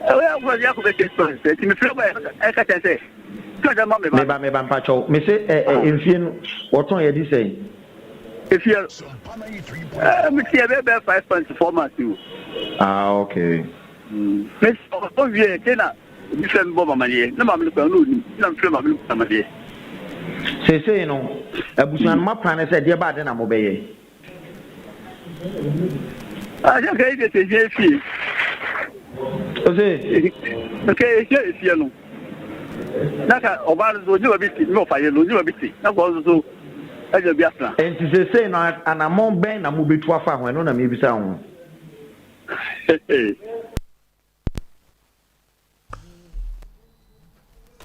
Ɛwɔ akɔ yɛ akɔ bɛ six months. Ɛti mi fira ba ɛka kyɛn sɛ, sɛ ɔdɛ ma mi ba. Meba meba mpakyɛw, me se ɛ ɛ mfie no wɔtɔn yɛ de sɛn? Efie ɛɛ mi ti ɛbɛ bɛ 5.4 months o. Ah okay. Me ɔbɔ wie kyɛ na obi frɛ me bɔ me amaneɛ na maame no koraa na ɔnim na mefrɛ maame no bɔ no amaneɛ. Seesei no, abusua no moaplan ne sɛ deɛ ba ade na mobɛyɛ? Ah, sɛ nka yɛ sɛ ehia efie. Ose? Nka ehia efie no. Na ka ɔbaa no so onye baabi te, ne ɔfa yɛ no onye baabi te, na ka ɔno so ɛnya bi atena. Enti seesei no anammɔn bɛn na mobɛtu afa ho? Ɛno na mebisa ho.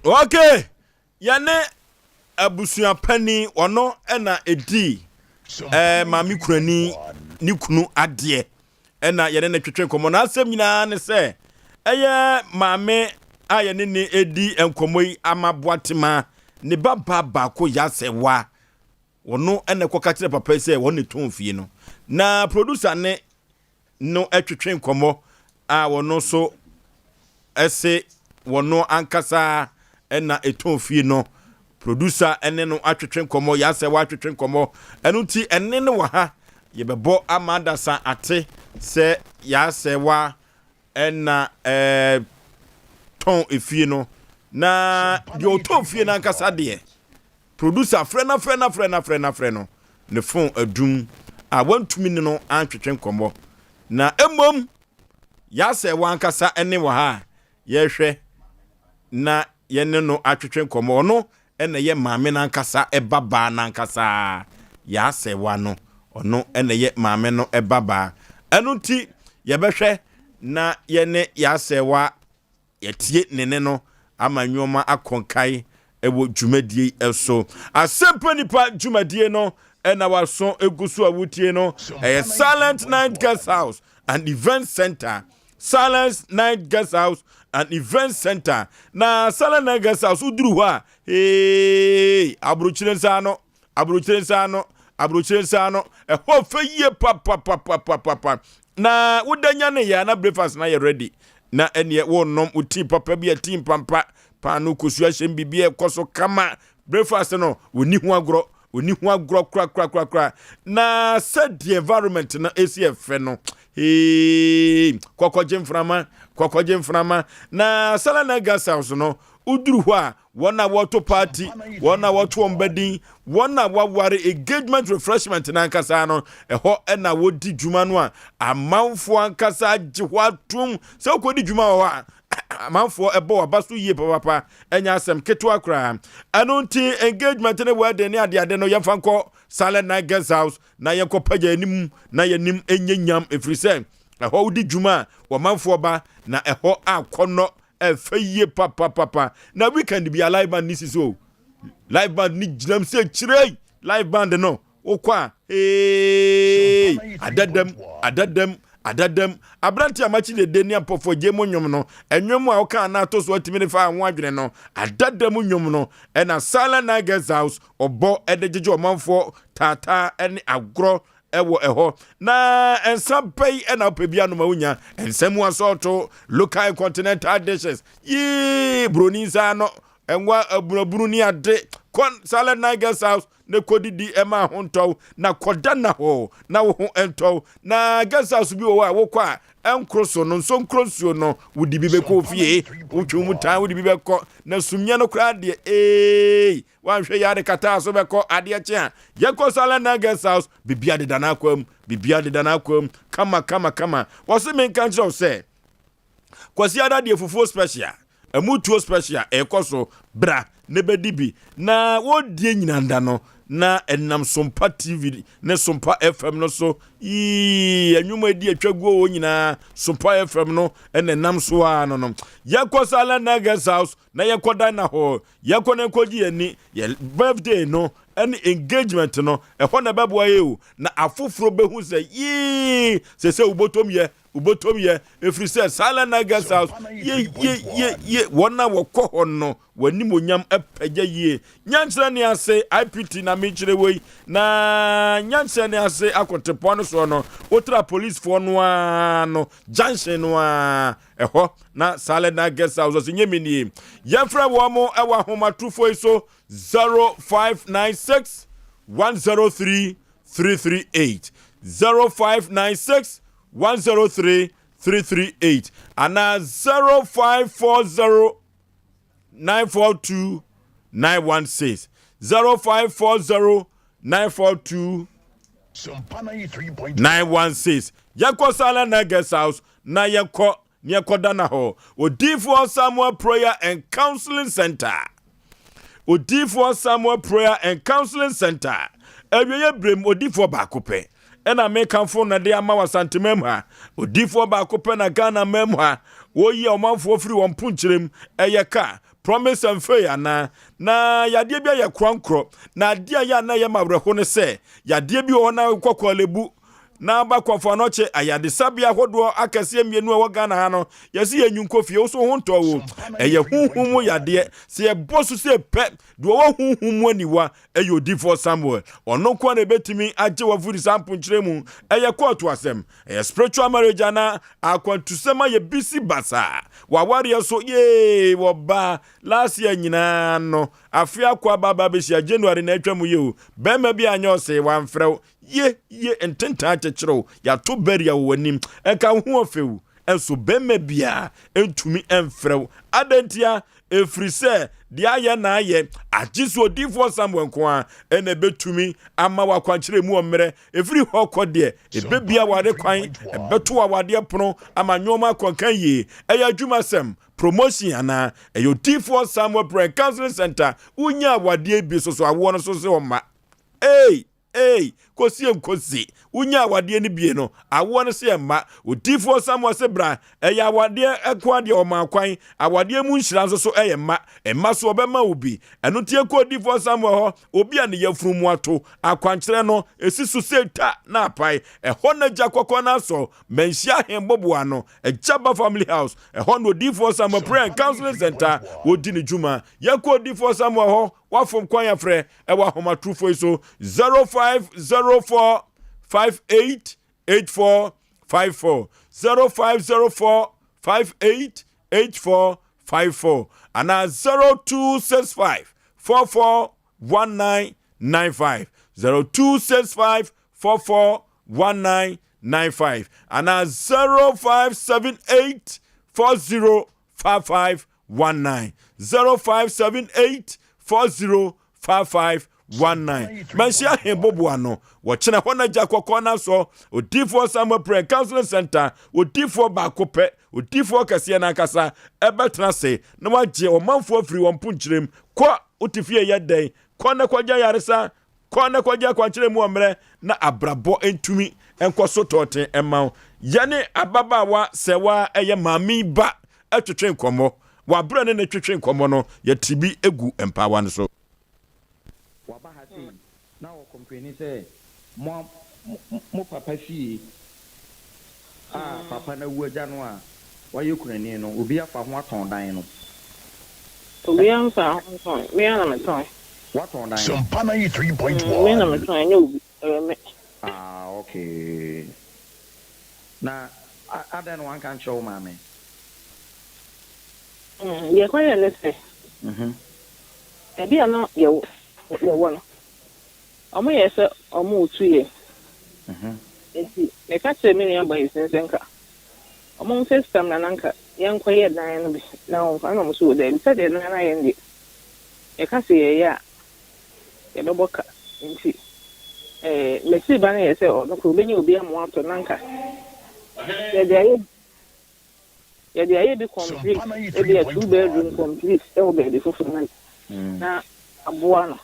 Okay, yɛne abusua panin ɔno ɛna ɛdii ɛɛ maame kurani ne kunu adeɛ ɛna yɛne ne twetwe nkɔmmɔ n'asɛm nyinaa ne sɛ ɛyɛ maame a yɛne ne ɛdi nkɔmmɔ yi ama boatema ne ba ba baako yasɛ wa Wɔno na ɛkɔka kyerɛ papa yi sɛ wɔn na ɛtɔn fie no. Na producer ne no twetwe nkɔmmɔ a wɔno nso se wɔno ankasa na ɛtɔn fie no. Producer ne no atwetwe nkɔmmɔ, yɛasɛ wɔatwetwe nkɔmmɔ. Ɛno nti ɛne no wɔ ha, yɛbɛbɔ ama adasa ate sɛ yɛasɛ wa na ɛtɔn efie no. Na deɛ ɔtɔn fie no ankasa deɛ, Producer frɛ no frɛ no frɛ no frɛ no frɛ no, ne phone adum a wantumi ne no antwetwe nkɔmmɔ. Na mmom. Yasɛ wankasa ne wɔ ha a yɛrehwɛ na yɛne no atwetwe nkɔmmɔ. Ɔno na ɛyɛ maame no ankasa ba baa no ankasa. Yasɛwa no, ɔno na ɛyɛ maame no ba baa. Ɛno nti yɛbɛhwɛ na yɛne Yasɛwa Yɛatie ne nne no ama nnoɔma akɔ nkae wɔ dwumadie yi so. Asɛmpa Nipa dwumadie no na waso gu so a wotie no. Ɛyɛ Silent Night Guest House and Event Center. Silent Night Guest House and Event Center. Na Silent Night Guest House woduru hɔ a, hey, aburokyire nsa ano. Aburokyire nsa ano, aburokyire nsa ano, ɛhɔ fɛ yie papapapapapa. Na woda nya ne yɛ na breakfast na yɛ ready. Na ɛneɛ wonom wo tea papa bi a tea mpampa, paano kosua hyɛm biribi a ɛkɔ so kama. Breakfast no, wɔni ho agorɔ, wɔni ho agorɔ korakorakorakora. Na sɛdeɛ environment no ɛsi ɛfɛ no, hee, kɔkɔgye mframa, kɔkɔgye mframa. Na Salana Guest House no, woduru hɔ a, wɔn a wɔto party, wɔn a wɔto wɔn ba din, wɔn a wɔaware engagement refreshment n'ankasa no, ɛhɔ na wɔdi dwuma no a amanfoɔ ankasa agye hɔ atom sɛ wokɔdi dwuma wɔ hɔ a amanfoɔ ɛbɔ waba so yie papapa, ɛnyɛ asɛm ketewa koraa. Ɛno nti engagement ne wedding ne adeade no yɛmfa nkɔ Silent Night Guest House na yɛnkɔ pagya anim na yɛnim ɛnyɛ nyam, ɛfiri sɛ ɛhɔ wodi dwuma a wɔmanfoɔ ba na ɛhɔ akɔnnɔ Ɛfɛ yie papapapa. Na weekend bia live band ni sisi o. Live band ni gyinam sɛ kyerɛ live band no wokɔ a hey adadam adadam adadam aberante a makyi dede ne apɔfo gye mu nnwom no ɛnwom a woka ana ato so atumi ne fa ho adwene no adadam nnwom no ɛna Silent Night Guest House ɔbɔ ɛde gyegye ɔmanfoɔ taataa ɛne agorɔ ɛwɔ ɛhɔ na nsa bɛyi ɛna wopɛ bi anom a wonya nsa mu asɔɔto local and continental dishes yii broni nsa ano ɛnwa abunabunu ne ade kɔ Silent Night Guest House na kɔdidi ɛma ho ntɔw na kɔda na hɔ na wo ho ntɔw na guest house bi wɔ hɔ a wokɔ a ɛnkoro so no nso nkoro nsuo no wode bi bɛkɔ ofie wotwe mu tan wode bi bɛkɔ na sumyɛ no koraa deɛ ee Wanhwɛ yie a de kataa so bɛkɔ adeɛ kye a yɛkɔ Silent Night Guest House bibia deda n'akwam bibia deda n'akwam kama kama kama. Wɔse menka nkyerɛ wo sɛ Kwasi ada deɛ fufuo special ɛmu tuo special ɛkɔ so bra ne bɛdi bi na wɔdie nyina nda no na ɛnam Sompa TV ne Sompa FM no so yii ɛnwom adi atwa guo wɔ nyinaa Sompa FM no ɛna ɛnam so a no no yɛkɔ Silent Night Guest House na yɛkɔ dan na hɔ Yɛnkɔ na yɛnkɔgye yɛn ani, yɛn birthday no ne engagement no, ɛhɔ na ɛbɛboa yɛn o, na afoforɔ bɛhu sɛ yee, sɛ sɛ wobɔtɔm yɛ, wobɔtɔm yɛ, ɛfiri sɛ Silent Night Guest House, ye, ye, ye, ye, wɔn a wɔkɔ hɔ no, wɔn animuonyam apagya yie. Nyankyerɛ ne ase, IPT na mekyerɛ wei, na nyankyerɛ ne ase akɔtepɔn no soɔ no, wotra policefoɔ no ara no, junction no ara, Ɛhɔ na Salena Guest House ɔsɛ nyɛ me nie. Yɛmfrɛ wɔn mo ɛwɔ ahomatrofoɔ yi so 0596 103 338 0596 103 338 anaa 0540 942 916 0540 942 916. Yɛnkɔ Salena Guest House na yɛnkɔ na yɛnkɔda na hɔ. Odiyifoɔ Samuel Prayer and Counseling Center. Odiyifoɔ Samuel Prayer and Counseling Center. Awieeɛ berɛ mu odiyifoɔ baako pɛ ɛna mekamfo no de ama wɔ Asanteman mu ha. Odiyifoɔ baako pɛ na Ghana man mu ha wɔyi ɔmanfoɔ firi wɔn mponkyerɛm ɛyɛ ka promise and fail anaa na yadeɛ bi ayɛ korankorɔ na adeɛ a yɛ a na ɛyɛ ma awerɛho ne sɛ yadeɛ bi wɔ hɔ na wokɔ Korle-Bu na aba Kɔmfo Anɔkye ayadesabea ahodoɔ akɛseɛ mmienu a ɛwɔ Ghana ha no, yɛse yɛnyi nkɔ fie, wo so ho ntɔ wo. Ɛyɛ honhom mu yadeɛ. Sɛ yɛbɔ so sɛ pɛ, deɛ ɔwɔ honhom mu aniwa ɛyɛ odiyifoɔ Samuel. Ɔno nko ara na ɛbɛtumi agye wo afiri saa mponkyerɛ mu. Ɛyɛ kɔɔto asɛm, ɛyɛ spiritual marriage anaa akwantusɛm ayɛ bisi basaa. W'awareɛ so, yee, wɔbaa last year nyinaa no, afe akɔ aba aba abɛhyia January na atwa mu yi o, bɛrima bi anyɛ ɔsee, wamfrɛ wo, Ye, ye, ntentan akyekyere wo, yɛato barrier wɔ w'anim. Ɛnka wo ho ɔfɛ o, Nso barima biara ntumi mfrɛ wo. Adɛn ntia? Ɛfiri sɛ deɛ ayɛ na ayɛ, agye sɛ odiyifoɔ Samuel nko ara na ɛbɛtumi ama wo akwankyerɛ mu ɔmmerɛ. Ɛfiri hɔ kɔ deɛ, ɛbɛbue aware kwan, ɛbɛto awadeɛ pono ama nnoɔma akɔ nkan yie. Ɛyɛ adwumasɛm, promotion anaa? Ɛyɛ odiyifoɔ Samuel Prayer and Counseling Center. Wonya awadeɛ bi so so awoɔ no so sɛ ɔmma. Ei! Ei, kosie nkosi, wonyaa awadeɛ no bie no, awoɔ no se ɛmma. Odiyifoɔ Samuel se bra, ɛyɛ awadeɛ nko ara deɛ ɔmaa kwan, awadeɛ mu nhyira nso so ɛyɛ mma, mma so ɔbɛma wo bi. Ɛno nti yɛnkɔ Odiyifoɔ Samuel hɔ, obi a ne yafunu mu ato, akwankyerɛ no, ɛsi so sei ta na apae. Ɛhɔ na gya kɔkɔɔ no asɔ, Manhyia Ahenboboa ano, Agya Ba Family House, ɛhɔ na Odiyifoɔ Samuel Prayer and Counseling Center wɔdi ne dwuma. Yɛnkɔ Odiyifoɔ Samuel hɔ, wafom kwan afrɛ, ɛwɔ ahomatorofo yi so 0504 58 84 54 0504 58 84 54 anaa 0265 44 1995 0265 44 1995 anaa 0578 40 5519 0578 40 5519 Manhyia he boboa no wɔkyena hɔ na gya kɔkɔɔ no asɔ Odiyifoɔ Samuel Prayer Counseling Center Odiyifoɔ baako pɛ Odiyifoɔ kɛseɛ no ankasa ɛbɛtena ase na wagye ɔmanfoɔ afiri wɔn mponkyerɛm Kɔ wote fie yɛ dɛn kɔ na kɔgye ayaresa Kɔ na kɔgye akwankyerɛ mu ɔmmerɛ na abrabɔ ntumi nkɔ so tɔɔten mma wo. Yɛne ababaawa sɛwa ɛyɛ maame yi ba twetwe nkɔmmɔ. Wɔ aberɛ ne ne twetwe nkɔmmɔ no, yɛte bi gu mpaawa no so. Waba ha sei na ɔ complaini sɛ mo mo papa fie a papa no awu agya no a wayɛ kunani no obi afa ho atɔn dan no. Obi amfa ho ntɔn, me ara na metɔn. Woatɔn dan no? Sompa 93.1. Mm, me na metɔn, ɛnyɛ obi, ɛyɛ me. Ah, okay. Na adɛn na wanka ankyerɛ wo maame? Mm, deɛ ɛkɔyɛɛ ne sɛ, baabi a na yɛwɔ no, Wɔyɛɛ sɛ wɔretu yɛn. Enti meka kyerɛɛ me nua Boyson sɛ nka wɔmfa sika mmra na nka yɛnkɔyɛ dan no bi na wɔmfa. Ɛnna wɔse, O dabi, sɛdeɛ dan no ayɛ no deɛ, yɛka sɛ yɛreyɛ a, yɛbɛbɔ ka. Enti m'akyiri ba no yɛɛ sɛ ɔno koraa ɔbɛnya obi ama watɔ na nka yɛde ayɛ yɛde ayɛ bi complete, ebia two bedroom complete wɔ baabi foforɔ na aboa no.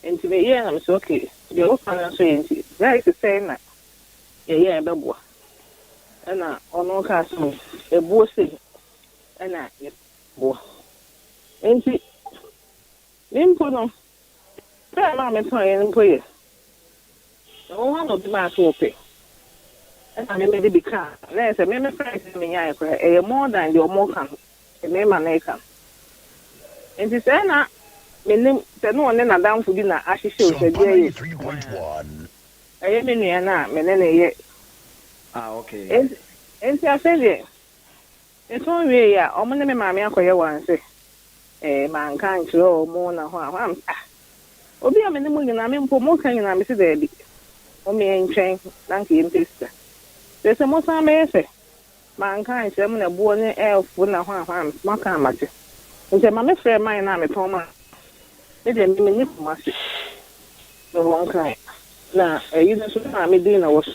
Nti meyɛɛ na mese okay deɛ woka no nso yɛ nti rice sɛn na yɛyɛ a ɛbɛboa ɛna ɔno kaa sɛ oh ɛbuo sei ɛna yɛboa nti me mpo no pɛ a metɔn no mpo yɛ ɛwɔ hɔ na obi maa so ɔpɛ ɛna me mede bi kaa na ɛsɛ me me price na menyaeɛ koraa ɛyɛ more than deɛ ɔmo ka no mmarima no reka no. Enti sɛɛ na mennim sɛ na ɔne n'adamfo bi na ahyehyɛ o, sɛ deɛ o. Ɛyɛ me nua no a me ne no yɛ. Enti, enti afei deɛ, metɔn wieeɛ a, wɔn ne me maame akɔyɛ wɔn sɛ, eh, manka ankyerɛ wɔn na hɔ a, hɔ a, mese, ah, obi a me ne mo nyinaa, me mpo moka nyinaa, mese daabi, mommea ntwɛn na anka yɛmpɛ sika. Seesei mosan bɛyɛ sɛ Manka ankyerɛ mo na boɔ no ɛɛfo na hwan hwan moaka a mate. Nti ɛma me frɛɛ man no a metɔn maa no. Me deɛ me menni Kumasi. Mewɔ Nkran. Na ɛyi no nso me maame din na ɛwɔ so.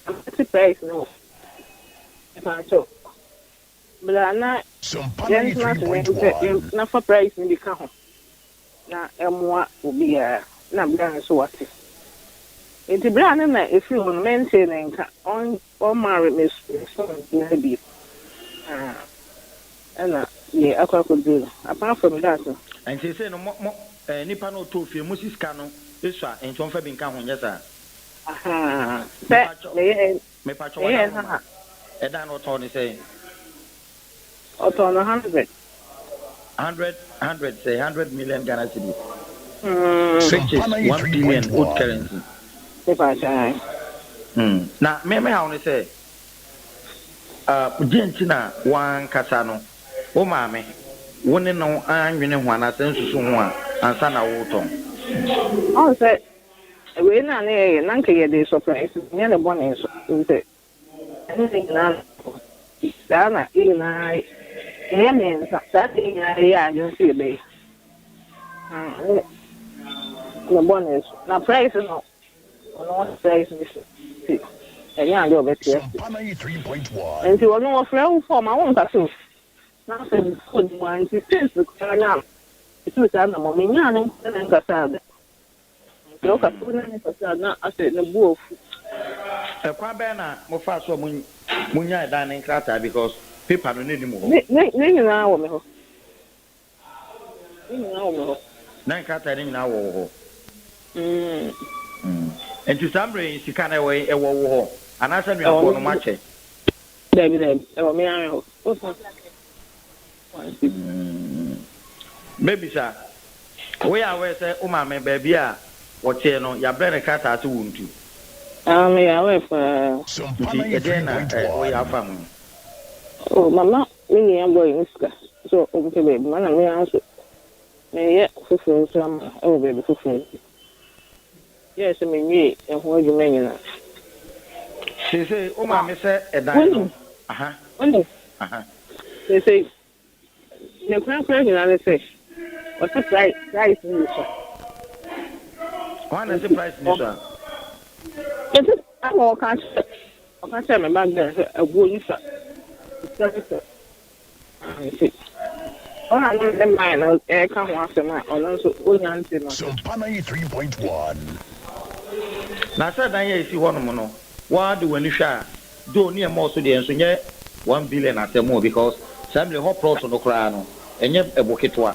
Na mate price no wɔ Mepaakyɛw bra na yɛntena ase na yɛmpɛ na fa price no bi ka ho na ɛmmoa obiara. Na bra nso wate. Nti bra no na ɛfiri hɔ no mentee ne nka. Ɔn. Wɔmare me phone biara bio ah ɛna deɛ akɔ akɔduru no apart from that no. Nti seesei no mo mo eh nipa no ɔtɔɔ fie mo si sika no sua nti ɔmfa bi nka ho nyɛ saa? Ahaa sɛ Mepakyɛw meyɛɛ mepakyɛw meyɛɛ no wadaworoma a. ɛdan no ɔtɔɔ no sɛn? Ɔtɔɔ no hundred. Hundred hundred sɛ 100 million Ghana cedis which is 1 billion old currency. Mepakyɛw ae. Na me me haw ne sɛ uh, deɛ nti na w'ankasa no wo maame wo ne no annwene ho anaasɛ ansusu ho a ansa na woretɔn? Ɔn sɛ wei no a na yɛyɛ na nka yɛde surprise nyɛ ne bɔne nso nti. Ɛne ne nyinaa na ɛkɔ. Nti saa na yɛn nyinaa yɛyɛ mmiɛnsa, saa na yɛn nyinaa yɛyɛ adwene sɛ yɛbɛyɛ. Ne ne bɔne so. Na price no, ɔno ɔte price no so nti ɛnyɛ adeɛ a ɔbɛte ase. Nti ɔno ɔfrɛ wo fɔm a wonkasa o. Na afei mekɔɔ ne mu a nti since koraa no a metuu saa anammɔn, menyaa no ne no nkasaa da. Nti ɔka sɛ wo ne no kasa a na asɛ ne bo afu. Ɛkwan bɛn na mo faa so a mo nyaa ɛdan no nkrataa because paper no na ɛni mo hɔ. Ne ne ne nyinaa wɔ me hɔ. Ne nyinaa wɔ me hɔ. Na nkrataa no nyinaa wɔ wo hɔ. Mm. Nti saa mmerɛ yi sika no ɛwɔ ɛwɔ wo hɔ anaasɛ anuafoɔ no mo akyɛ? Dabi dabi ɛwɔ me ara hɔ. Mɛbisa, woyɛ aware sɛ wo maame baabi a ɔteɛ no yɛabrɛ no krataa sɛ wɔntu? Ah, meyɛ aware paa. Nti ɛdeɛn na woyɛ afa ho? Oh, mama me nua boy no sika sɛ ɔmpɛ baabi ma na me ara nso meyɛ foforɔ nso ama no wɔ baabi foforɔ nti yɛɛ sɛ menwie ɛho adwuma nyinaa. Seesei wo maame sɛ ɛdan no, aha, Wonim, aha. Seesei, ne korakora nyinaa ne sɛ, ɔse price price no sua. Hwan na ɛse price no sua? Mese ɛna ɔka kyerɛ ɔka kyerɛ me ba girl sɛ ɛboɔ no sua. Sika no sua. Nti ɔna ne ne man no ɛka ho asɛm a ɔno nso ɔnya nte no. Sompa 93.1. Na sɛ dan a esi hɔnom no, woara de w'ani hwɛ a, Though ne ɛmmɔɔ so deɛ nso nyɛ one billion asɛm o because saa mmerɛ hɔ plot no koraa no ɛnyɛ ɛbo ketewa.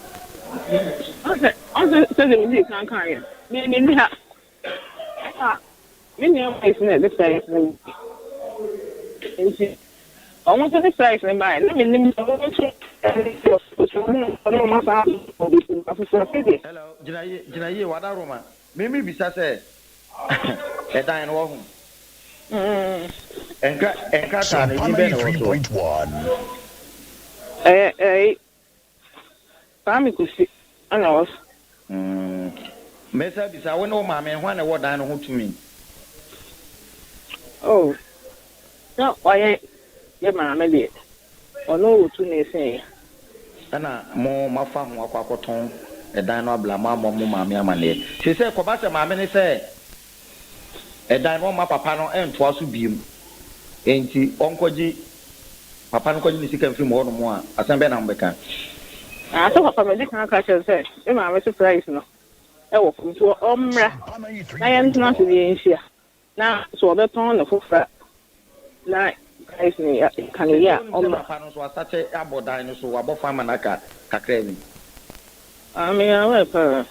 Ɔsɛ ɔsɛ sɛdeɛ medii kan kaeɛ no, me menni ha. Ɛna me nua boys no na ɛde price no baeɛ. Nti wɔn nso de price no baeɛ na mennim sɛ wɔn nso ɛde wɔn ne wɔn asan atɔ bi nipa foforɔ sɛdeɛ. Hello, gyina yie, gyina yie, w'adaworoma. Me me bisa sɛ ɛdan no wahu? Nkra nkrataa no edin bɛn na ɛwɔ soɔ? Ɛyɛ ɛyi Kwame Kusi ɛna ɛwɔ so. Mɛsa bisa wo ne wo maame hwan na ɛwɔ dan no ho tumi? Oh sɛ ɔyɛ yɛ maame deɛ ɔno wɔ tumi sen yɛ. Ɛna mo moafa ho akɔ akɔtɔn ɛdan no abla moammɔ mo maame amaneɛ. Seesei ɛkɔba sɛ maame no sɛ ɛdan no ɔmma papa no ntoa so biom enti ɔnkɔgye papa no nkɔgye ne sika mfiri mo hɔnom a, asɛm bɛn na mobɛka? Na sɛ papa madi kan aka akyerɛ no sɛ me maame so price no wɔ fam nti ɔmmra na yɛntena ase na yɛnhyia. Na sɛ wɔbɛtɔn no foforɔ a, na price no yɛka no yie a, Seesei wonim sɛ ɔmmra. papa no nso asate abɔ dan no so, wabɔ fa ama no aka kakraa bi. Ah, meyɛ aware paa.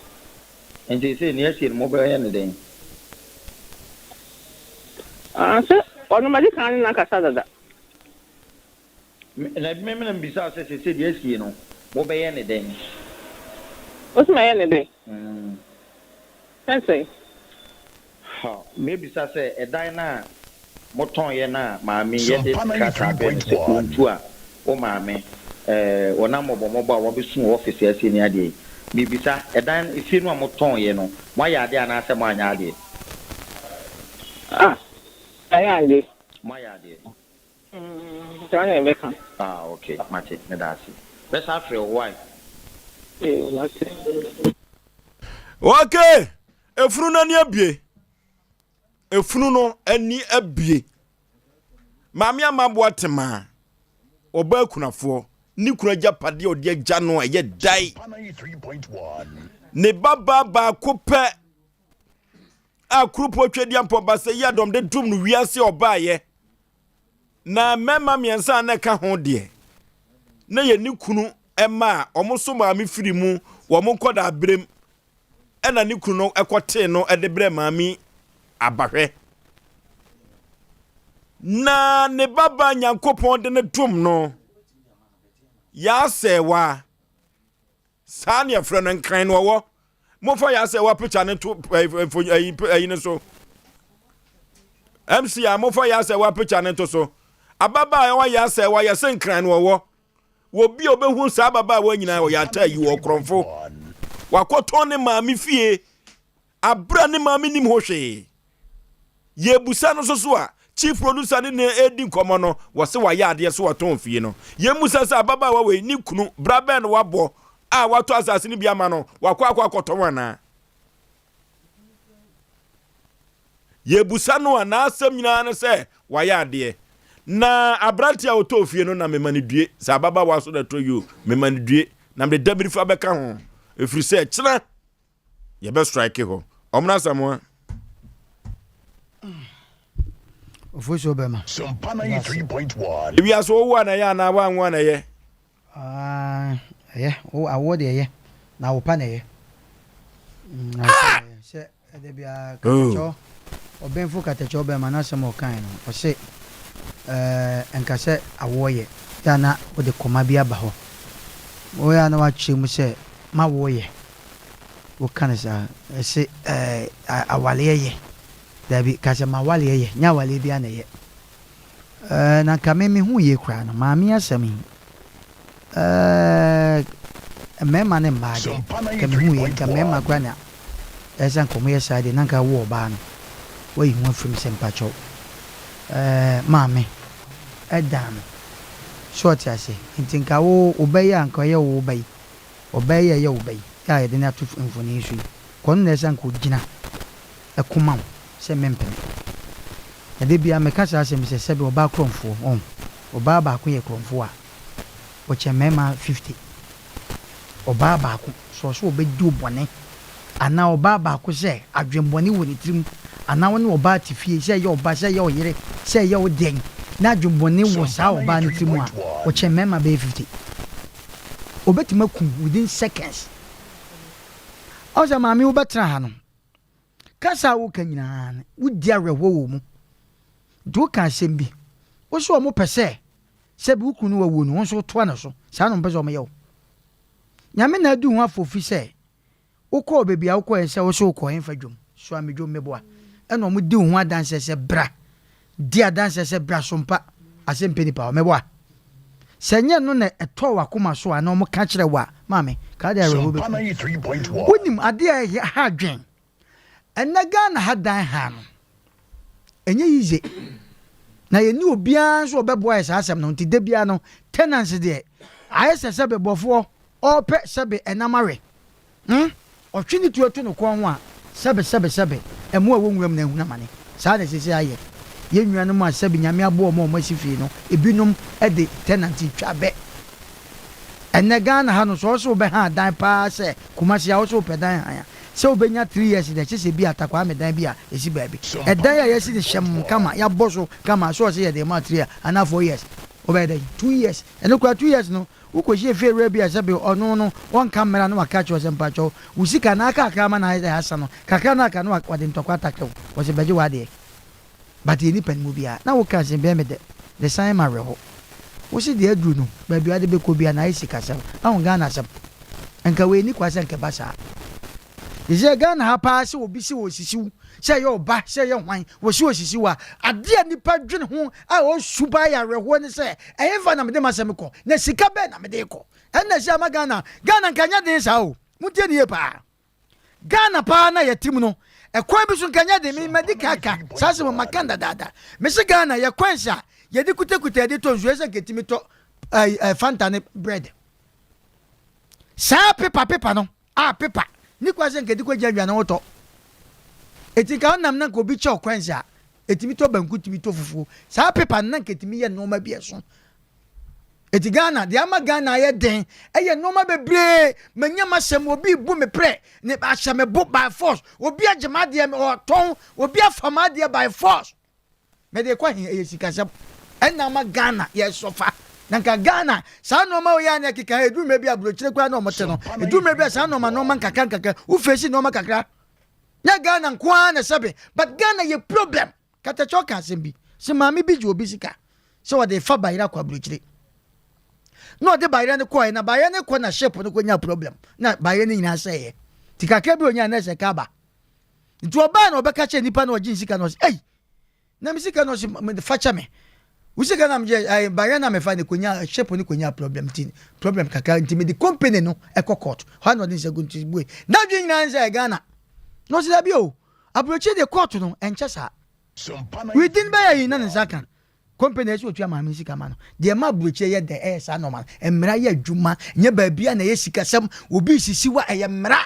Nti seesei nea asie no mobɛyɛ no dɛn? Ah, sɛ ɔno madi kan ne no akasa dada. Me, na me na mebisa wo sɛ seesei deɛ asie no mobɛyɛ no dɛn? Wose mɛyɛ no dɛn? Mm. Sɛ sɛn? Ha, mebisa sɛ, ɛdan no a motɔeɛ no a maame yi de krataa brɛɛ no sɛ ɔntu a, wo maame, eh, ɔnam mmɔbɔmmɔbɔ a wabesu wɔ ɔfese ase ne adeɛ yi, mebisa, ɛdan no, efie no a motɔeɛ no, moayɛ adeɛ anaasɛ moanyɛ adeɛ? Ah, yɛayɛ adeɛ. Moayɛ adeɛ. Mm, saa na yɛbɛka. Ah, okay, mate, meda ase. Mɛsan afrɛ wo, wai? Ee, mate. Okay! Efunu no ani abue. Efunu no ani abue. Maame Amaboa temaa ɔbaa kunafoɔ ne kunu agyapadeɛ a ɔde agya no a ɛyɛ dae. Ne babaa baako pɛ a kurupoɔ Twedeampɔn Basɛyi Adɔm de dom no wiase ɔbaeɛ. Na mmarima mmiɛnsa a na ɛka ho deɛ, na yɛ ne kunu mma a wɔn nso maame firi mu wɔn nkɔdaa berem ɛna ne kunu no kɔtee no de brɛ maame abahwɛ. Na ne babaa Nyankopɔn de no dom no, Yaasɛwa, saa ne ɛfrɛ no nkran no ɔwɔ. Momfa Yaasɛwa picture no to ɛyi no so. MC a momfa Yaasɛwa picture no to so. Ababaawa Yaasɛwa yɛse nkran no ɔwɔ. Obi a ɔbɛhu saa ababaawa nyinaa ɔyɛ ataa yi wɔ ɔkorɔmfo. Wakɔtɔn ne maame fie abere a ne maame nim ho hwee. Yɛbusa no nso so a, Chief producer ne no redi nkɔmmɔ no, wɔse wayɛ adeɛ so watɔn fie no. Yɛmmisa sɛ ababaawa wei ne kunu bra bɛn na wabɔ a watɔ asase no bi ama no, wakɔ akɔ akɔtɔn anaa? Yɛbusa no a, n'asɛm nyinaa ne sɛ wayɛ adeɛ. Na aberanteɛ a ɔtɔɔ fie no na mema no due, sɛ ababaawa so na ɛtɔ yi o, mema no due, na mede dabiri fa bɛka ho, ɛfiri sɛ kyena yɛbɛ strike hɔ. Ɔmena Asamoah. Ofosuo bɛma. Sompa 93.1. Ewiase wowo a na ɛyɛ anaa woanwo a na ɛyɛ? Ah, ɛyɛ. Wo awoɔ deɛ ɛyɛ. Na awo pa na ɛyɛ. Mm, awo pa na ɛyɛ. Sɛ ɛda biara katakyɛw, ɔbenfo katakyɛw bɛma n'asɛm a ɔkae no, ɔse ɛɛ nka sɛ awoɔ yɛ. Yɛ a na wode kɔma bi aba hɔ. Woyɛ a na woakyerɛ mu sɛ m'awoɔ yɛ. Woka no saa. Ɛse ɛɛ awaleɛ yɛ. Dabi, ka sɛ m'awaleɛ yɛ. Nyɛ awaleɛ biara na ɛyɛ. Ɛɛ na nka me mehu yie koraa no maame asɛm yi ɛɛ mmarima ne mmaa deɛ nka mehu yie nka mmarima koraa na ɛsɛ sɛ nka wɔyɛ saa deɛ na nka wo ɔbaa no wayi ho afiri mu sɛ mpakyɛw ɛɛ maame ɛdan no so ɔte ase nti nka wo wo ba yi a nka ɔyɛ wo ba yi ɔbaa yi a ɛyɛ wo ba yi a yɛde no ato mfonin so yi kɔ no na ɛsɛ nka ogyina ɛko ma wo sɛ mempene. Na da biara meka saa asɛm yi sɛ sɛbe ɔbaa korɔmfoɔ, wahu, ɔbaa baako yɛ korɔmfoɔ a, ɔkyɛn mmarima 50. Ɔbaa baako, sɛ ɔsɛ ɔbɛdi wo bɔne, anaa ɔbaa baako sɛ adwenbɔne wɔ ne tirim, anaa wo ne ɔbaa te fie, sɛ ɛyɛ ɔba, sɛ ɛyɛ ɔyere, sɛ ɛyɛ wo dɛn, na adwenbɔne wɔ saa ɔbaa no tirim a, ɔkyɛn mmarima bɛyɛ 50. Ɔbɛtumi aku wo within seconds. Ɔhu sɛ maame wobɛtena ha no, Kasa a woka nyinaa no, wodi awerɛhoɔ wɔ mu. Nti woka asɛm bi, wo se wɔn pɛ sɛ, sɛbi wo kunu no wawuo no, wo nso wotoa ne so. Saa na wɔn pɛ sɛ wɔyɛ wo. Nyame na adi ho afofi sɛ, wokɔɔ baabi a wokɔɛ sɛ wo se wokɔ hefa dwom, Suame dwom meboa. Ɛna wɔn di wo ho adanseɛ sɛ bra Di adanseɛ sɛ bra sompa ase mpɛ nipa hɔ. Meboa? Sɛ ɛnyɛ ɛno na ɛtɔɔ w'akoma so a na wɔka kyerɛ wo a, maame, ka wode awerɛhoɔ bɛku wo. Wonim adeɛ a ɛha adwen? Ɛnnɛ Ghana ha dan ha no, ɛnyɛ yize. Na yɛnni obiara nso a ɔbɛboa yɛ saa asɛm no nti da biara no, tenants deɛ, ayɛ sɛ sɛbe bɔfoɔ ɔrepɛ sɛbe ɛnam awe. Hmm? Ɔtwe ne tuo to no kɔn ho a, sɛbe, sɛbe, sɛbe, mmoa a ɛwɔ nwuram na ahunu amane. Saa na seesei ayɛ. Yɛn nuanom a sɛbe Nyame aboa wɔn a wɔasi fie no, ebinom de tenant twa bɛ. Ɛnnɛ Ghana ha no, sɛ ɔse wobɛhan dan paa sɛ Kumasi a wose wopɛ dan han a, sɛ wobɛnya three years deɛ, kyesɛ bi a Takwame dan bi a ɛsi baabi. Ɛdan a yɛasi no hyɛmm kama, yɛabɔ so kama, sɛ ɔse yɛde rema wo three anaa four years, wobɛyɛ dɛn? Two years. Ɛno koraa two years no, Wokɔhyia fiewura bi a sɛbe ɔno no ɔnka mmara na waka akyerɛ wo sɛ mpakyɛw wo sika no aka kakra ama no ayɛ dɛ asa no kakra no aka no wɔde ntɔkwa atakre wo wɔse bɛgye w'adeɛ but yɛnni pɛ no mu biara na woka asɛm bi ɛyɛ me dɛ de san ma awerɛho wose deɛ aduru no baabi a wode bɛkɔ biara no ayɛ sikasɛm ahu Ghana asɛm nka wei nni kwa sɛ nka ɛba saa. Te sɛ Ghana ha paa sɛ obi se ɔresisi wo, sɛ ɛyɛ ɔba, sɛ ɛyɛ hwan, wɔse ɔresisi wo a, adeɛ a nnipa dwene ho a ɔsu paa yɛ awerɛhoɔ ne sɛ, ɛhefa na mede m'asɛm kɔ, na sika bɛn na mede rekɔ? Ɛnna ɛsɛ ama Ghana, Ghana nka nyɛ den saa o, montie ne yie paa. Ghana paa na yɛte mu no, ɛkwan bi so nka nyɛ den, me madi kan aka saa asɛm maka no dadaada. Mese Ghana yɛ coins a yɛde kutakuta yɛde tɔ nsuo, ɛsɛ nka ɛtumi tɔ ɛɛ Fanta ne bread. Saa pepa pepa no, A pepa ni kwan sɛ nka ɛde kɔgya aduane wotɔ. Eti nka wonam na nka obi kyɛ wo coins a, ɛtumi tɔ banku, tumi tɔ fufuo. Saa pepa no na nka ɛtumi yɛ nnoɔma bi ɛso. Eti Ghana, deɛ ama Ghana ayɛ den ɛyɛ nnoɔma bebree. Manya m'asɛm, obi rebu me prɛ, ne ahyɛ me bo by force. Obi agye m'adeɛ, ɔtɔn, obi afa m'adeɛ by force. Mede kɔ he? Ɛyɛ sikasɛm ɛna ama Ghana yɛ sɔfa. Na nka Ghana saa nnoɔma wei a na ɛkeka ha ɛduru mmerɛ bi a aburokyire koraa na wɔte no ɛduru mmerɛ bi a saa nnoɔma nnoɔma nkakra nkakra wo face nnoɔma kakra nyɛ Ghana nko ara na sɛbe but Ghana yɛ problem katakyɛ ɔka asɛm bi sɛ maame bi gye obi sika sɛ ɔde fa bayerɛ akɔ aburokyire na ɔde bayerɛ no kɔɛ na bayerɛ no kɔ na ship no kɔnya problem na bayerɛ no nyinaa sɛeɛ nti kakra bi ɔnya na ɛsɛ ka aba Nti ɔbaa na ɔbɛka kyerɛ nipa na ɔgye ne sika na ɔsɛ ei na me sika na ɔsɛ mede fa kyɛ me wo sika na megye ɛɛ bayɛ na mefa ne konya ship ne konya problem nti problem kakra nti mede company no ɛkɔ court hɔ na ɔde nsa gu nti bue n'adwene nyinaa nsɛ Ghana na ɔsɛ dabi o aburokyire deɛ court no ɛnkyɛ saa. Within bɛyɛ yi na ne nsa ka. Company ɛsɛ otua maame sika ma no. Deɛ ɛma aburokyire yɛ dɛ ɛyɛ saa nɔɔma no. Mmara yɛ adwuma, nyɛ baabi a na ɛyɛ sikasɛm. Obi sisi wa ɛyɛ mmara.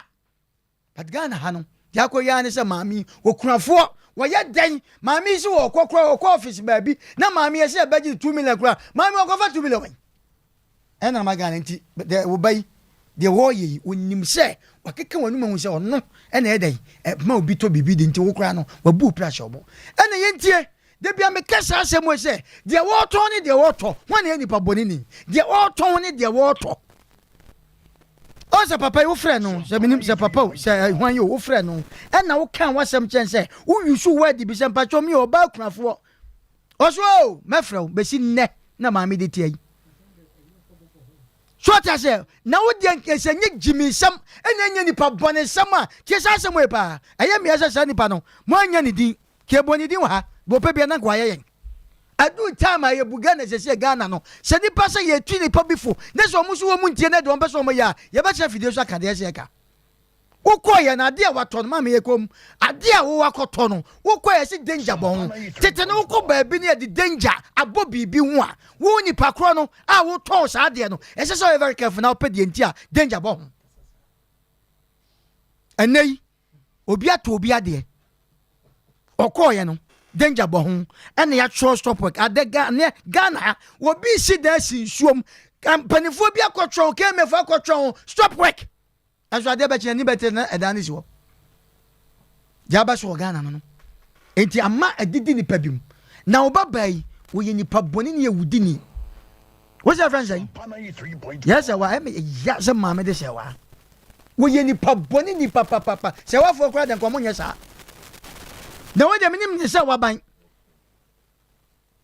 But Ghana ha no, deɛ akɔ yɛ ne sɛ maame yi, okunafoɔ, wɔyɛ dɛn? Maame yi sɛ wɔkɔ koraa, wɔkɔ office baabi, na maame yɛ sɛ ɛbɛgye 2 million koraa. Maame wɔkɔfa 2 million wɛn? Ɛna ma Ghana nti, deɛ wo ba yi, deɛ wɔreyɛ yi, wɔnim sɛ wakeka wɔn anum ahu sɛ ɔno ɛna ɛyɛ dɛn, ɛma obi tɔ biribi di nti wo koraa no, wabu wo pra hyɛ ɔbo. Ɛna yɛntie, da bia meka saa asɛm wei sɛ, deɛ wɔretɔn ne deɛ wɔretɔ, hwan na ɛyɛ nipa bɔne ni? Deɛ wɔretɔn ne deɛ wɔretɔ. Ɔn sɛ papa yi wofrɛ no, sɛ menim sɛ papa o, sɛ hwan yi o, wofrɛ no, ɛna woka w'asɛm kyɛn sɛ, woyusu word bi sɛ mpakyɛw meyɛ ɔbaa kunafoɔ. Ɔso o, mɛfrɛ wo, bɛsi nnɛ na maame de tia yi. So ɔte aseɛ? Na wo deɛ sɛ nyɛ gyimisɛm ɛna ɛnyɛ nipa bɔnesɛm a, tie saa asɛm wei paa. Ɛyɛ mmea sɛ saa nipa no, moanya ne din. Ka yɛbɔ ne din wɔ ha, deɛ ɔpɛ bia na nka wayɛ yɛn. Aduru time a yɛbu Ghana sɛsɛ Ghana no, sɛ nipa sɛ yɛtu nipa bi fo, na sɛ ɔmo so wɔn ntie na deɛ wɔn pɛ sɛ wɔn yɛ a, yɛbɛkyerɛ fidie so aka deɛ ɛsɛ yɛka. Wokɔeɛ no adeɛ a watɔ no maame yɛ kom adeɛ a wowɔ akɔtɔ no wokɔeɛ sɛ danger bɔ ho tete no wokɔ baabi no yɛde danger abɔ biribi ho a wo nipa korɔ no a wotɔn saa adeɛ no ɛsɛ sɛ ɔyɛ very careful na wopɛ deɛ nti a danger bɔ ho. Ɛnɛ yi obi atɔ obi adeɛ ɔkɔɔyɛ no danger bɔ ho ɛna yɛatwerɛ stop work adɛ Ghana Ghana ha obi si dan si nsuom mpanimfoɔ bi akɔtwerɛ ho KMF akɔtwerɛ ho stop work. Nanso adeɛ bɛkye n'ani bɛte na ɛdan no si hɔ. Deɛ aba so wɔ Ghana no no. Enti ama adidi nipa bi mu. Na wo babaa yi, wɔyɛ nipa bɔne ne awudini. Wo sɛ fɛn sɛn? Yɛ sɛ wa ɛmɛ ya sɛ maame de sɛ wa. Wɔyɛ nipa bɔne nipa papapa. Sɛ wafoɔ koraa deɛ nka wɔn nyɛ saa. Na wo deɛ menim ne sɛ waban.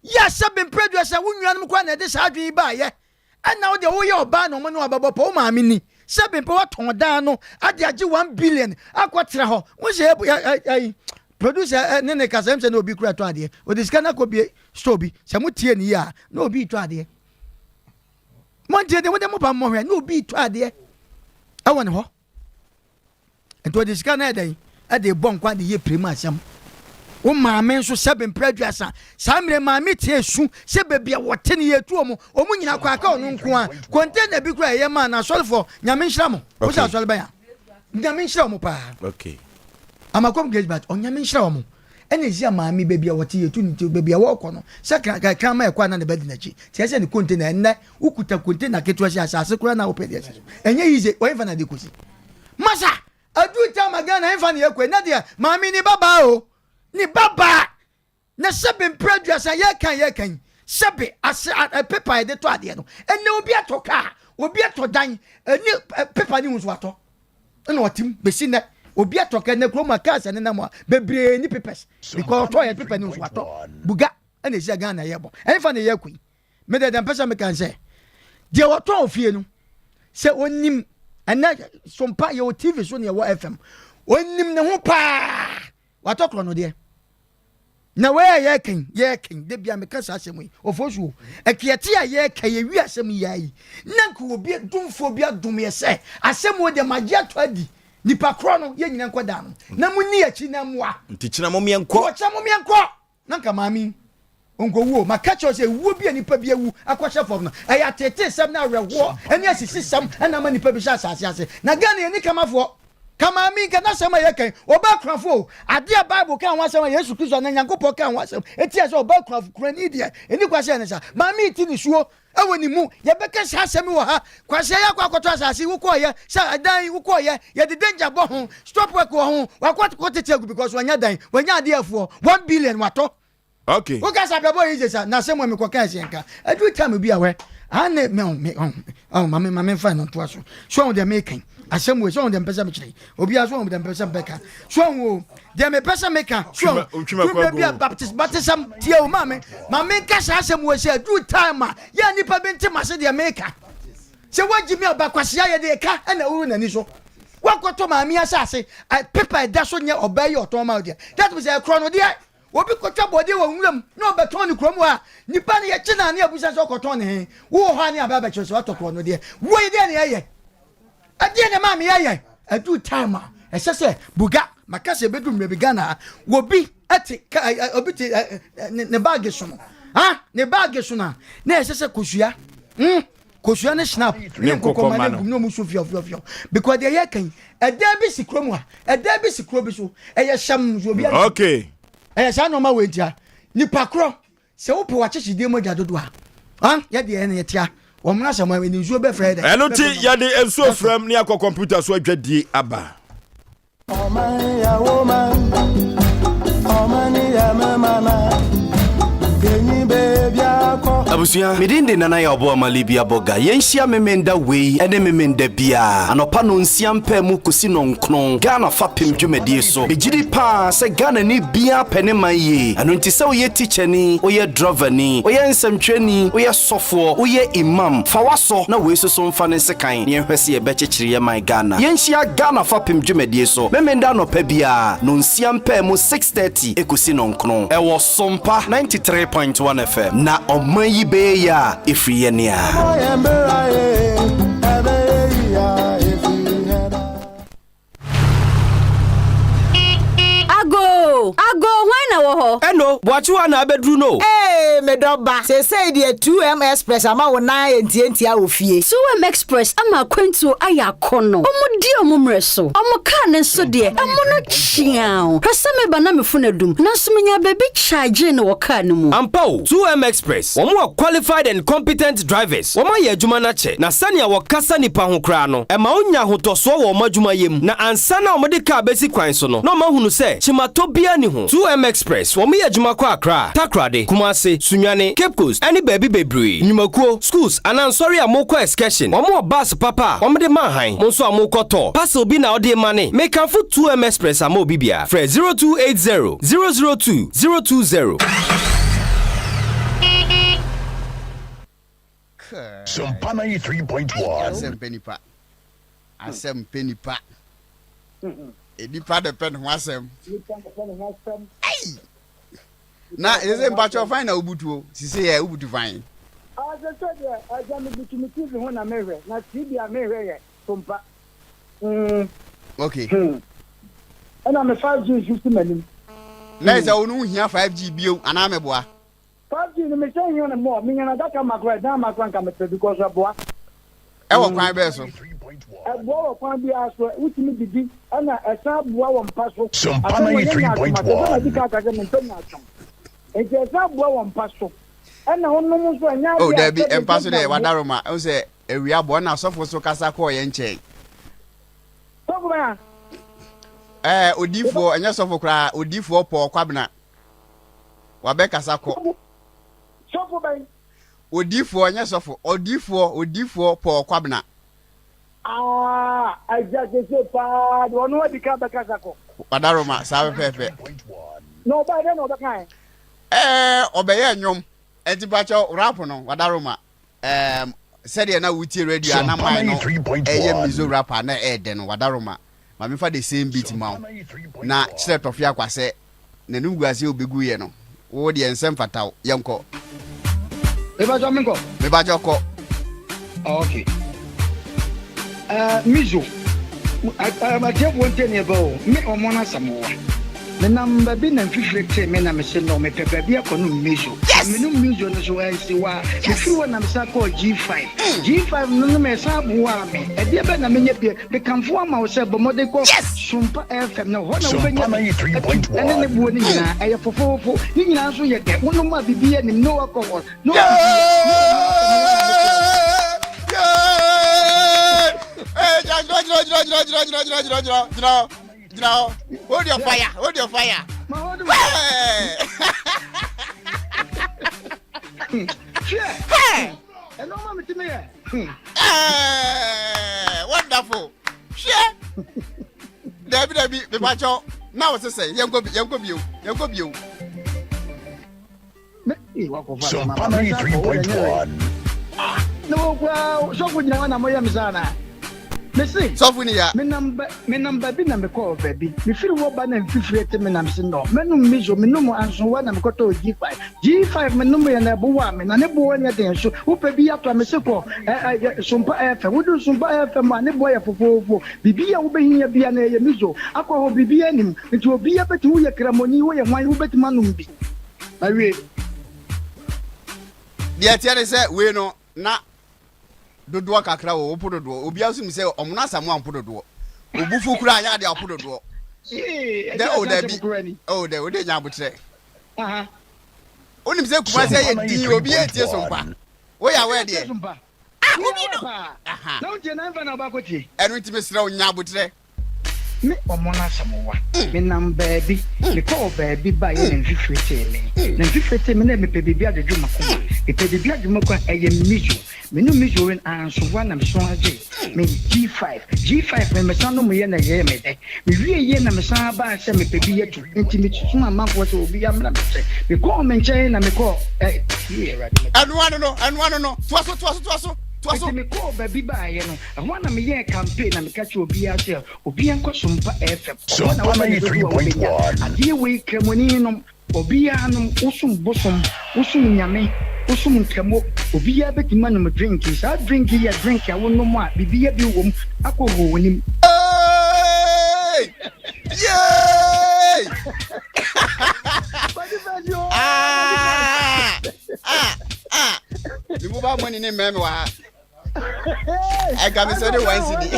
Yɛ sɛ bere mprɛduasa wo nuanom koraa na ɛde saa adwene yi baeɛ. Ɛnna wo deɛ woyɛ ɔbaa na wɔne wo abɛbɔ pɔ, wo maame ni. Sɛ bere mpɛ woatɔn dan no ade agye 1 billion akɔtra hɔ. Wo sɛ ɛyi producer ne ne kasa ɛm sɛ na obi kura tɔ adeɛ. Ɔde sika no akɔbie store bi. Sɛ mo tie ne yie a na obi retɔ adeɛ. Mo ntie deɛ mo de mo ba mmɔhwɛ na obi retɔ adeɛ ɛwɔ ne hɔ. Nti ɔde sika no ayɛ dɛn? Ɛde bɔ nkwa de yɛ pire mu asɛm. Wo maame nso sɛbe mpere aduasa. Saa mmerɛ maame tie su sɛ baabi a wɔte no yɛtu wɔn. Wɔn nyinaa kɔ aka ɔno nko a. Container bi koraa ɛyɛ maa no asɔrefoɔ. Nyame nhyira mo. Wo sɛ asɔre bɛn a? Nyame nhyira wɔn paa. Okay. Amakom Grace Bat, Onyame nhyira wɔn. Ɛna ɛsi a maame baabi a wɔte yɛtu no nti baabi a wɔrekɔ no sɛ kraman ɛkɔ a na ne ba di n'akyi. Nti ɛsɛ ne container ɛnnɛ wokuta container ketewa si asase koraa na wopɛ deɛ si so. Ɛnyɛ yize, wɔmfa na de kɔsi. Masa, aduru time a Ghana ɛmfa na yɛkɔ ɛnɛ deɛ maame ne babaa o, ne babaa na sɛbe mpere aduasa yɛka yɛka yi sɛbe ase a pepa yɛde tɔ adeɛ no ɛnɛ obi atɔ kaa obi atɔ dan ɛne pepa ne ho nso atɔ ɛna ɔtem bɛsi nɛ obi atɔ kaa ɛnɛ kurom a cars ɛnenam a bebree ne papers because ɔtɔ yɛ pepa ne ho nso atɔ buga ɛna ɛsi Ghana yɛbɔ ɛmfa na yɛkɔ yi. Me deɛ deɛ mpɛ sɛ meka sɛ deɛ wɔtɔn ofie no sɛ onim ɛnɛ sompa yɛwɔ tv so ne yɛwɔ fm onim ne ho paa watɔ korɔ no deɛ na wei a yɛkɛn yɛkɛn de bia meka saa asɛm yi ɔfo so ɛkeɛte a yɛkɛ yɛwi asɛm yi ayi na nka obi domfoɔ bi adom yɛ sɛ asɛm wɔ deɛ magye ato adi nipa korɔ no yɛ nyina nkɔ da no na monni akyi na mmoa nti kyena momeɛnkɔ wɔkyena momeɛnkɔ Na nka maame yi, ɔnkɔwu o. Maka kyerɛ wo sɛ, ewuo bi a nipa bi awu akɔhyɛ fam no, ɛyɛ ateeteesɛm ne awerɛhoɔ ne asisisɛm na ama nipa bi hyɛ asase ase. Na Ghana yɛnni kamafoɔ. Ka maame yi, nka n'asɛm a yɛka yi, ɔbaa kunafo o. Adeɛ a Bible kaa ho asɛm a Yesu Kristo anaa Nyankopɔn kaa ho asɛm ɛtia sɛ ɔbaa kunafo, kunani deɛ, ɛnni kwa sɛ ɛne saa. Maame yi te nisuo wɔ ne mu. Yɛbɛka saa asɛm yi wɔ ha. Kwasea yi akɔ akɔtɔ asase yi, wokɔɔyɛ sɛ ɛdan yi, wokɔɔyɛ, yɛde danger bɔ ho, stop work wɔ ho, wakɔ kɔtete agu because wanya dan, wanya adeɛ afuɔ, 1 billion watɔ. Woka sɛ abrabɔ yɛ easy sa, na asɛm a mekɔka ɛsɛ nka. Aduru time bi a wɛ, ane me me oh, mame mame mfa no ntoa so. So ɔho deɛ meka yi, asɛm wei, so ɔho deɛ mpɛ sɛ mekyerɛ yi. Obiara so ɔho deɛ mpɛ sɛ mebɛka. So ɔho o, deɛ mepɛ sɛ meka, so ɔho, duru baabi a baptist baptism tie o maame, maame nka saa asɛm wei sɛ aduru time a yɛ nipa bi nte mase deɛ meka. Sɛ woagye me ɔba kwasea yɛ deɛ ka ɛna wuru n'ani so. Woakɔtɔ maame asase, pepa ɛda so nyɛ ɔbaa yi ɔtɔn ma wo deɛ. That means ɛkorɔ no deɛ. Obi kɔtwa bɔdeɛ wɔ nwura mu na ɔbɛtɔn no kurom hɔ a, nipa no yɛkye no a ne abusa sɛ ɔkɔtɔn no he? Wowɔ hɔ a ne aba abɛkyerɛ sɛ watɔ korɔ no deɛ. Woi deɛ ne ɛyɛ? Ɛdeɛ na maame yɛyɛ? Ɛduru time a ɛsɛ sɛ buga. Maka sɛ ɛbɛdu mmerɛ bi Ghana ha, obi te ka obi te ne ne baage so no, ha ne baage so no a, na ɛsɛ sɛ kosua, hmm, kosua ne snap ne nkokɔma ne gum ne ɔmo so fiɔfiɔfiɔ. Because deɛ yɛka yi, ɛdan bi si kurom ha, ɛdan bi si kuro bi so, ɛyɛ hyɛm so obi. Okay. Ɛyɛ saa nneɛma wei ntia nipa korɔ Sɛ wopɛ w'akyekyedeɛ mu agya dodoɔ a, ah, yɛ deɛ ɛna yɛtea. Wɔn mmra sɛ wɔn de nsuo bɛfrɛ dɛ. Ɛno nti yɛde nsuo frɛm ne akɔ kɔmputa so adwadie aba. Ɔman yɛ wo man, ɔman yɛ me mana, kenyi baabi akɔ. Abusua, me din de Nana Yaw Boama Libya Boga. Yɛnhyia Memenda wei ne Memenda biara, anɔpa nonsia mpaamu kɔsi nɔnkron, Ghana fapem dwumadie so. Megyedi paa sɛ Ghanani biara pɛ ne man yie. Ɛno nti sɛ woyɛ tikyani, woyɛ drɔvani, woyɛ nsɛmtwerɛni, woyɛ sɔfoɔ, woyɛ imam, fa w'asɔ na wei soso mfa ne nsekan na yɛnhwɛ sɛ yɛbɛkyekyere yɛn man Ghana. Yɛnhyia Ghana fapem dwumadie so Memenda anɔpa biara, nonsia mpaamu, 6:30 ɛkɔsi nɔnkron, ɛwɔ Sompa 93.1 FM. Na ɔman yi bɛyɛ yie a, ɛfiri yɛn a. Agoo! Agoo, hwan na wɔ hɔ? Ɛno, Boakyewa na abɛduru no o. Ee, me dɔ ba, seesei deɛ 2M Express ama wo nan ayɛ ntiantia wɔ fie. 2M Express ama akwantuo ayɛ akɔnnɔ. Wɔdi wɔn mmerɛ so. Wɔn kaa no nso deɛ, ɛmo no kyeaw. Hwɛ sɛ meba na me fon adum, nanso menyaa baabi kyagyee no wɔ kaa no mu. Ampa o, 2M Express, wɔn wɔ qualified and competent drivers. Wɔayɛ adwuma no akyɛ, na sɛnea wɔkasa nnipa ho koraa no, ɛma wonya ahotɔsoɔ wɔ wɔn adwumayɛ mu. Na ansa na wɔde kaa bɛsi kwan so no, na wɔahunu sɛ kyematɔ biara nni ho. 2M Express, wɔyɛ adwuma kɔ Accra, Takoradi, Kumasi, Sunyani, Cape Coast, ne baabi bebree. Nnwumakuo, schools, anaa nsɔre a morekɔ excursion, wɔwɔ bus papa a wɔde ma hann. Mo nso a morekɔ tour, parcel bi na wode remane. Mekamfo 2M Express ama obi biara. Frɛ 0280 002 020. Sompa 93.1. Asɛm pɛ nipa. Asɛm pɛ nipa. Nipa de pɛ ne ho asɛm. Ei! Na sese mpakyɛ fan na wobutuo. Sise yɛ wobutu fan. Ah, sese deɛ ɛgya mebutu me TV ho na mehwɛ na TV a mehwɛ yɛ Sompa. Mm. Okay. Hmm. Ɛna me 5G nso si m'anim. Na ɛsɛ wo no wohia 5G bio anaa meboa? 5G no mehyɛ hia no more menya no adaka ma koraa ɛdan ma koraa nka mepɛ because ɛboa. Ɛwɔ kwan bɛɛ so? Ɛboa wɔ kwan biara so wotumi didi ɛna ɛsan boa wɔ mpa so. Sompa Asɛm wɔ nyɛ nyaatwom asɛ sɛ madi 93.1. ka aka sɛ mempɛ nyaatwom nti ɛsan boa wɔ mpa so ɛna wonom nso ɛnyɛ Oh adeɛ a dabi sɛdeɛ mpa so gyagya deɛ wo. wadaroma ɛhu sɛ awia bɔ ɛna asɔfo so kasa kɔɔ yɛn nkyɛn. Sɔfo bɛn a? Ɛɛ odiifoɔ ɛnyɛ sɔfo koraa odiifoɔ Paul Kwabena. Wabɛkasa kɔ. Sɔfo bɛn? Odiifoɔ nyɛ sɔfo. Odiifoɔ, odiifoɔ Paul Kwabena. Ah, agya sese paa de ɔno adi ka bɛkasa kɔ. Wadaroma, saa pɛpɛɛpɛ. Na ɔbaa dɛn na ɔbɛkae? Ɛɛ, ɔbɛyɛɛ nnwom. Ɛnti mpakyɛw, rap no, wadaroma. Ɛɛm, sɛdeɛ na wotie radio a na man no ɛyɛ Mizo rap a na ɛyɛ dɛ no, wadaroma. Ma memfa the same beat ma wo na kyerɛ Tɔfe Akwa sɛ n'anim gu ase a obeguiɛ no, wo deɛ nsɛ mfata wo. Yɛnkɔ. Mebakyɛ menkɔ? Mebakyɛ kɔ. Okay. Uh, Mizo, atiefoɔ ntie neɛ bɛ o, me ɔmo no asɛm wa. Menam baabi na mfifire tee me na mese no mepɛ baabi akɔnom miso. Na menom miso no so ansi hɔ a, mefiri hɔ na mesan kɔɔ G5. G5 no nom ɛsan boaa me. Ɛdeɛ bɛn na menyɛ bio? Mekamfo ama wo sɛ bɔ mmɔden kɔ Sompa FM na hɔ na wobɛnya bi atu ɛne ne boɔ no nyinaa. Ɛyɛ fofoofo. Ne nyinaa nso yɛ dɛ. Wonom a biribiara nnim, no alcohol, no biribiara. Gyina hɔ. Hold your fire. Hold your fire. Hey! Ɛno ma metumi yɛ. Wonderful. Hwɛ. Dabi dabi mepakyɛw na wo sesɛ yɛnkɔ yɛnkɔ bio yɛnkɔ bio. Sompa 93.1. Na wo kura sɔfo gyina hɔ na moyɛ me saa na. Mese, Sɔfo ni ya. Menam ba, menam baabi na mekɔɔ baabi. Mefiri hɔ ba na mfifire te me na mese no, mɛnom miso, menom ansowa na mekɔtɔɔ G5. G5 menomyɛ na ɛbowaa me, na ne boɔ nyɛ den nso. Wopɛ bi atɔ a, mese kɔ ɛ, ɛ, Sompa FM. Woduru Sompa FM a, ne boɔ yɛ fofoofo. Biribi a wobɛhia biara no, ɛyɛ miso. Akɔ hɔ, biribiara nnim. Nti obiara bɛtumi, woyɛ Kramoni, woyɛ hwan, wobɛtumi anom bi. Mawie. Deɛ ɛteɛ ne sɛ wei no na dodoɔ kakra wɔ wopo dodoɔ obiara nso nim sɛ ɔmono asamoa mpo dodoɔ obufu koraa anyɛ adeɛ a ɔpo dodoɔ dɛ o dabi o dɛ o de nya abotrɛ wonim sɛ kumase yɛ din obi yɛ tie so mpa woyɛ awɛ deɛ ah obi no ɛno nti mesrɛ wo nya abotrɛ Me ɔmo no asɛm wa. Me nam baabi, me kɔɔ baabi baeɛ na mfifire tee me. Na mfifire tee me na mepɛ biribi adwodwo m'akoma. Mepɛ biribi adwodwo m'akoma, ɛyɛ miso. Me nom miso wei no, anso wa na me so agye me G5. G5 no, me san nom yɛ na ɛyɛɛ me dɛ. Me wie yɛ na me san baa sɛ mepɛ bi atu. Nti me somaa amanfoɔ sɛ obiara mmra me nkyɛn. Me kɔɔ me nkyɛn na me kɔɔ ɛ, yie Awurade me. Ɛno ano no, ɛno ano no, toa so, toa so, toa so, toa so. Nti me kɔɔ baabi baeɛ no, Ɛhɔ ara na meyɛɛ campaign na meka kyerɛɛ obiara sɛ obiara nkɔ Sompa FM. Ɛhɔ na wopɛ ne dodoɔ a wobɛnya. Adeɛ wei Kramoni nom, obiara nom, wosom bosom, wosom Nyame, wosom Nkramo, obiara bɛtumi anom drink yi. Saa drink yi yɛ drink a wonom a biribiara bi wɔ mu, alcohol wɔ nim. Hey! Yay! Ah! Ah! Ah! Me mobile money ne mmɛn me wɔ ha. ɛka me sɛ de one cedi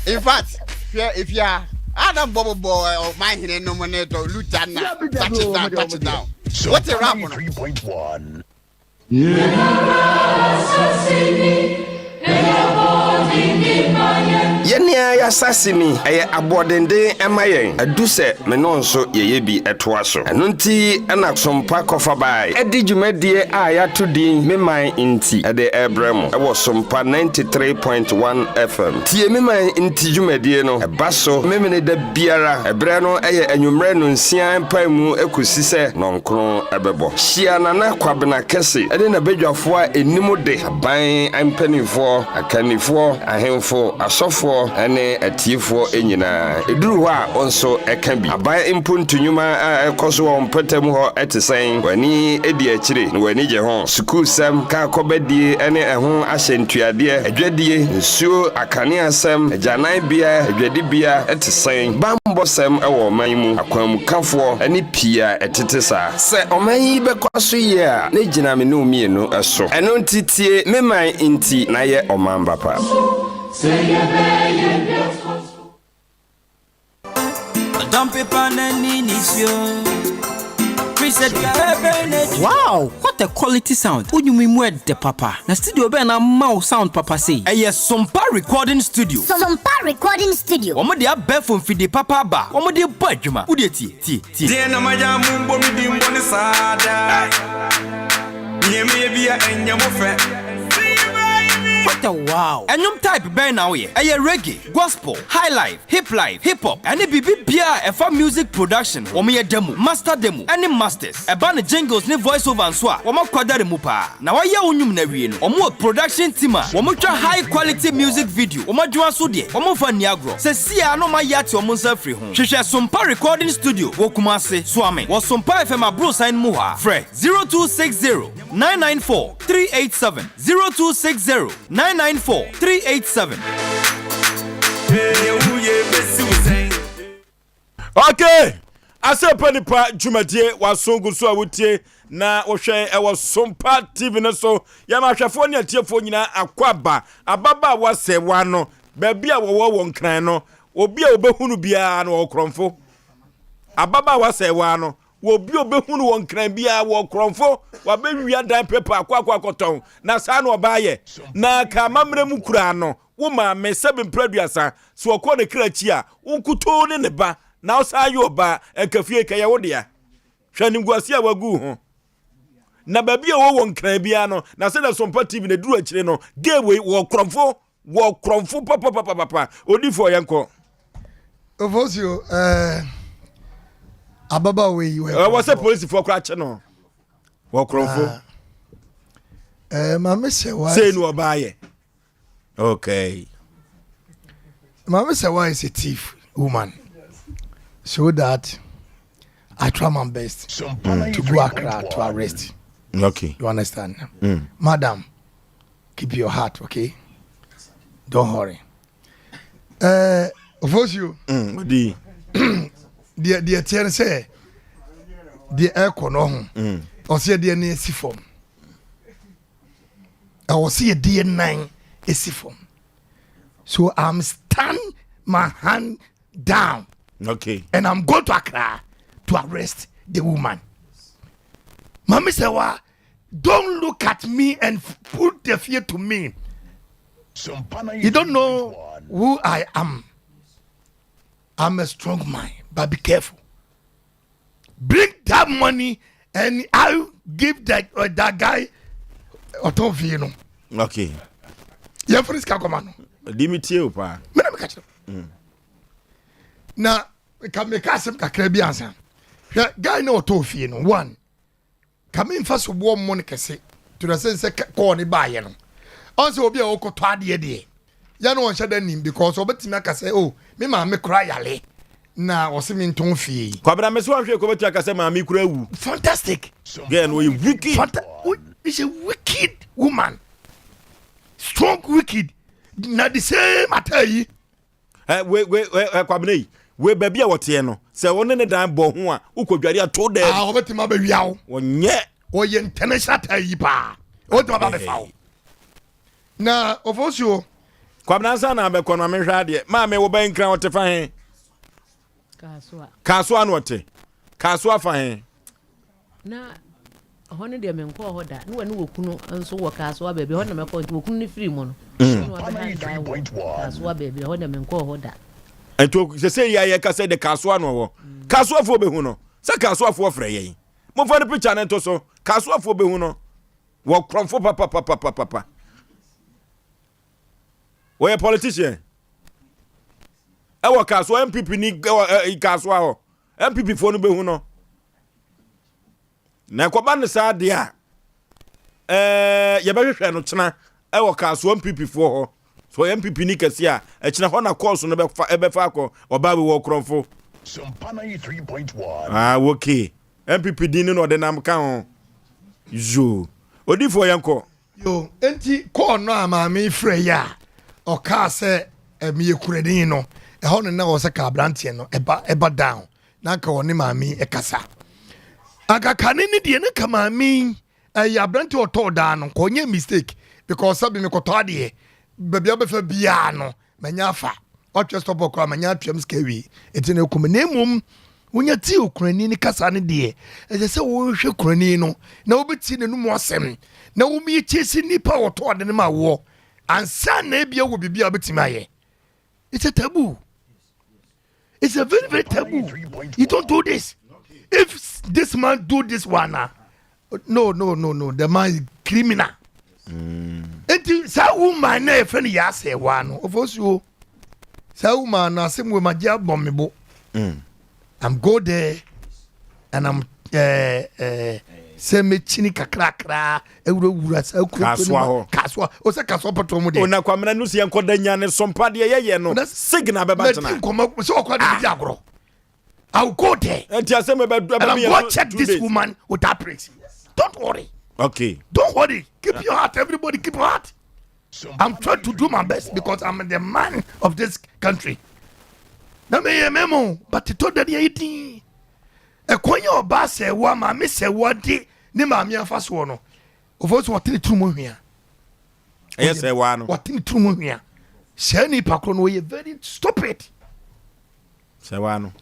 in fact hwɛ efia adam bɔbɔbɔ ɔman hene nom ne dɔ luta na touch it down touch it down wote rap no. Yɛn ara y'asase ni, ɛyɛ aboɔdenden ma yɛn, adu sɛ me ne wo nso yɛyɛ bi toa so. Ɛno nti na Sompa Kɔfabae de dwumadie a yɛato din Me Man Nti de rebrɛ mo wɔ Sompa 93.1 FM. Tie Me Man Nti dwumadie no, ɛba so Memeneda biara, ɛberɛ no yɛ anwummerɛ nnɔnsia mpaemu kɔsi sɛ nnɔnkron bɛbɔ. Hyia Nana Kwabena Kɛse ne n'abadwafoɔ a ɛnim de, aban mpanimfoɔ, akannifoɔ, ahemfo, asɔfoɔ ne atiefoɔ nyinaa. Ɛduru hɔ a, wo nso ka bi. Aban mpontu nnwuma a ɛrekɔ so wɔ wo mpɔtam hɔ te sɛn? W'ani di akyire na w'ani gye ho? Sukuusɛm, kaa kɔbadie ne ɛho ahyɛntuadeɛ, adwadie, nsuo, akaneasɛm, agyananbea, adwadibea te sɛn? Bammɔsɛm wɔ ɔman mu, akwanmukafoɔ ne pii a ɛtete saa. Sɛ ɔman yi bɛkɔ so yie a, na egyina me ne wo mmienu so. Ɛno nti tie me man nti na yɛ ɔman ba pa. Wow! What a quality sound! Wo nnwom yi mu ɛdɛ papa. Na studio bɛn na ama wo sound papa sei? Ɛyɛ Sompa Recording Studio. Sompa Recording Studio. Wɔde abɛɛfo mfidie papa aba a wɔde bɔ adwuma. Wo deɛ tie. Tie, tie. Deɛn na mayɛ a mombɔ me din bɔne saa daa? Nea meyɛ bia ɛnyɛ mo fɛ. What a wow! Ɛnwom type bɛn na woyɛ? Ɛyɛ reggae, gospel, highlife, hiplife, hip hop, ɛne biribi biara a ɛfa music production ho. Wɔyɛ demo, master demo, ɛne masters. Ɛba no jingles ne voice over nso a, wɔakwadare mu paa. Na wɔayɛ wo nnwom no awie no, wɔwɔ production team a wɔtwa high quality music video. Wɔn adwuma nso deɛ, wɔmfa nni agorɔ. Seesei ara na wɔayɛ ate wɔn nsa afiri ho. Hwehwɛ Sompa Recording Studio wɔ Kumasi, Suame, wɔ Sompa FM aborosan no mu hɔ ara. Frɛ 0260 994 387, 0260 994 387. Okay, asɛmpa nipa dwumadie waso gu so a wotie na wohwɛ ɛwɔ Sompa TV no so. Yɛma ahwɛfoɔ ne atiefoɔ nyinaa akɔ aba ababaawa sɛ wano baabi a wɔwɔ wɔ nkran no Obi a obehu no biara no wɔ korɔmfo. Ababaawa sɛɛwaa no, wɔ obi a obehu no wɔ nkran biara wɔ korɔmfo. Wabɛwia dan pepa akɔ akɔ akɔtɔn. Na saa na ɔbaa yɛ. Na ka amammerɛ mu koraa no, wo maame, sɛbe mprɛ aduasa, sɛ ɔkɔ ne kra akyi a, wo nkutoo ne ne ba, na wosan yɛ ɔbaa, anka fie kɛyɛ wo dea. Hwɛ animguase a wagu wo ho. Na baabi a ɔwɔ wɔ nkran biara no, na sɛdeɛ Sompa TV na ɛduru akyire no, gay wei wɔ korɔmfo. Wɔ korɔmfo papapapapa odifoɔ yɛn kɔ. Ofosuo ɛɛ eh, ababaawa yi wɔ. Ɛwɔ sɛ polisifoɔ koraa kye no wɔ korɔmfo. Ah. Eh, maame sɛ wa. Sei na ɔbaa yɛ. Okay. Maame sɛ wa is a thief woman so that I try my best to go Accra to arrest. Okay. You understand? Madam, keep your heart, okay? Don't hurry. Eh, Ofosuo. Odi. Deɛ deɛ teɛ no sɛ deɛ ɛkɔ no ho. Ɔsɛ deɛ ne esi fam. Ɛwɔ sɛ yɛde yɛ nan esi fam. So I'm stand my hand down. Okay. And I'm going to Accra to arrest the woman. Mami Sewa, don't look at me and put the fear to me. You don't know who I am. I'm a strong man, but be careful. Bring that money and I'll give that uh, that guy ɔtɔn fie no. Okay. Yɛn funu sika kɔma no. Di mi tie o paa. Mena mi ka kyerɛ. Na ka meka asɛm kakra bi ansa. Hwɛ guy na ɔtɔn fie no one. Ka me nfa soboɔ mmɔ no kɛse to the sense sɛ kɔɔ ne baayɛ no ɔn sɛ obi a ɔkɔtɔ adeɛ deɛ yɛ no ɔnhyɛ da nim because ɔbɛtumi aka sɛ oh me maame kora yale na ɔse me ntɔn fie yi. Kwabena me so ahwɛ kɔ bɛtumi aka sɛ maame kora awu. Fantastic. Girl no ɔyɛ wicked. Fanta is a wicked woman strong wicked na the same ataa yi. Ɛ we we ɛ Kwabena yi we baabi a wɔteɛ no sɛ wo ne ne dan bɔ ho a wokɔdware ato dɛm. Ah, wɔbɛtumi abɛwia wo. Wɔnyɛ. Wɔyɛ international taa yi paa. Wɔbɛtumi aba abɛfa wo. Na ɔfɔsuo. Kwabena nsa na abɛkɔ no mehwɛ adeɛ. Maame wo bɛn nkran ɔte fa he? Kasoa. Kasoa na ɔte. Kasoa fa he? Na ɛhɔ no deɛ menkɔɔ hɔ da. Ne wɔne wɔ kunu nso wɔ Kasoa baabi. Ɛhɔ na mɛkɔ nti wɔ kunu no firi mu no. Mm. Na wabɛha dan wɔ Kasoa baabi. Ɛhɔ deɛ menkɔɔ hɔ da. Nti sɛ yi a yɛka sɛ de Kasoa na ɔwɔ. Kasoafoɔ bɛhu no. Sɛ Kasoafoɔ frɛ yɛn. Momfa no picture no nto so. Kasoafoɔ bɛhu no. Wɔ korɔmfo papapapapapa. Wɔyɛ politician. Ɛwɔ Kasoa MPP ni ɛwɔ Kasoa hɔ. MPP foɔ no bɛhu no. Na ɛkɔba no saa deɛ a, ɛɛ yɛbɛhwehwɛ no kyena ɛwɔ Kasoa MPP foɔ hɔ. So ɔyɛ MPP ni kɛse a, ɛkyena hɔ na kɔɔso no bɛfa ɛbɛfa akɔ ɔbaa bi wɔ korɔmfo. Ah, okay. MPP din no na ɔde nam ka ho. Yoo. Odifoɔ yɛnkɔ. Yo, enti kɔɔ no a maame yi frɛ yi a ɔkaa sɛ eh, meyɛ kurani no, ɛhɔ no na wɔ sɛ ka aberanteɛ no ɛba ɛba down na anka ɔne maame yi ɛkasa. Anka kane ne deɛ ne ka maame yi ɛyɛ aberanteɛ ɔtɔɔ daa no nka ɔnyɛ mistake because sɛbi mekɔtɔ adeɛ baabi a wobɛfa biara no manya afa ɔtwɛ stop koraa manya atuam sika awie ɛti na ɛkɔm na mmom wonya tie okurani no kasa no deɛ ɛsɛ sɛ wohwɛ kurani no na wobɛtie n'anum asɛm na womyɛtie sɛ nnipa a wɔtɔ ade no ma woɔ ansa na ebia wɔ biribi a wobɛtumi ayɛ. It's a taboo. It's a very very taboo. You don't do this. If this man do this one, ah, no no no no, the man is criminal. Enti saa woman na yɛfrɛ no yɛ asɛwa no ɔfɔ suo saa woman no asɛm wɔ magye abɔ me bo. I'm go there and I'm eh, eh, sɛ mɛkyini kakrakra awurawura saa kuro Kasoa hɔ. kasoa o sɛ kasoa pɔtɔ mu deɛ Ona Kwamina no si yɛnkɔda nya ne sompa deɛ yɛyɛ no signal bɛba mɛdi kyena. nkɔmmɔ sɛ ɔkɔ de medi agorɔ I will go there. Nti asɛm ɛbɛ And I'm go check this woman with that place. Don't worry. Okay. Don't worry. Keep your heart. Everybody keep your heart. I'm trying to do my best because I'm the man of this country. Na me yɛ mɛmo but to da deɛ yɛ Ɛkwan yɛ ɔbaa sɛ wa maame sɛ wa de ne maame afa soɔ no. Ofo so wɔte ne tiri mu hwea. Ɛyɛ sɛ wa no. Wɔte ne tiri mu hwea. Sɛ nipa koro no wɔyɛ very stupid. Sɛ wa no.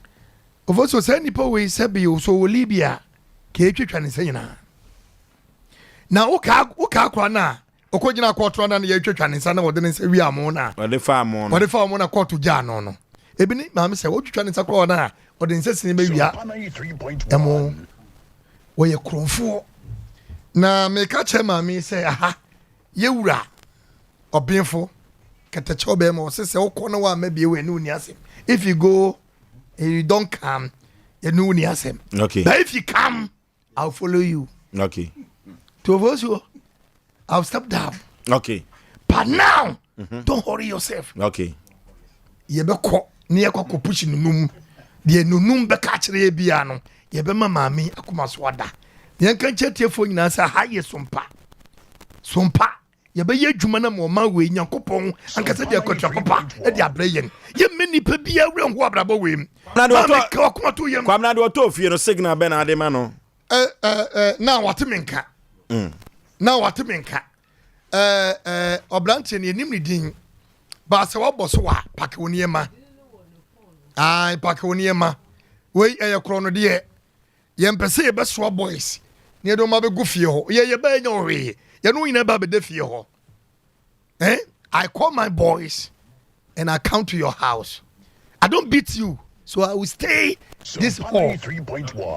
Ofo so sɛ nipa wei sɛ bi so wɔ Libya ka etwitwa ne nsa nyinaa. Na wokaa wokaa kora no a ɔkɔgyina kɔɔto no na yɛtwitwa ne nsa na wɔde ne nsa wi amo no a wɔde fa amo no wɔde fa amo na kɔɔto gyaa no no ebi ne maame sɛ wotwitwa ne nsa koraa no a ɔde nsa sini bɛwia ɛmo wɔyɛ korɔmfoɔ na meka kyerɛ maame sɛ aha yɛwura ɔbenfo kɛtɛkyɛ ɔbɛn ma ɔsɛ sɛ wokɔ na woamma bie wɔ ɛne wo ni asɛm if you go and you don't come ɛne wo ni asɛm okay but if you come I'll follow you. Okay. Tofosuo. I'll step down. Okay. But now, mm -hmm. don't hurry yourself. Okay. Yɛbɛkɔ ne yɛkɔ akɔ push nunum. Deɛ nunum bɛka akyerɛ yɛ biara no, yɛbɛma maame akoma so ada. Yɛnka nkyerɛ tiefoɔ nyinaa sɛ ha yɛ sompa. Sompa. Yɛbɛyɛ adwuma no ma ɔman wei Nyankopɔn ankasa de akatua papa de abrɛ yɛn. Yɛmmɛ nipa biara werɛ nho abrabɔ wei mu. Maame ka wakoma to yam. Kwamina deɛ ɔtɔɔ fie no signal bɛn na ade ma no? Eh, eh, eh, na wate me nka. Mm. Na wate me nka. Eh, eh, ɔbranteɛ no yɛnim ne din. Ba sɛ wabɔ so a, pake wo nneɛma. Ae, pake wo nneɛma. Wei ɛyɛ korɔ no deɛ. Yɛmpɛ sɛ yɛbɛsoa boys na yɛde wɔn abɛgu fie hɔ. Yɛ yɛbɛyɛ nyɛ ɔhwee. Yɛne wɔn nyinaa ba abɛda fie hɔ. Eh? I call my boys and I come to your house. I don't beat you. So I will stay this hall.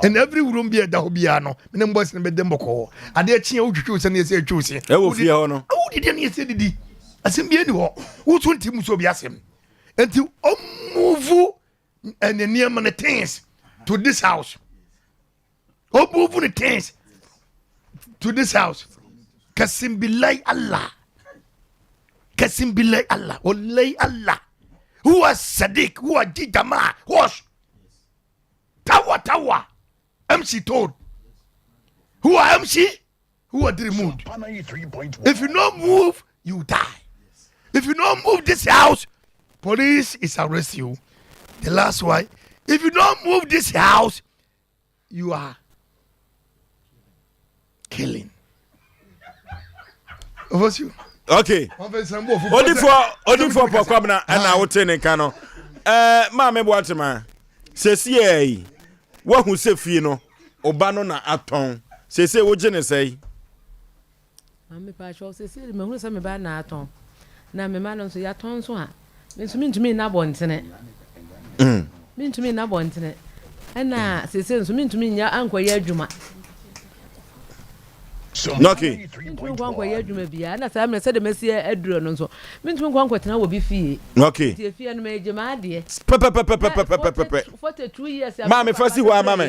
And every room bi ɛda hɔ biara no, me ne boys no bɛda mbɔkɔɔ. Adeɛ kye a wotwitwi wo sɛ ne yɛsɛ atwi wo se. Ɛwɔ fie hɔ no. Wodidi ne yɛsɛ didi. Asɛm bi ani hɔ. Woso nti mu sɛ obi asɛm. Nti ɔmmuvu ne nneɛma ne things to this house. Ɔmmuvu ne things to this house. Kasim bilai Allah. Kasim bilai Allah. Wallahi Allah. Huwa Sadiq. Huwa Jijama. Huwa Tawa Tawa. MC told. Huwa MC. Huwa Dreamwood. If you don't move, you die. If you don't move this house, police is arrest you. The last one. If you don't move this house, you are killing. Over you. Okay. Odifoɔ odifoɔ pɔ kwamina ɛna wote ne nka no. Ɛɛ maame Boatema sɛsi yɛ yi wahu sɛ fie no ɔba no na atɔn sɛsɛ wogye ne sɛe. Maame paatwɔ sɛsɛ de mahunu sɛ me ba na atɔn na me ma no nso yɛatɔn nso a me nso mentumi nna abɔntene. Mm. Mentumi nna abɔntene ɛna sɛsɛ nso mentumi nyɛ ankɔyɛ adwuma. Okay. Mentumi nkɔ nkɔyɛ adwuma biara na saa mmerɛ sɛdeɛ masi aduro no nso mentumi nkɔ nkɔtena wɔ bi fie. Okay. Nti efie no megye m'adeɛ. Pɛpɛpɛpɛpɛpɛpɛ. 42 years. Maame fa si hɔ ama me.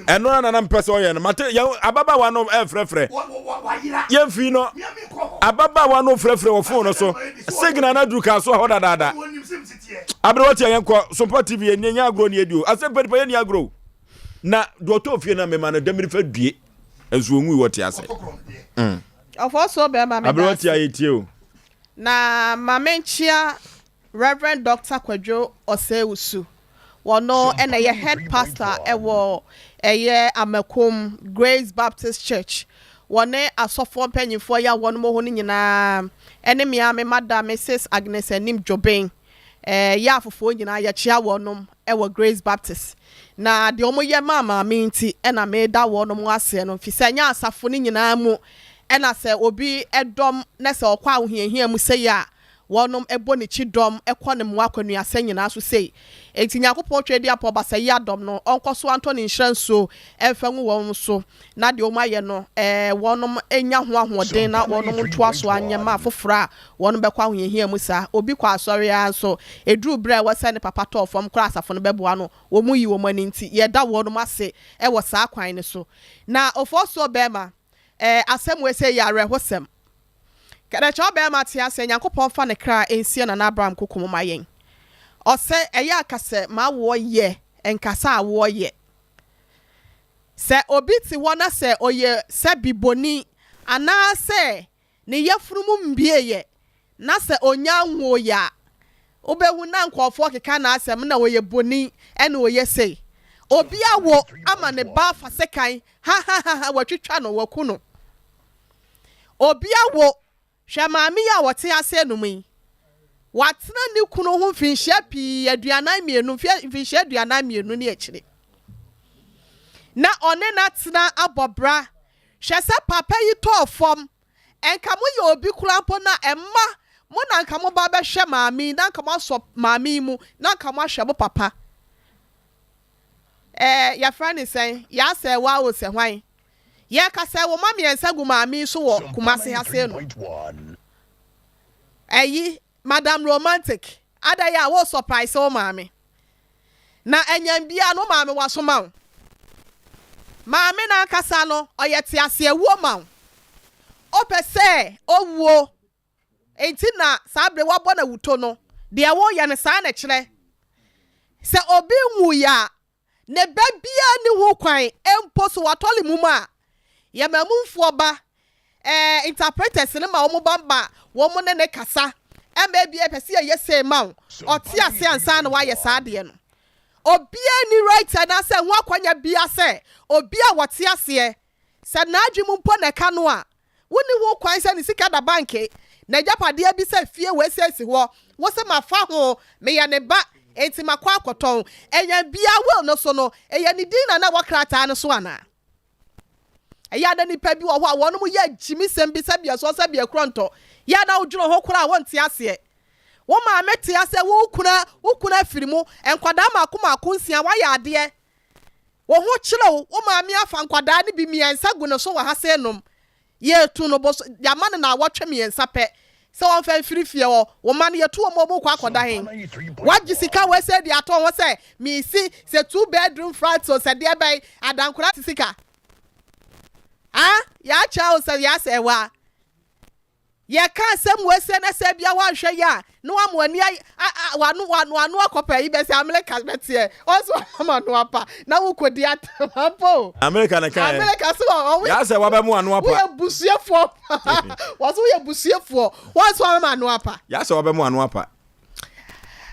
Ɛno ara na na mpɛ sɛ ɔyɛ no. Mate yɛn ababaawa no ɛfrɛfrɛ. Yɛn fi no ababaawa no frɛfrɛ wɔ fon no so. Signal na duru kaa so hɔ dadaada. Aberewa tia yɛn kɔ Sompa TV yɛn nyɛ agorɔ ni edi o. Asɛm pɛ nipa yɛn ni agorɔ o. Na deɛ ɔtɔ fie no mema no damiri fa due nso ɔnwui wɔte ase. Mm. Ɔfɔsuo bɛrima meda Aberewa tia yɛ tie o. Na ma menkyea Rev. Dɔkta Kwadwo Osei-Wusu. Wɔno na ɛyɛ Head Pastor wɔ ɛyɛ Amakom Grace Baptist Church. Wɔne asɔfoɔ mpanyinfoɔ yi a wɔnom wɔ hɔ no nyinaa ɛne me ara me mada Mrs. Agnes Anim Dwoben ɛɛ yɛ afofoɔ nyinaa yɛkyea wɔnom wɔ Grace Baptist. Na deɛ wɔyɛ maa maame yi nti na meda wɔnom aseɛ no, fisɛ ɛnyɛ asafo no nyinaa mu na sɛ obi dɔm na sɛ ɔkɔ ahohiahia mu sei a, wɔnom bɔ ne kyi dɔm kɔ ne mmoa akwanuasɛ nyinaa so sei. Enti Nyankopɔn Tweaduampɔn Basayi adɔm no, ɔnkɔ so antɔ ne nhyira nsuo mfa ngu wɔnom so, na deɛ wɔn ayɛ no, wɔnom nya ho ahoɔden na wɔnom ntoa so anyɛ ma afoforɔ a Wɔn bɛkɔ ahohiahia mu saa. Obi kɔ asɔre ara nso, ɛduru berɛ a ɛwɔ sɛ ne papa tɔɔ fam koraa a asafo no bɛboa no, wɔn yi wɔn ani nti, yɛda wɔnom ase wɔ saa kwan no so. Na Ofosuo barima, eh, asɛm wei sei yɛ awerɛhosɛm. Kɛdɛkyɛ ɔbarima te aseɛ, Nyankopɔn mfa ne kra nsie Nana Abraham koko mu ma yɛn. Ɔsɛ, ɛyɛ a ka sɛ m'awoɔ yɛ, nkasa awoɔ yɛ. Sɛ obi te hɔ na sɛ ɔyɛ sɛ biboni anaasɛ ne yafunu mu mbieeɛ na sɛ ɔnya nwooeɛ a, wobɛhu na nkurɔfoɔ keka n'asɛm na ɔyɛ boni ɛna ɔyɛ sei. Obi awo ama ne ba afa sekan hahahaha watwitwa no, waku no. Obi awo, hwɛ maame yi a ɔte ase nom yi, watena ne kunu ho mfinhyia pii, 42, mfeɛ mfinhyia 42 ne akyire. Na ɔne no atena abɔ bra Hwɛ sɛ papa yi tɔɔ fam. Nka mo yɛ obi koraa mpo na ɛmma mo na nka mo ba bɛhwɛ maame yi na nka mo asɔ maame yi mu na nka mo ahwɛ mo papa. Ɛɛ yɛfrɛ ne sɛn? Yasɛ wa o sɛ hwan? Yɛka sɛ wo ma mmiɛnsa gu maame yi so wɔ Kumasi ha sei no. Ɛyi Madam Romantic, adɛn a wo surprise wo maame? Na anyan biara no wo maame wasoma wo. Maame no ankasa no ɔyɛ teaseawuo ma wo. Ɔpɛ sɛ owuo nti na saa bere wabɔ no awuto no, deɛ woyɛ no saa na ɛkyerɛ. Sɛ obi nwuiɛ a, ne ba biara nni ho kwan mpo so watɔle mum a, yɛ mamumfoɔ ba, eh, interpreters no ma wɔn ba ma wɔn ne no kasa, ɛma ebia yɛpɛ sɛ yɛyɛ sei ma wo, ɔte ase ansa na wayɛ saa adeɛ no. Obiara nni right anaasɛ ho akwanya biara sɛ obi a wɔte aseɛ, sɛ n'adwene mu mpo na ɛka no a, Wonni ho kwan sɛ ne sika da banke, n'agyapadeɛ bi sɛ fie wei sɛ si hɔ, wo se mafa ho, meyɛ ne ba, enti makɔ akɔtɔn. Ɛnya biaa will no so no, ɛyɛ ne din na na ɛwɔ krataa no so anaa? Ɛyɛ a na nnipa bi wɔ hɔ a wɔnom yɛ agyimisɛm bi sɛdeɛ soɔ sɛdeɛ korɔntɔ, yɛ a na wodwene ho koraa a wonte aseɛ. Wo maame te aseɛ, wo kunu, wo kunu afiri mu, nkwadaa mmaako mmaako nsia, woayɛ adeɛ. Wo ho kyere wo, wo maame afa nkwadaa no bi mmiɛnsa gu ne so wɔ ha sei nom. Yɛretu no boso, yɛama no naawɔtwe mmiɛnsa pɛ sɛ ɔmfa mfiri fie hɔ. Wo mma no, yɛtu wɔn a wɔrekɔ akɔda he? Woagye sika wei sei de ato ho sɛ meresi sɛ two bedroom flat o, sɛ deɛ bɛn, adankora sika. Ah, yɛakyɛ wo sɛ yɛasɛe wo a. Yɛka asɛm wei sɛ na sɛ bia woanhwɛ yɛ a na wama w'ani ay a a w'ano w'ano w'ano akɔpɛ yi bɛsɛ Amerika bɛteɛ ɔnso wama ano apa na wokɔdi atɛm ampa o. Amerika na ɛkaeɛ. Amerika so wɔ ɔmo Yaa sɛ wabɛmo ano apa. Woyɛ busuafoɔ wɔso woyɛ busuafoɔ wɔnso wama ano apa. Yaa sɛ wabɛmo ano apa.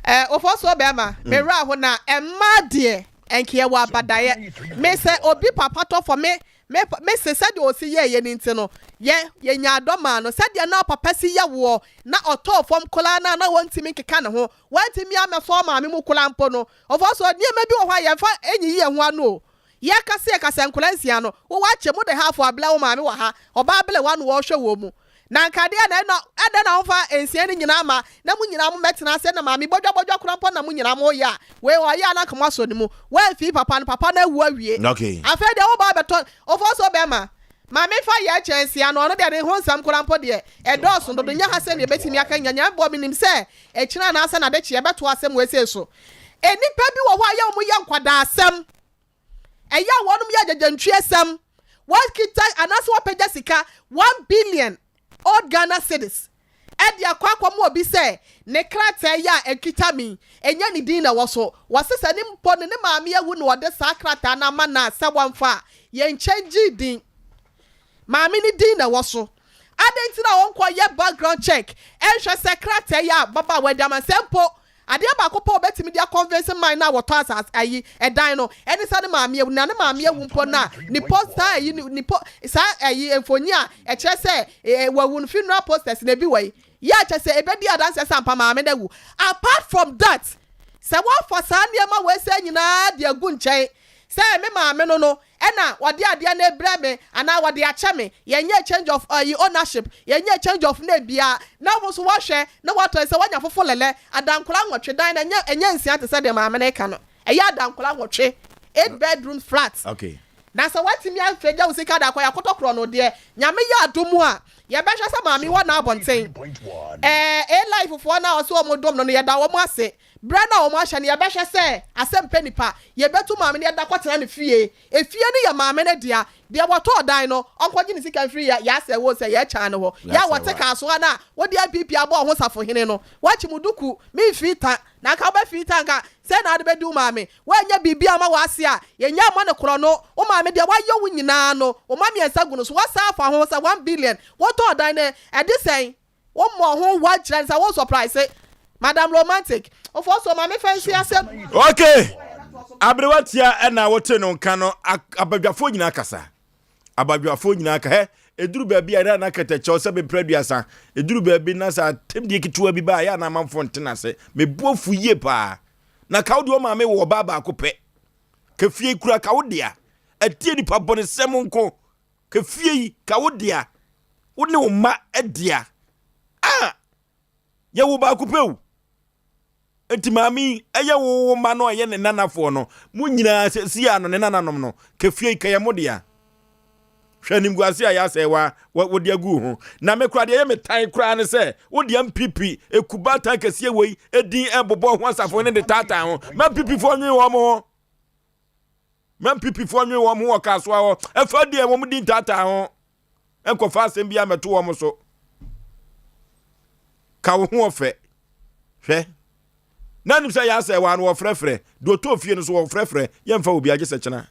Ɛɛ ofɔsoɔ bɛɛma me werɛ aho na mmaa deɛ nkeɛ wɔ abadaeɛ me sɛ obi papa tɔ fɔ me Me me se sɛdeɛ ɔsi yɛeɛ no nti no, yɛ, yɛnyaa dɔ maa no. Sɛdeɛ na ɔpapa si yɛ woɔ, na ɔtɔɔ fam koraa no a na ɔntumi nkeka ne ho, wantumi ammɛsɔ ɔmaame mu koraa mpo no. Ɔfɔɔ so, nneɛma bi wɔ hɔ a yɛmfa nyiyi yɛn ho ano o. Yɛka se yɛka sɛ nkwadaa nsia no, wowɔ akyɛ mu de half abrɛ wo maame wɔ ha, ɔbaa belewa na ɔrehwɛ wɔn mu. Na anka adeɛ na ɛna adɛn na womfa nsia no nyinaa ma na mo nyinaa mommɛtena ase na maame bɔdwabɔdwa koraa mpo na mo nyinaa moyɛ a wei ɔyɛ a na anka moasɔ ne mu woamfii papa no papa no awu awie Okay. afei deɛ woba abɛtɔ Ofosuo bɛrima maame fa yɛ kyɛ nsia no ɔno deɛ ne ho nsɛm koraa mpo deɛ ɛdɔɔso dodo nyɛ ha sɛ deɛ ɛbɛtumi aka nyina Nyame boɔ menim sɛ akyire anaasɛ n'adekyeɛ bɛtoa asɛm wei sei so nnipa bi wɔ hɔ a yɛ wɔn yɛ nkwadaasɛm Ɛyɛ a wɔnom yɛ agyagyantuasɛm, wɔakita anaasɛ wɔapagya sika 1 billion old Ghana cedis ɛde akɔ akɔma obi sɛ ne krataa yi a ɛkita me yi, ɛnyɛ ne din na ɛwɔ so. Wɔse sɛ ne mpo no ne maame awu na wɔde saa krataa no ama no a sɛ wɔmfa a, yɛnkyɛngyee din. Maame no din na ɛwɔ so. Adɛn nti na wɔnkɔyɛ background check nhwɛ sɛ krataa yi a ababaawa yi de ama no, sɛ mpo adeɛ baako pɛ a wɔbɛtumi de akɔnvinse man no a wɔtɔ asase ayi ɛdan no ɛne sɛ ne maame awu, na ne maame awu mpo no a ne poster ayi ne po saa ayi mfonyin a ɛkyerɛ sɛ eh, wawu no funeral posters na ebi wɔ yi yɛ a kyerɛ sɛ ebedi adanseɛ sɛ ampa maame no awu. Apart from that, sɛ wɔafa saa nneɛma wei sɛ nyinaa de agu nkyɛn sɛ me maame no no ɛna wɔde adeɛ no rebrɛ me anaa wɔde akyɛ me, yɛnyɛɛ change of ayi ownership, yɛnyɛɛ change of name biara, na wo nso woahwɛ na woatɔ sɛ woanya fofo lɛlɛ, adankora nwɔtwe dan no ɛnyɛ ɛnyɛ nsia te sɛ deɛ maame no reka no, ɛyɛ adankora nwɔtwe, eight bedroom flat. Okay. Na sɛ woatumi apagya wo sika de akɔ yɛakɔtɔ korɔ no deɛ, Nyame yɛ adom a, yɛbɛhwɛ sɛ maame wɔ n'abɔnten. Ɛɛ A-Life foɔ no a wɔse wɔn dom no no, yɛda wɔn ase. Berɛ no a wɔahyɛ no, yɛbɛhwɛ sɛ asɛm pɛ nipa. Yɛbɛtu maame no, yɛde no akɔtena ne fie. Efie no yɛ maame no dea. Deɛ wɔtɔɔ dan no, ɔnkɔgye ne sika mfiri yɛn asɛ wɔ sɛ yɛn kyan no hɔ. Yɛn a wɔte Kasoa no a wode NPP abɔ wo ho safohene no, woakyi mo duku, memfii ta. Na anka wobɛfii ta anka sɛn na wode bɛdi wo maame? Woannya biribi amma w'ase a, yɛnnya mmɔ no korɔno. Wo maame deɛ wayɛ wo nyinaa no, wo mma mmiɛnsa gu no so, woasan afa ho sɛ 1 billion. Wotɔɔ dan no, ɛde sɛn? Wo mmɔ ho wa kyerɛ no sɛ wo surprise Madam Romantic. Ofo so ma me fa nsi asɛm. Okay. Aberewa tia ɛna wote no nka no abadwafoɔ nyinaa kasa. Abadwafoɔ nyinaa ka hɛ ɛduru baabi a ɛna na kɛtɛkyɛw sɛ bepra aduasa ɛduru baabi na sɛ atɛmdie ketewa bi ba a yɛ ana amanfoɔ ntena ase mebu afu yie paa na ka wo deɛ ɔmaame wɔ ɔbaa baako pɛ ka fie kura ka wo dea ɛtie nipa bɔnesɛm nko Ka fie yi, ka wo dea, wo ne wo mma dea. Ah! Yɛ wo baako pɛ o. Nti maame yi, ɛyɛ wo wo mma no a ɛyɛ ne nanafoɔ no, mo nyinaa sɛsi a no ne nananom no, ka fie yi, ka yɛ mo dea. Hwɛ animguase a yɛasɛe wa wode agu ho. Na me koraa deɛ ɛyɛ me tan koraa ne sɛ wode MPP ekubaatan kɛseɛ wei edin ɛbobɔ ho asafo ne de taataa ho. Ma MPP foɔ nwen wɔn ho. Ma MPP foɔ nwen wɔn ho wɔ kasoa hɔ. Ɛfa deɛ wɔn di ntaataa ho. Nkɔfa asɛm biara mmɛto wɔn so. Ka wo ho ɔfɛ. Hwɛ. Na nim sɛ yɛasɛ wɔ ano wɔfrɛfrɛ. Deɛ ɔtɔ fie no so wɔfrɛfrɛ. Yɛmfa obi agye sɛ kyena.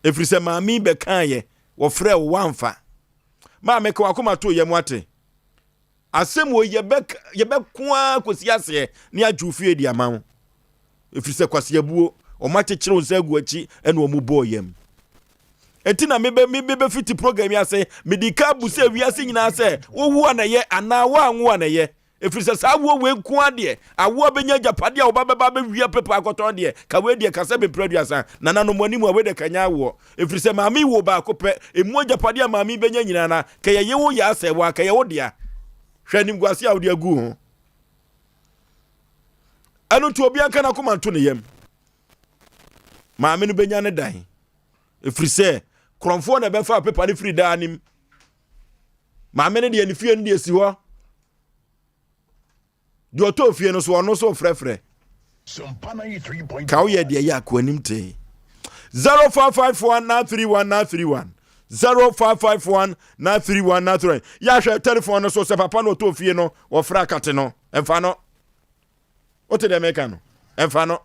Ɛfiri sɛ maame bɛkaeɛ wɔfrɛ wo woamfa. Maame ka wakoma to yam ate. Asɛm wɔ yɛbɛko ara kɔsi aseɛ ne agye wo fie de ama wo. Ɛfiri sɛ kwaseabuo, wɔn akyekyere wo nsa agu akyi ɛna wɔn bɔɔ yam. Enti na mebɛ mebɛfiti program yi ase, mede ka bu sɛ wiase nyinaa sɛ wowu a na ɛyɛ anaa woanwo a na ɛyɛ. Ɛfiri sɛ saa awoɔ wei nko ara deɛ, awoɔ bɛnya agyapadeɛ a wɔba bɛba abɛwia pepa akɔtɔn deɛ, ka wei deɛ ka sɛ mempere aduasa. Nananom mo anim a wei deɛ ka nyɛ awoɔ. Ɛfiri sɛ maame yi woo baako pɛ, ɛmu agyapadeɛ a maame yi bɛnya nyinaa na ka yɛye wo yaa sɛ wo a, ka yɛ wo dea. Hwɛ animguaseɛ a wode agu wo ho. Ɛno nti obiara nka n'akoma nto ne yam. Maame no bɛnya ne dan. Ɛfiri sɛ korɔmfoɔ na ɛbɛfa pepa no firi daa nim. Maame no deɛ ne fie no deɛ si hɔ. Deɛ ɔtɔ fie no so ɔno so frɛfrɛ. Ka woyɛ deɛ yɛ akoa anim tee. 0551 931 931 0551 931 931 yɛahwɛ telephone no so sɛ papa no ɔtɔ fie no wɔfrɛ akate no ɛmfa no wote deɛ meka no ɛmfa no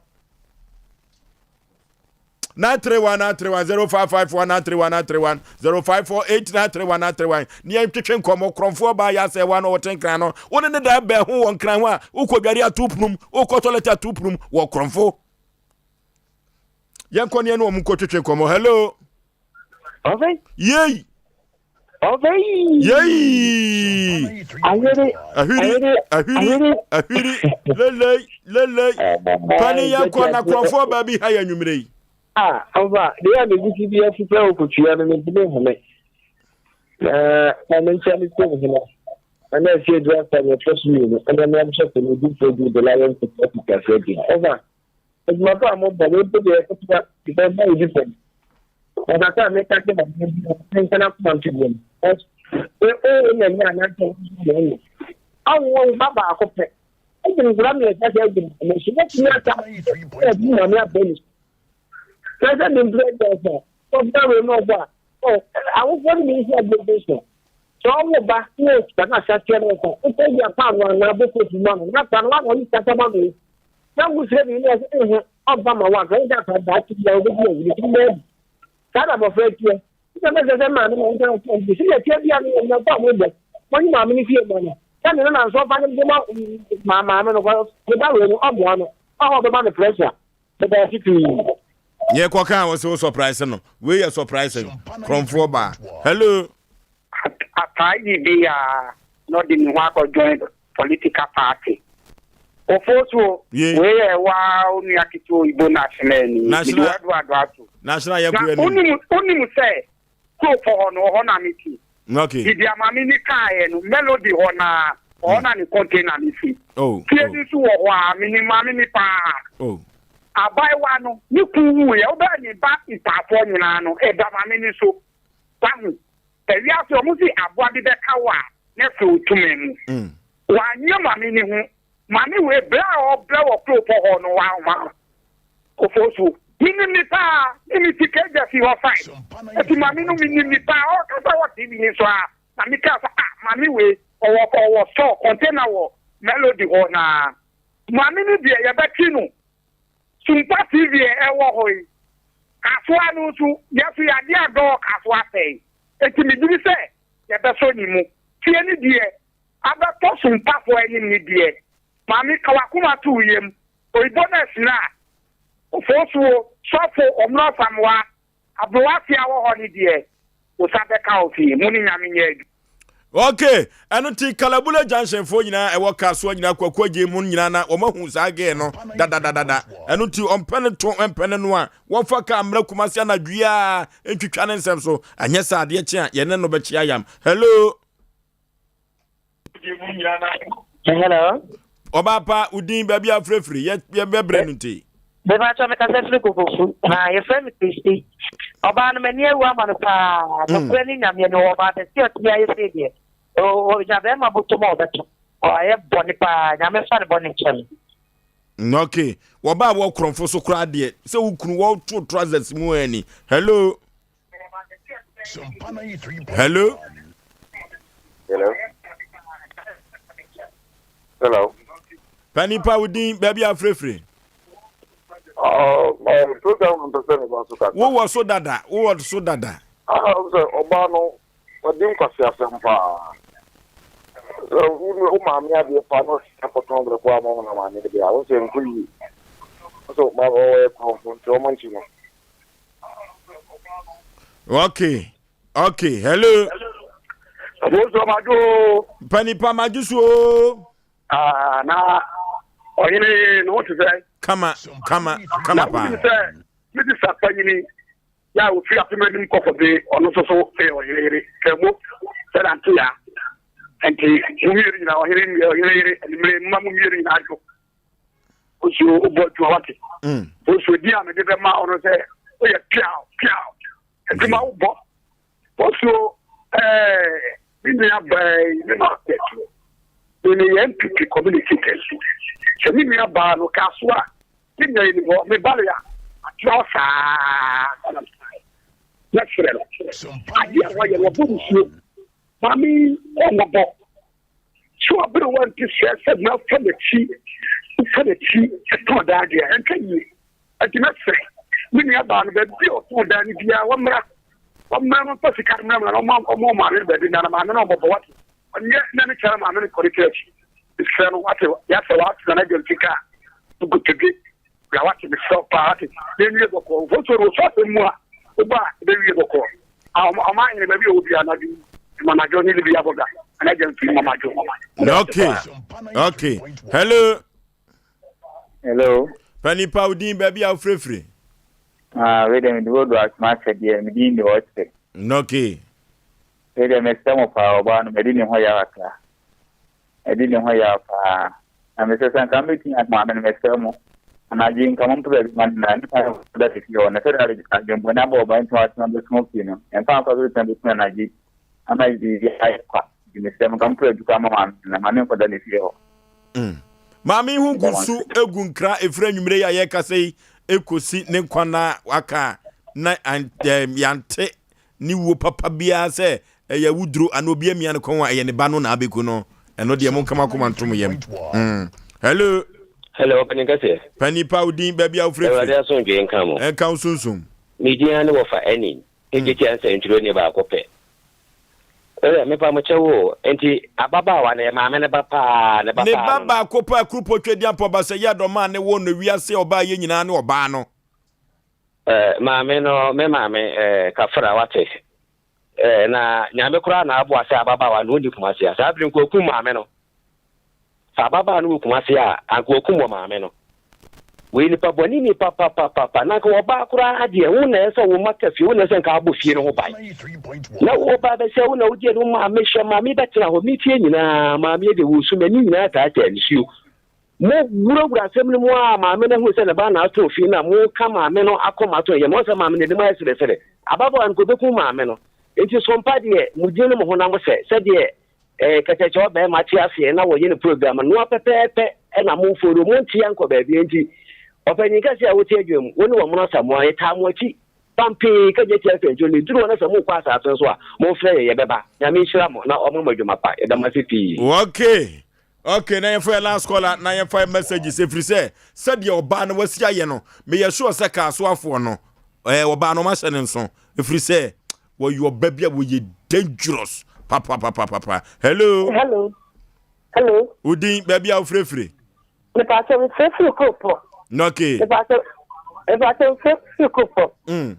931 931 0551 931 931 0548 931 931 ne yɛntwetwe nkɔmmɔ korɔmfoɔ baa yɛ asɛ wa no wɔte nkran no wo ne ne da bɛn ho wɔ nkran ho a wokɔ dware ato punum wokɔ tɔlɛt ato punum wɔ korɔmfo yɛnkɔ ne yɛne wɔn nkɔtwetwe nkɔmmɔ hello yei Yei! Ahwiri! Ahwiri! Ahwiri! Ahwiri! Lelei! Lelei! Pani yɛn kɔ na kurɔfoɔ baa bi ha yɛ anwummerɛ yi. Ah, ɔba, deɛ a megu so bi afifɛ wɔ kotua no mentumi nhome. Na na me nkyɛn me kurom hene. Na na ɛsi adura sɛ deɛ ɛtɔ so mmienu ɛna mmea hyɛ sɛ ne difoɔ di de lion city afiti aseɛ di. Ɔba, Adwuma pa a mobɔ no mpo deɛ ketewa because na ɛdi fam. Na kakra a meka kyerɛ maame bi no menka n'akoma nto yam. Sɛ oo na nyɛ anaasɛ na ɛnyɛ. Awo wo ba baako pɛ. Ɛde nkura mmiɛnsa sɛ adi maame so. Wotumi aka sɛ ɛdi maame abɔ ne so. Na sɛ de mpere deɛ sɛ ɔbra wei na ɔbɔ a awofoɔ no bi nso adeɛ so. Sɛ ɔwo ba na ɔsika na ahyɛseɛ no nka wotɔ bi a paano anaa bɔkɔ fi ma no na pa no wana ɔyi kasa ma no Na wosrɛ biribi a ɛsɛ sɛ ɔba ma wo a, ka wo sɛ akwadaa daakye bi a wobɛdi awu ne tiri bɛyɛ bi. Saa na abɔfra teɛ. Sɛ mɛsɛ sɛ maame na ɔnka ɔsɛ nti sɛ yɛteɛ bi a no yɛ mmɛkɔ a mobɔ wɔnye maame no fie ma no sɛ ne nana nso ɔfa ne mpoma ma maame no kɔ ne ba wei no ɔboa no ɔhɔ ɔbɛma no pressure meda ase pii. Yɛ kɔ kan wɔ sɛ wo surprise no wei yɛ surprise korɔmfoɔ baa hello. Ataa yi bi a na ɔde ne ho akɔ join political party. Ofosuo, Ye. wei yɛ waa onua ketewa oyibo national ni. Mede National- wadu ado ato. National yɛ Na kɔ anim. wonim wonim sɛ kuropɔ hɔ no ɔhɔ na mete. Okay. Biribi a maame ni kaeɛ no melody hɔ na ɔhɔ na ne container no si. Oh. Fie no nso wɔ hɔ a menim maame ni paa. Oh. Abaayewa no ne kun wuiɛ wobɛyɛ ne ba ntaafoɔ nyinaa no ɛda maame ni so. Wahu. Ewiase wɔn si aboa bi bɛka wo a na ɛfiri wo tumi mu. Wanyɛ maame ni ho. Maame wei brɛ a ɔbrɛ wɔ kuropɔ hɔ no wama Ofosu. Menim ne paa. Ne me ti kagya fi hɔ fine. Eti maame no menim ne paa. Ɔkasa wɔ TV ni so a na meka sɛ ah maame wei ɔwɔ ɔwɔ store container wɔ Melody hɔ na maame no deɛ yɛbɛkye no. Sumpa TV a ɛwɔ hɔ yi, Kasoa no nso, yɛn nso yɛade adɔ wɔ Kasoa sɛɛ. Enti megye di sɛ yɛbɛsɔ ne mu. Fie no deɛ, abɛtɔ Sumpafoɔ anim no deɛ, Maame, ka w'akoma to wo yam. Oyibo nurse no a, Ofosuo, Sɔfo, Omena Asamoah, Aberewa fie a wɔ hɔ no deɛ, wo sa bɛka wo fie. Mo ne Nyame nyɛ adwuma. Ok, ɛno nti Kalabule junction foɔ nyinaa ɛwɔ Kasoa nyinaa Kwaku Agye mu nyinaa na wɔn ahu saa gɛɛ no dadadadada. Ɛno nti ɔmpɛ ne to mpɛ ne no a wɔmfa kaa mmra Kumasi anadwo yi ara ntwitwa ne nsɛm so. Anyɛ saa adeɛ kye a yɛne no bɛkye ayam. Hello. Hello. Ɔbaa pa, wo din baabi a frɛfiri, yɛ yɛbɛbrɛ no nti. Mepakyɛ mekasa firi Kokofu. Ha yɛfrɛ me Kristi. Ɔbaa no m'ani awu ama no paa. Nokorɛ ne Nyameɛ no ɔbaa bɛsi ɔtumi ayɛ sei deɛ. Ɔnya bɛrima bɔtɔ mu a ɔbɛto. Ɔayɛ bɔne paa. Nyame fa ne bɔne nkyɛ no. Okay. Wɔbaa wɔ korɔmfo so koraa deɛ sɛ wo kunu wɔto trousers mu ani. Hello. Hello. Hello. Hello. Panipa wo din baabi afirefire. Program no mpɛ sɛ meba so kakra. Wowɔ so dada, wowɔ so dada. Sɛ ɔbaa no ɔdi nkwaseasɛm paa. Sɛ wo maame adeɛ paa na ɔsi akɔtɔn berɛ kɔ ama wo na maame deɛ a, wo sɛ nkɔ yie. Wo sɛ ɔyɛ korɔmfo nti ɔmo nkyi no. Okay, okay, hello. Abosu madwo. Panipa madwo so o. Ah, na ɔhene ne ho te sɛ. Kama, kama, kama paa. Na wonim sɛ minista panyini yɛ a ofiri apem anim kɔfɔbe ɔno nso so yɛ ɔhene yere kɛmo sɛ nante ya nti mo mmienu nyinaa ɔhene ɔhene yere anumere mma mo mmienu nyinaa adwo osuo wobɔ adwuma wate osuo di a mede bɛma ɔno sɛ woyɛ piaw piaw adwuma wobɔ osuo ɛɛ me nua baa yi me ma bɛtu me ne yɛn npp communicators sɛ me nua baa no kaa so a me nua yi ni hɔ me bale a atena hɔ saa na mɛfrɛ no adeɛ a wɔyɛ no wɔbɔ nsuo maame ɔmmɔbɔ so aberewa nte sɛ sɛ mafa n'akyi wofa n'akyi tɔn dan deɛ ɛnka yie ɛnti mɛsrɛ me nua baa no baabi a ɔtɔn dan no biara wɔmmra wɔmmra no mfa sika no mmra mmra na ɔma ɔma maame no baabi na na maame no ɔmmɔbɔ wate ɔnyɛ na ne kyerɛ maame no kɔde kyerɛ akyi mesrɛ no wate yɛasɛ wɔatena no agya mfika a nkotodwe na wate mesrɛ paa wate na ɛnwie bɔkɔɔ mfomsoɔ no wɔsɔ asɛm mu a woba a ɛbɛwie bɔkɔɔ ɔma ahene baabi a ɔwɔ biara anadwo mamadwo ne libi abɔga anagya mfiri mamadwo. Okay, okay. Hello. Hello. Panipa wo din baabi a wofirefiri. Ah, wei deɛ mede wodo asoma akyɛdeɛ, me din de ɔkyɛ. Okay. Wei deɛ mesrɛ mo paa ɔbaa no madi ne ho yaw kakra. Madi ne ho yaw paa. Na mesrɛ sɛ nka mobɛtumi a maame no mesrɛ mo. Anadwo yi nka mompɛ baabi ma no nna. Ne kwan da ne fie hɔ no sɛdeɛ adwemmɔne abɔ ɔbaa nti watena bɛsoma fie no. Ɛmfa nkɔ so tena bɛsuma anadwo yi ama biribi ayɛ kwa. Nti mesrɛ mo nka mompɛ baabi koraa ma maame no na maame nkɔda ne fie hɔ. Mm. Maame yi ho gu so egu nkra efiri anwummere yi a yɛrekasa yi ekosi ne nkwa na waka na yɛante ne wuo papa biara sɛ ɛyɛ awuduro anaa obi amia no kɔn a ɛyɛ ne ba no na abɛku no ɛno deɛ monka mo akoma ntom yam mm. Hello. Hello, ɔpanin kɛseɛ. Panin pa wo din baabi a wofirefiri. Awurade asomdwoe nka mo. Ɛnka wo sunsum. Me din ara ne wɔfa Ɛnin. Egyeti ansa nturo ni baako pɛ. Ɛɛ mepa mo kyɛw o, nti ababaawa no yɛ maame no ba paa, ne ba Ne paa ba no no. baako pɛ a Kurupɔ Tweduampɔ Basɛyɛ Adɔmaa ne woo no wiase a ɔbaa yɛ nyinaa ne ɔbaa no. Eh, maame no, me maame, eh, Kafra, wate? Eh, na Nyame koraa na aboa sɛ ababaawa no ɔnni Kumasi a, saa bere nka ɔkum maame no. Sɛ ababaawa no wɔ Kumasi a, anka ɔkum wɔ maame no. Wei nipa bɔne ni papapapapa, na anka ɔbaa koraa deɛ, wo na ɛsɛ wo ma ka fie, wo na ɛsɛ nka abɔ fie no ho ban. Na wo ba bɛsɛ wo na wogye no maame hwɛ maame bɛtena hɔ, me fie nyinaa, maame deɛ wɔsu, m'ani nyinaa taataa nsuo. Mo wurawura asɛm no mu a maame no ahunu sɛ ne ba na atɔ fi na mo ka maame no akoma ato ne yam. Ɔn sɛ maame no anim ayɛ seresere. Ababaawa no nka obekum maame no. Nti sompa deɛ mo din ne mo honam sɛ sɛdeɛ eh, kɛtɛkyɛw bɛɛma te aseɛ na wɔyɛ no program no noa pɛpɛɛpɛ ɛna mo foro mo ntea nkɔ baabi nti ɔpanyin kɛse a wote adwuma mu wo ne wɔn Asamoah yɛtaa mo akyi pampee ka gye tia fɛntuo no ɛduru hɔ na sɛ mokɔ asase nso a momfrɛ yɛn yɛbɛba. Nyame nhyira mo na ɔma mo adwuma pa. Yɛda mo ase pii. Okay. Okay, na yɛmfa yɛ last caller na yɛmfa yɛ messages ɛfiri sɛ sɛdeɛ ɔbaa no wasi ayɛ no meyɛ sure sɛ kaasoafoɔ no ɛɛ ɔbaa no ɔmahyɛ ne nso ɛfiri sɛ wɔyɛ ɔba bi a wɔyɛ dangerous papapapapa hello hello hello wodin baabi a wofirefire mepatɛ mefirefiri kuropɔ okay mepatɛ mepatɛ mefirefiri kuropɔ mm.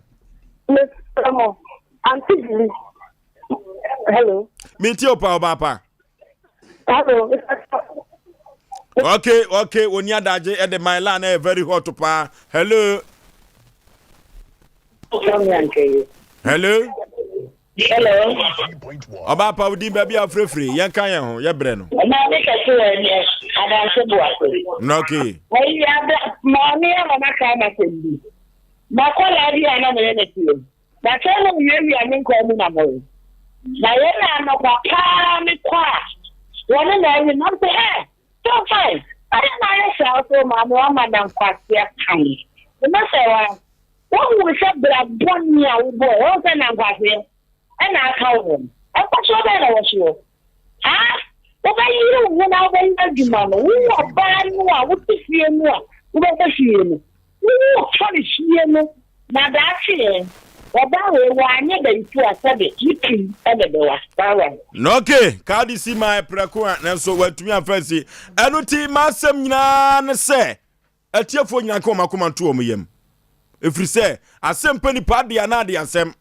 mesrɛ mo ante bili hello metie wo pa ɔbaa pa Okay, okay, oni adagye ɛde my line ɛyɛ very hot paa. Hello. Hello. Hello. Ọba pa odi baabi a frefre yɛn ka yɛn ho yɛ brɛ no. Maame kɛse wɔ ɛnɛ adanse boase. Okay. Ɛyi abɛ maame ama ma kaa ma sɛm bi. Makɔla bi a na meyɛ ne tie. Na sɛ na owiawia me nkwa mu na mowe. Na yɛn na anɔpa paa me kɔ a, wɔne na awi nam sɛ, ɛ, so fine, ɛyɛ na ayɛ saa so maame wama na nkwasea kan. Mema sɛ wa, wohu sɛ bra bɔne a wobɔɔ, wɔn sɛ na nkwaseɛ. Ɛna aka wo no. Mfasoɔ bɛn na wɔ soɔ? Haa? Wobɛyere wo ho na wobɛyɛ adwuma no, wo ɔbaa no a wote fie no a wobɛhwɛ fie no, wotɔ ne fie no na daakye ɛ, ɔbaa wei wanyɛ bayifo a sɛbe ne tirim na ɛbɛwa. Bye. Okay, kaadi si maa prɛko a nanso wantumi amfa ansi. Ɛno nti m'asɛm nyinaa ne sɛ atiefoɔ nyinaa nka wɔn akoma nto wɔn yam. Ɛfiri sɛ asɛm pɛ nipa adeɛ anaa adeɛ asɛm.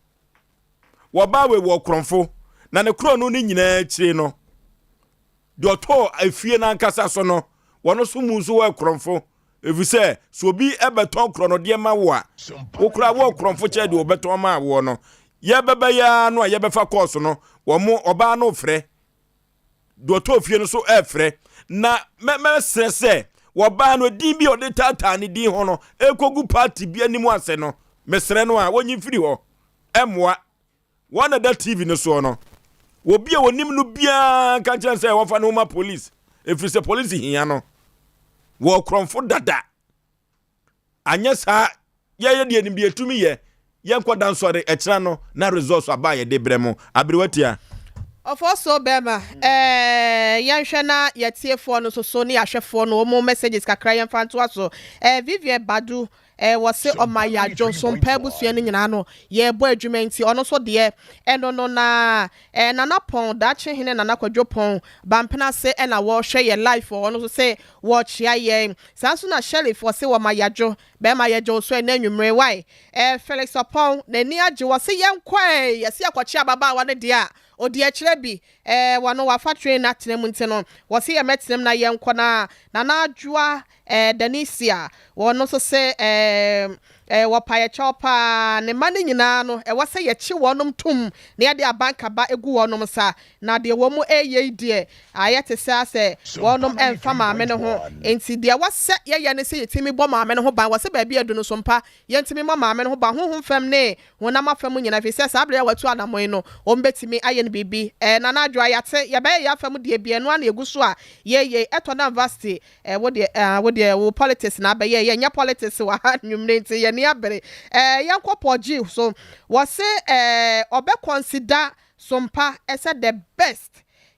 Wɔbaa wei wɔ korɔmfo na ne korɔ no ne nyinaa akyire no deɛ ɔtɔɔ efie no ankasa so no wɔn nso mu nso wɔ korɔmfo ɛfiri sɛ sɛ obi bɛtɔn korɔnodeɛ ma wo a wo koraa wɔ korɔmfo kyɛ deɛ ɔbɛtɔn maa woɔ no yɛbɛbɛyɛ ara no a yɛbɛfa kɔɔso no wɔn ɔbaa no frɛ deɛ ɔtɔɔ fie no so ɛrefrɛ na mɛsrɛ sɛ wɔbaa no din bi a ɔde taataa ne din ho no ɛkɔgu party bi anim ase no mesrɛ no a wɔnyi mfiri hɔ ɛmmoa wɔn na da tv no soɔ no obi a wɔnim no biara nka nkyerɛ sɛ wɔfa ne ho ma police ɛfiri sɛ police hia no wɔ korɔmfo dada Anyɛ saa yɛyɛ deɛ nim deɛ yɛtumi yɛ yɛnkɔ da nsɔre ɛkyena no na results aba a yɛde brɛ mo aberewa tia. Ɔfɔɔso bɛɛma ɛɛ yɛnhwɛ na yɛtiefoɔ no nso so ne yɛahwɛfoɔ no wɔn messages kakra yɛnfa ntoa so ɛɛ Vivian Badu ɛɛ wɔse ɔma yɛ adwo nso mpa abusua no nyinaa no yɛɛbɔ adwuma nti ɔno nso deɛ ɛno no na ɛɛ Nana Pɔn Daakye Hene Nana Kwadwo Pɔn Bampena ase ɛna wɔhwɛ yɛ live wɔ hɔ no nso se Wɔkyea yɛn. Saa nso na Shirley foɔ se wɔma yadwo. Bɛɛma yɛgye wo so ɛnɛ anwummere wai. Eh Felix Ɔpɔn n'ani agye wɔse yɛnkɔ eh yɛse yɛkɔkye ababaawa no deɛ a ɔdi akyire bi eh wɔno wafa train no atena mu nti no wɔse yɛmɛtena mu na yɛnkɔ na Nana Adwoa eh Danicia wɔno nso se eh eh wɔpa yɛ kyɛw paa ne mma no nyinaa no ɛwɔ sɛ yɛkye wɔnom tom na yɛde abankaba gu wɔnom nsa Na deɛ wɔn reyɛ yi deɛ, ayɛ te sɛ asɛ wɔnom mfa maame no ho. Enti deɛ ɛwɔ sɛ yɛyɛ ne sɛ yɛtumi bɔ maame no ho ban. Wɔ sɛ baabi adu no so mpa, yɛntumi mmɔ maame no ho ban honhom fam ne honam afa mu nyinaa, ɛfiri sɛ saa berɛ a watu anamɔn yi no, wɔbɛtumi ayɛ no biribi. Ɛɛ, Nana Adwoa, yɛate, yɛbɛyɛ yɛn afa mu deɛ biara, ɛno ara na yɛgu so a yɛreyɛ yi. Ɛtɔ da Vasti, ɛɛ, wo deɛ, ɛɛ, wo deɛ, wo politics na abɛyɛ, yɛnyɛ politics wɔ ha anwummere nti yɛn ani abere. Ɛɛ, yɛnkɔ Paul G so. Wɔse, ɛɛ, ɔbɛ consider Sompa sɛ the best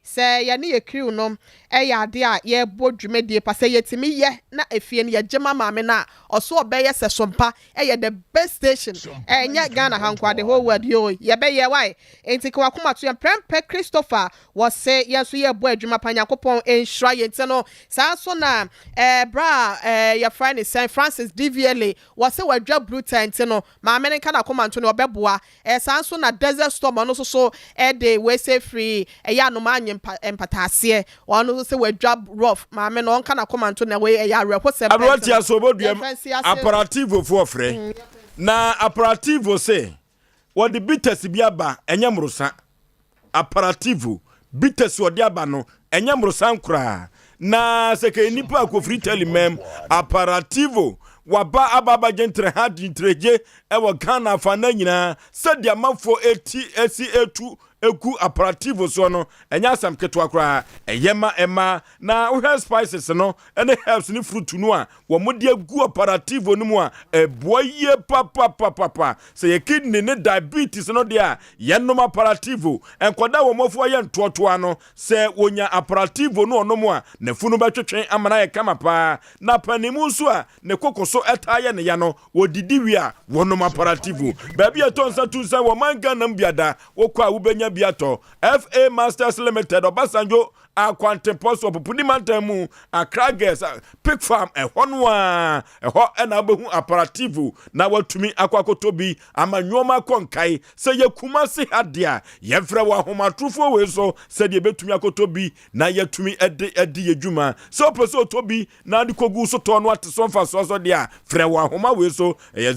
sɛ yɛne yɛ crew no yɛ adeɛ a yɛbɔ dwumadie pa sɛ yɛtumi yɛ na efie no yɛgye ma maame no a ɔso ɔbɛyɛ sɛ Sompa yɛ the best station ɛnyɛ Ghana ha nkoa the whole world yoo yɛbɛyɛ wai nti ka wakoma to yɛn prɛmpɛ Christopher wɔse yɛn nso yɛbɔ adwuma pa Nyankopɔn nhyira yɛn ti no saa nso na ɛɛ bra ɛɛ yɛfrɛ ne sɛn Francis DVLA wɔse wadwa brutal nti no maame no nka nakoma nto no ɔbɛboa Ɛɛ saa nso na Desert Storm ɔno nso so de wei sɛ firi ɛyɛ anomaa nye mpa mpataaseɛ ɔno nso sɛ wadwa rough maame no ɔnka n'akoma nto na wei ɛyɛ awerɛhosɛm pɛn Aberanteɛ sɛ so ɔbɔduam yɛmfa nsi ase. Aparativofoɔ frɛ na Aparativo se wɔde bitters bi aba ɛnyɛ mmorosa. Aparativo bitters ɔde aba no ɛnyɛ mmorosa koraa na sɛ kɛyɛ nipa a kofiri Italy mɛm Aparativo waba aba abagye ntrɛha di ntrɛgye ɛwɔ Ghana afanan nyinaa sɛdeɛ amanfoɔ eti esi etu egu Aparativo soɔ no ɛnyɛ asɛm ketewa koraa ɛyɛ ma ɛma na wohwɛ spices no ɛne herbs ne fruit no a wɔde agu Aparativo no mu a ɛboa yie papapapapa sɛ yɛ kidney ne diabetes no deɛ a yɛnom Aparativo nkwadaa a wɔn afu ayɛ ntoɔtoa no sɛ wɔnya Aparativo no ɔnom a n'afunu bɛtwetwe ama no ayɛ kama paa na panimu nso a ne koko so ɛtaa yɛ ne ya no wɔdidi wie a wɔnom Aparativo baabi a ɛtɔ nsa tu nsa wɔ man Ghana mu biada wokɔ a wobɛnya bi atɔ FA Masters Limited Ɔbasanjo Akwantempɔn so Ɔpoponi mantam mu, Accra Girls, Pig Farm, ɛhɔ no ara, ɛhɔ na wobɛhu Aparativo na watumi akɔ akɔtɔ bi ama nnoɔma akɔ nkae. Sɛ yɛ Kumasi ha deɛ a, yɛmfrɛ wɔ ahomatorofoɔ wei so sɛdeɛ yɛbɛtumi akɔtɔ bi na yɛatumi de adi yɛ dwuma. Sɛ wopɛ sɛ ɔtɔ bi na wode kɔgu wo sotɔɔ no ate so mfasoɔ so deɛ a, frɛ wɔ ahoma wei so, ɛyɛ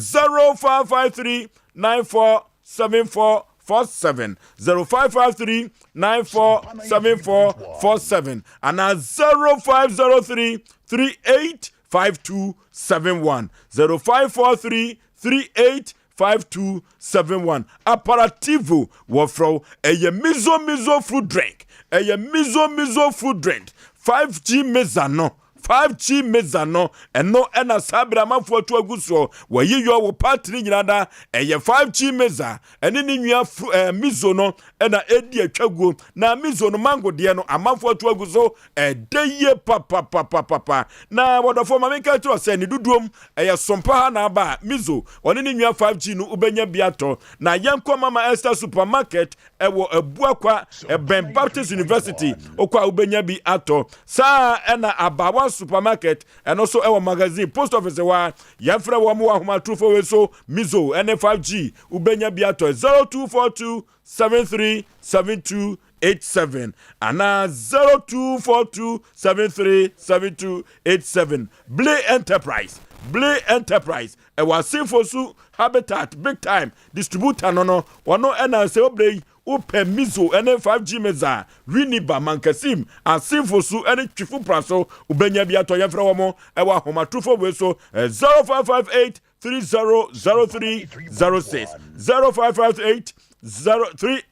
0553 94 7447 0553 947447 anaa 0503 385271 0543 385271 Aparativo wɔfrɛ wo ɛyɛ mizo mizo fruit drink ɛyɛ mizo mizo fruit drink 5G meza no. 5G mixer no, ɛno ɛna saa berɛ amanfoɔ atu agu soɔ. Wɔyi yɔ wɔ party no nyinaa da. Ɛyɛ 5G mixer ɛne ne nua fru ɛɛ mizo no ɛna ɛdi atwa guo. Na mizo no mango deɛ no amanfoɔ atu agu so ɛdɛ yie papapapapa. Na wɔdɔfoɔ ma menka kyerɛ sɛ ne dodoom ɛyɛ sompa ha na aba a mizo ɔne ne nua 5G no wobɛnya bi atɔ. Na yɛnkɔ Mama Esther supermarket ɛwɔ Abuakwa ɛbɛn Baptist University wokɔ a wobɛnya bi atɔ. Saa ɛna Abawa supermarket ɛno so ɛwɔ Magazine post office hɔ a yɛmfrɛ wɔn wɔ ahomatorofo wei so mizo ɛne 5G wobɛnya bi atɔ 0242 73 72 87 anaa 0242 73 72 87. Ble Enterprise, Ble Enterprise ɛwɔ Asenfo so Habitat big time distributor no wɔno ɛna sɛ wobrɛ yi wopɛ mizo ɛne 5G mixer Winiba Mankasim Asenfo so ɛne Twifo Pra so wobɛnya bi atɔ. Yɛmfrɛ wɔ mo ɛwɔ ahomatorofo wei so 0558 300306, 0558 03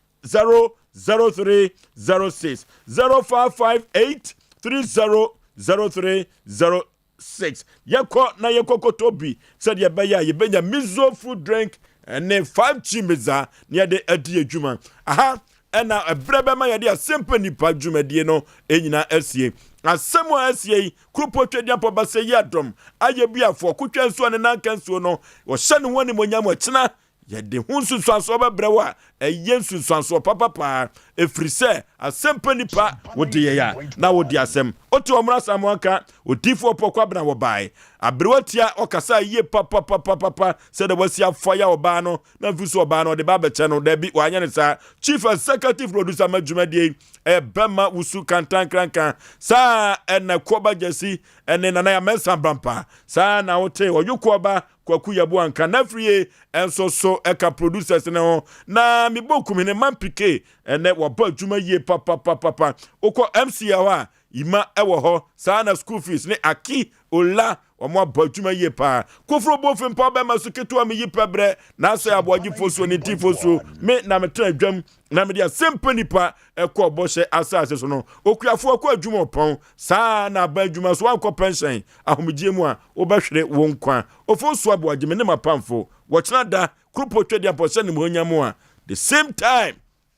0306, 0558 300306. Yɛkɔ na yɛkɔ kɔtɔ bi sɛdeɛ ɛbɛyɛ a yɛbɛnya mizo food drink ɛne 5G mixer na yɛde adi adwuma aha. Ɛna ɛberɛ bɛma yɛde asɛmpa nipa dwumadie no ɛnyina asie. Asɛm a asie yi kuropɔ twadiampɔ basɛ yi adɔm ayɛ biafoɔ kotwa nsuo ne nanka nsuo no wɔhyɛ ne ho animonyam. Ɔkyena yɛde ho nsunsuansoɔ bɛbrɛ wo a ɛyɛ nsunsuansoɔ papapaa, ɛfiri sɛ asɛmpa nipa wode yɛ a na wode asɛm wote ɔmmra samoa odiifoɔ pɔkɔ abena wɔbae aberewa tia ɔkasa yie papapapapa sɛdeɛ wasi afa yɛ ɔbaa no na mfi so ɔbaa no ɔde ba abɛkyɛ no. Dabi, wanyɛ ne saa. Chief executive producer ma dwumadie ɛyɛ bɛma wusu kantankranka saa ɛna kɔba gyasi ɛne Nana Yamɛnsa Brampa saa na wote ɔyokoɔba Kwaku Yɛboanka n'afirie ɛnso so ɛka producers ne ho. Na mebɔ kumhene Mampike ɛnɛ wɔbɔ adwuma yie papapapapa. Wokɔ MC hɔ a ima ɛwɔ hɔ saa na school fees ne aki ola wɔn abɔ adwuma yie paa. Koforo bofi mpa bɛma so ketewa mi yi pɛ brɛ n'asɛ aboagye so ne ti fo so me na metena adwam na mede asɛmpa nipa ɛkɔ ɔbɔhyɛ asase so no. Okuafoɔ kɔ adwuma ɔpɔn saa na aba adwuma so wankɔ pɛnhyɛn ahomegye mu a wobɛhwere wo nkwa. Ofo so aboagye me ne mapamfo wɔkyena da kuropɔ twɛdeɛ mpɔhyɛ ne muhonyam a the same time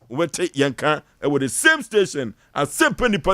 wobɛte yɛn ka ɛwɔ the same station, Asɛmpa Nipa.